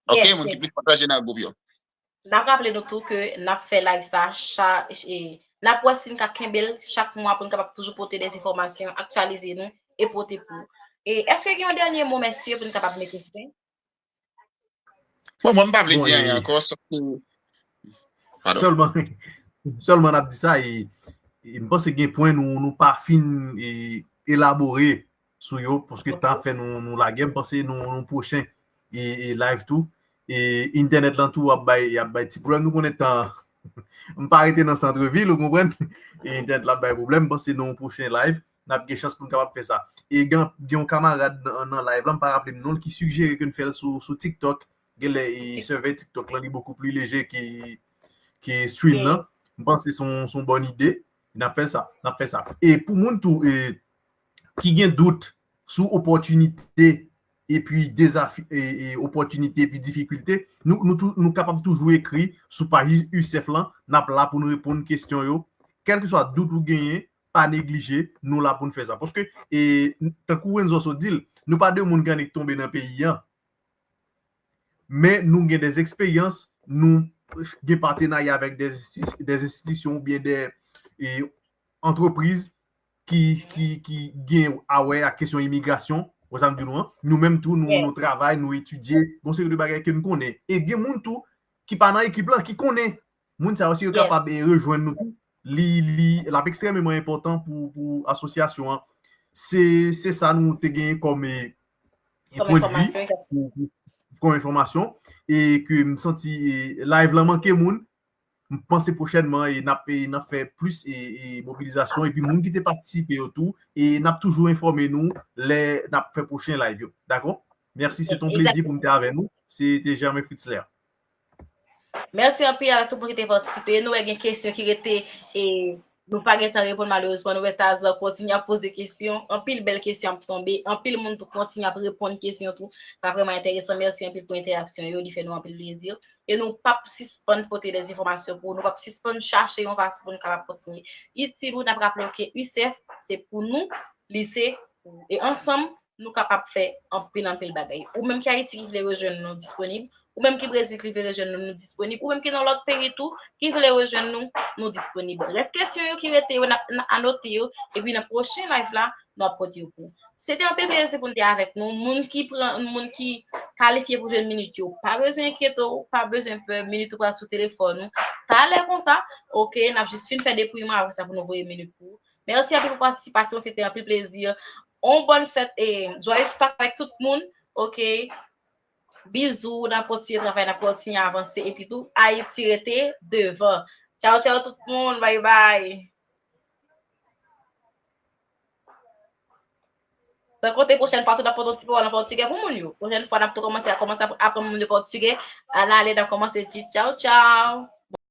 Ok, moun ki plis pataje nan gwoup yo. N ap raple nou tou ke n ap fè live sa, cha, e, n ap wè si n ka kenbe l chak mwa pou n kapab toujou pote de enfòmasyon, aktyalize nou e pote pou. E èske gen yon dènye mo, mesye, pou n kapab mete fen? Bon, mwen, m pa vle di anyen ankò, sòf ke, padon. Sèlman, sèlman n ap di sa, e, e m panse gen pwen nou, nou pa fin, e, elabore sou yo, paske tan ap fè nou, nou lagè, m panse nou, nou pwochen, e, e live tou. E entènèt lan tou ap bay, ap bay ti pwoblèm. Nou konnen tan, m pa rete nan sant vil, ou konprann? E entènèt la ap bay pwoblèm, m panse nan yon pwochen live, n ap gen chans pou n kapab fè sa. E gen, gen yon kamarad nan, nan live la, m pa raple m non l, ki sigjere ke n fè l sou, sou TikTok. Genlè, e, servè TikTok lan, li bokou pli leje ke, ke stream nan. M panse se yon, se yon bòn ide. N ap fè sa, n ap fè sa. E pou moun tou, e, ki gen dout sou opòtinite epi dezafi, e, e, opòtinite epi difikilte, nou, nou, tou, nou kapab toujou ekri sou paj Youssef lan, n ap la pou n reponn kesyon yo. Kèlkeswa dout ou genyen, pa neglije, nou la pou n fè sa. Paske, e, tankou Renzo sot di l, nou pa de moun ki annik tonbe nan peyi an. Men nou gen de eksperyans, nou gen patenarya avèk de, de enstitisyon oubyen de, e, antrepriz ki, ki, ki gen a wè ak kesyon imigrasyon, wè sa m di nou an. Nou menm tou, nou, nou travay, nou etidye, gon seri de bagay ke n konnen. E gen moun tou ki pa nan ekip lan, ki konnen. Moun sa yo, si yo kapab, e, rejwenn nou tou, li, li, l ap ekstrèmeman enpòtan pou, pou asosyasyon an. Se, se sa nou te genyen kòm, e, e pwennvi, pou, pou, kòm enfòmasyon, e ke m santi, e, live lan manke moun. M panse pwochènman, e n ap, e n ap fè plis, e, e mobilizasyon, epi moun ki te patisipe yo tou, e n ap toujou enfòme nou lè n ap fè pwochen live yo. Dakò? Mèsi, se te yon plezi pou m te avè nou. Se te Germain Fritzler. Mèsi anpil avèk tout moun ki te patisipe. Nou wè gen kesyon ki rete e nou pa gen tan reponn malerezman. Nou wè Tazan kontinye ap poze kesyon. Anpil bèl kesyon ap tonbe. Anpil moun tou kontinye ap reponn kesyon tou. Sa vrèman enteresan. Mèsi anpil pou entèraksyon yo. Li fè nou anpil plezi. E nou p ap sispann pote de enfòmasyon pou ou. Nou p ap sispann chache yon fason pou nou kapab kontinye itil ou. N ap raple w ke Youssef, se pou nou, li se pou ou. E ansanm, nou kapab fè anpil, anpil bagay. Ou menm ki Ayiti ki vle rejwenn nou, nou disponib. Ou menm ki Brezil ki vle rejwenn nou, nou disponib. Ou menm ki nan lòt peyi tou, ki vle rejwenn nou, nou disponib. Rès kesyon yo ki rete yo, n ap, n ap anote yo, epi nan pwochen live la, nou ap pote yo pou ou. Se te anpil plezi pou n te avèk nou. Moun ki pran, moun ki kalifye pou jwenn minit yo, pa bezwen enkyete w, pa bezwen pè, minit ou pral sou telefòn ou. Talè konsa, oke, n ap jis fin fè depouyeman, apre sa pou nou voye minit pou ou. Mèsi anpil pou patisipasyon, se te anpil plezi. On bòn fèt e joyeux Pâques avèk tout moun. Oke. Bizou, n ap kontinye travay, n ap kontinye avanse. Epi tou, Ayiti rete devan. Tchaw, tchaw tout moun. Bye bye. San konte pwochèn fwa tou n ap pote yon ti pawòl an pòtigè pou moun yo. Pwochèn fwa n ap tou kòmanse a kòmanse ap aprann moun yo pòtigè. Ann ale, n ap kòmanse di tchaw, tchaw.